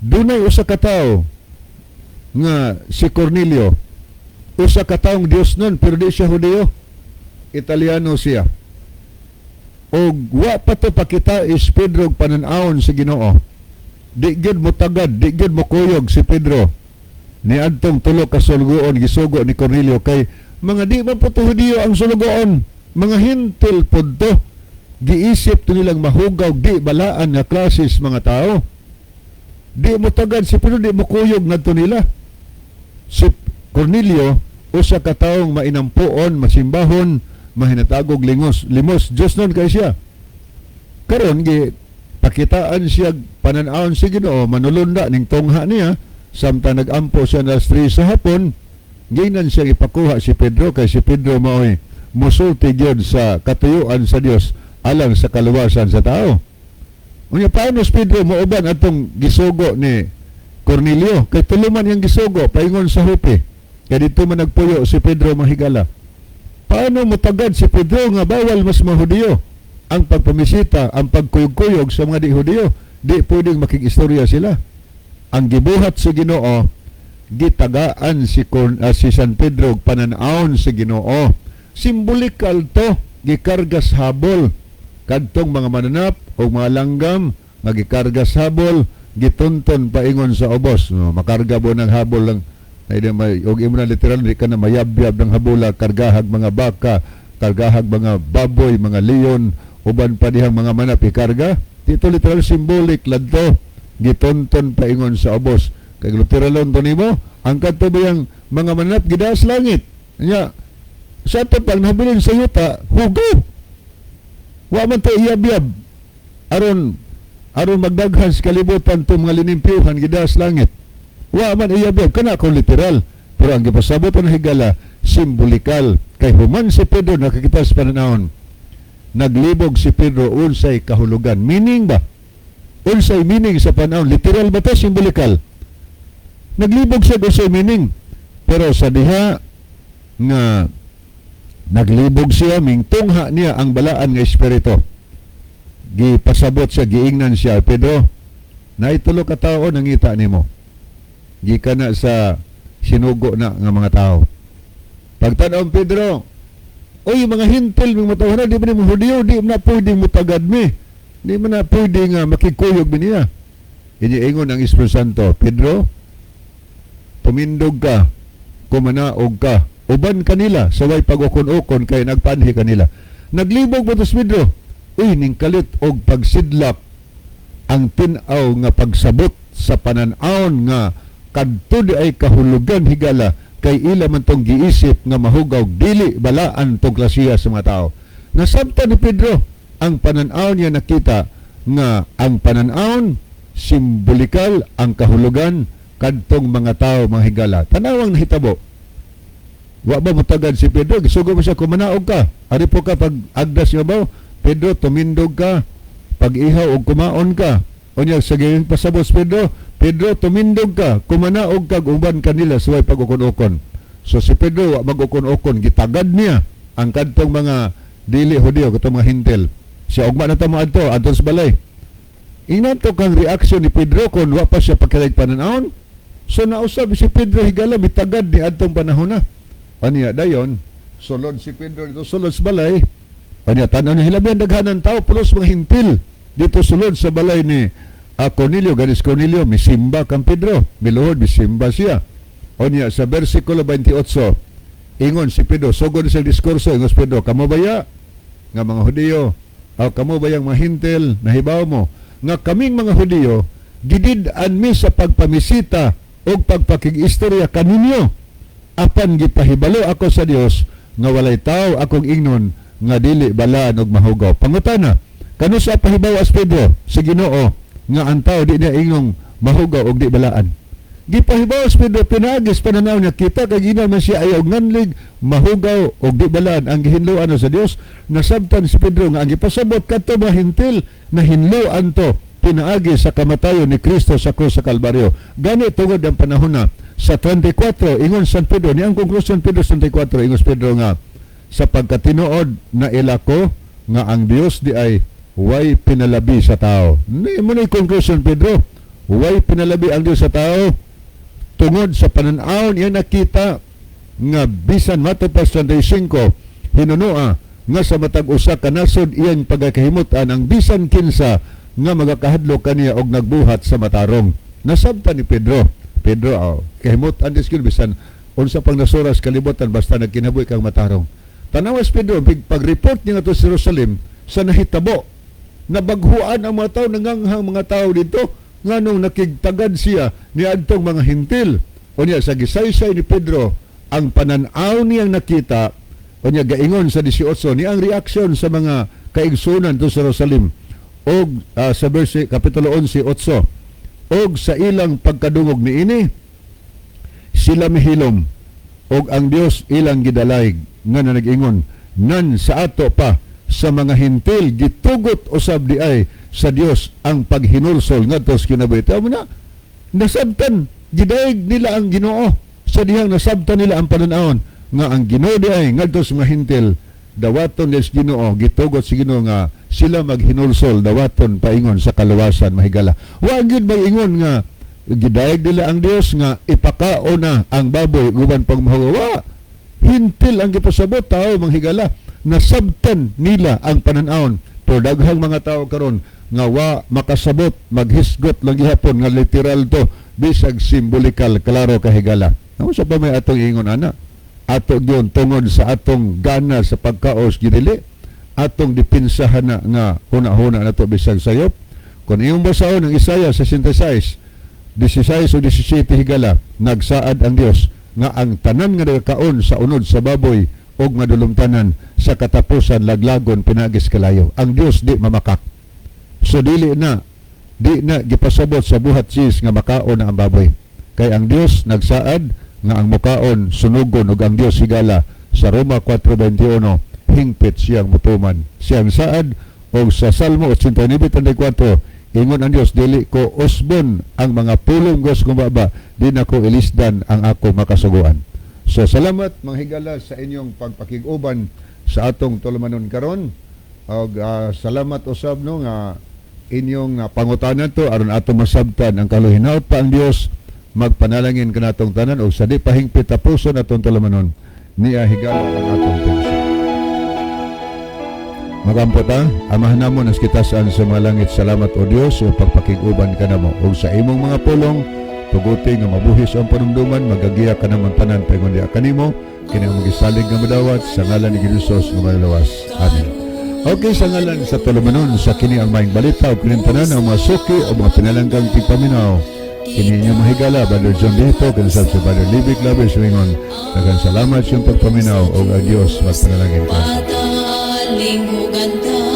Dunay usa ka tawo nga si Cornelio, usa ka taong Dios nun, pero di siya Hudiyo. Italiano siya. Og wa pa to pakita is Pedro og panan-awon sa Ginoo. Di gyud mo tagad, di gyud mo kuyog si Pedro. Niadtong tulo ka sulugoon gisugo ni Cornelio kay mga di man po to Hudiyo ang sulugoon, mga hintil pod to. Giisip to nilang mahugaw, di balaan nga klases mga tao. Di mo tagad si Pedro, di mo kuyog ngadto nila. Si Cornelio usa ka taong mainampuon, masimbahon, mahinatagog lingos, limos, Diyos nun kay siya. Karon gi pakitaan siya panan-awon si Ginoo, manulunda ning tungha niya samtang nagampo siya alas 3 sa hapon, ginan siya ipakuha si Pedro kay si Pedro maoy musulti gyud sa katuyuan sa Dios alang sa kaluwasan sa tao. Unya paano si Pedro mooban atong gisugo ni Cornelio kay tulo man yang gisugo paingon sa Jope? Kay dito man nagpuyo si Pedro, mga higala. Paano mutagad si Pedro nga bawal mas mahudiyo ang pagpamisita, ang pagkuyog-kuyog sa mga di Hudiyo? Di pwedeng makig-istorya sila. Ang gibuhat sa Ginoo, gitagaan si San Pedro og panan-awon sa Ginoo. Simbolikal to, gikargas habol. Kadtong mga mananap o mga langgam nga gikargas habol, gitunton paingon sa ubos. No, makarga mo ng habol lang ay di may og imo na literal, di ka na mayabyab ng habula, kargahag mga baka, kargahag mga baboy, mga leon, uban pa dihang mga manap ikarga. Dito literal, symbolic ladto, gitonton paingon sa ubos. Kay literalon to nimo ang kadto bayang mga manap gidaas langit nya sa ato pag nabilin sa yuta, hugaw. Wa man to iyabyab aron aron magdaghan sa kalibutan to mga linimpyuhan gidaas langit. Wa man iyabyab kana kung literal, pero ang gipasabot ang higala, simbolikal. Kay human si Pedro nakakita sa pananawon, naglibog si Pedro unsay kahulugan, meaning ba, unsay meaning sa panahon, literal ba to, simbolikal. Naglibog siya unsay meaning, pero sa diha nga naglibog siya, mingtungha niya ang balaan nga espiritu. Gipasabot siya, giingnan siya, "Pedro, naitulo ka tao nangita nimo gikan na sa sinugo na nga mga tao." Pagtan-aw Pedro, "Oy, mga hintil ming matawhan, di ba ni mo Hudiyo, di mo na pwede mo tagad mi. Di mo na pwede nga makikuyog mi niya." Iniingon ang Espiritu Santo, "Pedro, tumindog ka, kumanaog ka, uban kanila, sa way pag-ukon-ukon kay nagpanhi kanila." Naglibog mo to si Pedro. Uy, ning kalit og pagsidlak ang tin-aw nga pagsabot sa panan-awon nga kadto di ay kahulugan, higala, kay ila man tong giisip nga mahugaw, dili balaan tong klasiya sa mga tao. Nasabtan ni Pedro ang panan-aw niya, nakita nga ang panan-awon simbolikal ang kahulugan kadtong mga tao, mga higala. Tanawang nahitabo. Wa ba mutagad si Pedro? Gisugo mo siya, "Kumanaog ka. Ari po ka pag agdas nga ba? Pedro, tumindog ka. Pag-ihaw og kumaon ka." Unya sa gayon pasabot si Pedro, "Pedro, tumindog ka, kumanaog ka, uban kanila suway pag-ukon-ukon." So si Pedro wa mag-ukon-ukon, gitagad niya ang kadtong mga dili Hudiyo, katong mga hintil. Siya ugma na ta mo adto, adto sa balay. Ingnan to kang reaksyon ni Pedro kung wa pa siya pakilig pananawon. So nausab si Pedro, higala, mitagad ni adtong panahon na. Aniya dayon, sulod si Pedro dito sulod sa balay. Aniya tanan hilabihan daghanan tao pulos mga hintil dito sulod sa balay ni Cornelio. Ganis Cornelio misimba kang Pedro, miluhod misimba siya. Unya sa versikulo 28, ingon si Pedro, sugod sa diskurso, ingon si Pedro, "Kamo baya nga mga Hudiyo, o kamo bayang mga hintil, nahibaw mo nga kaming mga Hudiyo gidid-an mi sa pagpamisita og pagpakig-istorya kaninyo. Apan gipahibalo ako sa Dios nga walay tao akong ingnon nga dili balaan og mahugaw." Pangutana, kanusa pahibaw as Pedro sa Ginoo nga ang tao di niya ingong mahugaw og di balaan? Gipahibaw si Pedro pinaagis pananaw niya kita kay gina man siya ayaw nganlig mahugaw og di balaan ang gihinloan sa Dios. Nasabtan si Pedro nga ang gipasabot kadto mga hintil na hinloan to. pinaagi sa kamatayon ni Kristo sa krus sa Kalbaryo. Gani tungod ang panahon na sa 34, ingon San Pedro, ni ang conclusion Pedro 34, ingon Pedro nga sa pagkatinuod na ilako nga ang Dios di ay way pinalabi sa tao. Ni mo na conclusion Pedro, way pinalabi ang Dios sa tao tungod sa panan-aw niya nakita nga bisan matod pa 35 hinunoa nga sa matag usa ka nasod iyang pagakahimutan ang bisan kinsa nga magakahadlok kaniya og nagbuhat sa matarong. Nasabtan ni Pedro. Pedro, oh, kahimutan dis gyud bisan unsa pang nasuras kalibutan basta nagkinabuhi kang matarong. Tanawas Pedro, pag-report niya ngadto sa Jerusalem sa nahitabo, nabaghuan ang mga tao, nanganghang mga tao dito, nganong nakigtagad siya ni adtong mga Hentil. Unya sa gisaysay ni Pedro, ang panan-aw niyang nakita, unya gaingon sa 18 ni ang reaksyon sa mga kaigsunan to sa Jerusalem og sa verse kapitulo 11 8, og sa ilang pagkadungog niini sila mihilom og ang Dios ilang gidalayg nga nag-ingon, "Nan sa ato pa sa mga Hentil gitugot usab di ay sa Dios ang paghinulsol ngadto sa kinabuhi." Tama na, nasabtan, gidayeg nila ang Ginoo sa dihang nasabtan nila ang pananawon nga ang Ginoo di ay ngadto sa mga Hentil dawaton des Ginoo, gitugot si Ginoo nga sila maghinulsol, dawaton paingon sa kaluwasan, mahigala. Wa gyud ingon nga gidayeg nila ang Dios nga ipakaon na ang baboy guban pag mahuwa. Hentil ang gipasabot, tao, manghigala. Nasabtan nila ang pananawon, pero daghang mga tao karon nga wa makasabot, maghisgot lang gihapon nga literal to bisag simbolikal. Klaro kahigala. Sa pa may atong ingon ana, ato gyud tungod sa atong gana sa pagkaos, gidili atong dipinsahan na nga huna-huna nato bisag sayop. Kung iyong basahon ang Isaiah 66, 16 o 17, higala, nagsaad ang Dios nga ang tanan nga nagakaon sa unod sa baboy og madulumtanan sa katapusan laglagon pinagis kalayo. Ang Dios di mamakak. So dili na, di na gipasabot sa Buhat 6 nga makaon na ang baboy. Kay ang Dios nagsaad nga ang mukaon sunugon ug ang Dios, higala, sa Roma 4:21 hingpit siyang mutuman. Siyang saad og sa Salmo 89:34 ingon ang Dios, "Dili ko usbon ang mga pulong ko sa baba, di na ko ilisdan ang ako makasuguan." So salamat, mga higala, sa inyong pagpakig-uban sa atong tulumanon karon. Og salamat usab no nga inyong pangutanan to aron ato masabtan ang kaluhinaut pa. Ang Dios magpanalangin kanatong tanan og sa di pahingpit tapuson atong tulumanon niya, higala, ang atong pensa. Magampo ta. Amahan namo nas kitasaan sa mga langit, salamat o Dios sa pagpakig-uban kanamo ug sa imong mga pulong. Tuguti nga mabuhis ang panumduman, magagiya ka naman tanan paingon diha kanimo. Kini ang magisalig nga madawat sa ngalan ni Jesus nga manluluwas. Amen. Okay, sa ngalan sa tulumanon sa kini ang maayong balita ug kining tanan ang mga suki o mga pinalanggang tigpaminaw. Kini inyo mahigala, Brother John Dito, kanasab sa Brother Libby Claver Swingon. Daghang salamat sa iyong pagpaminaw o ang Diyos magpanalangin ka. Padaling huganda.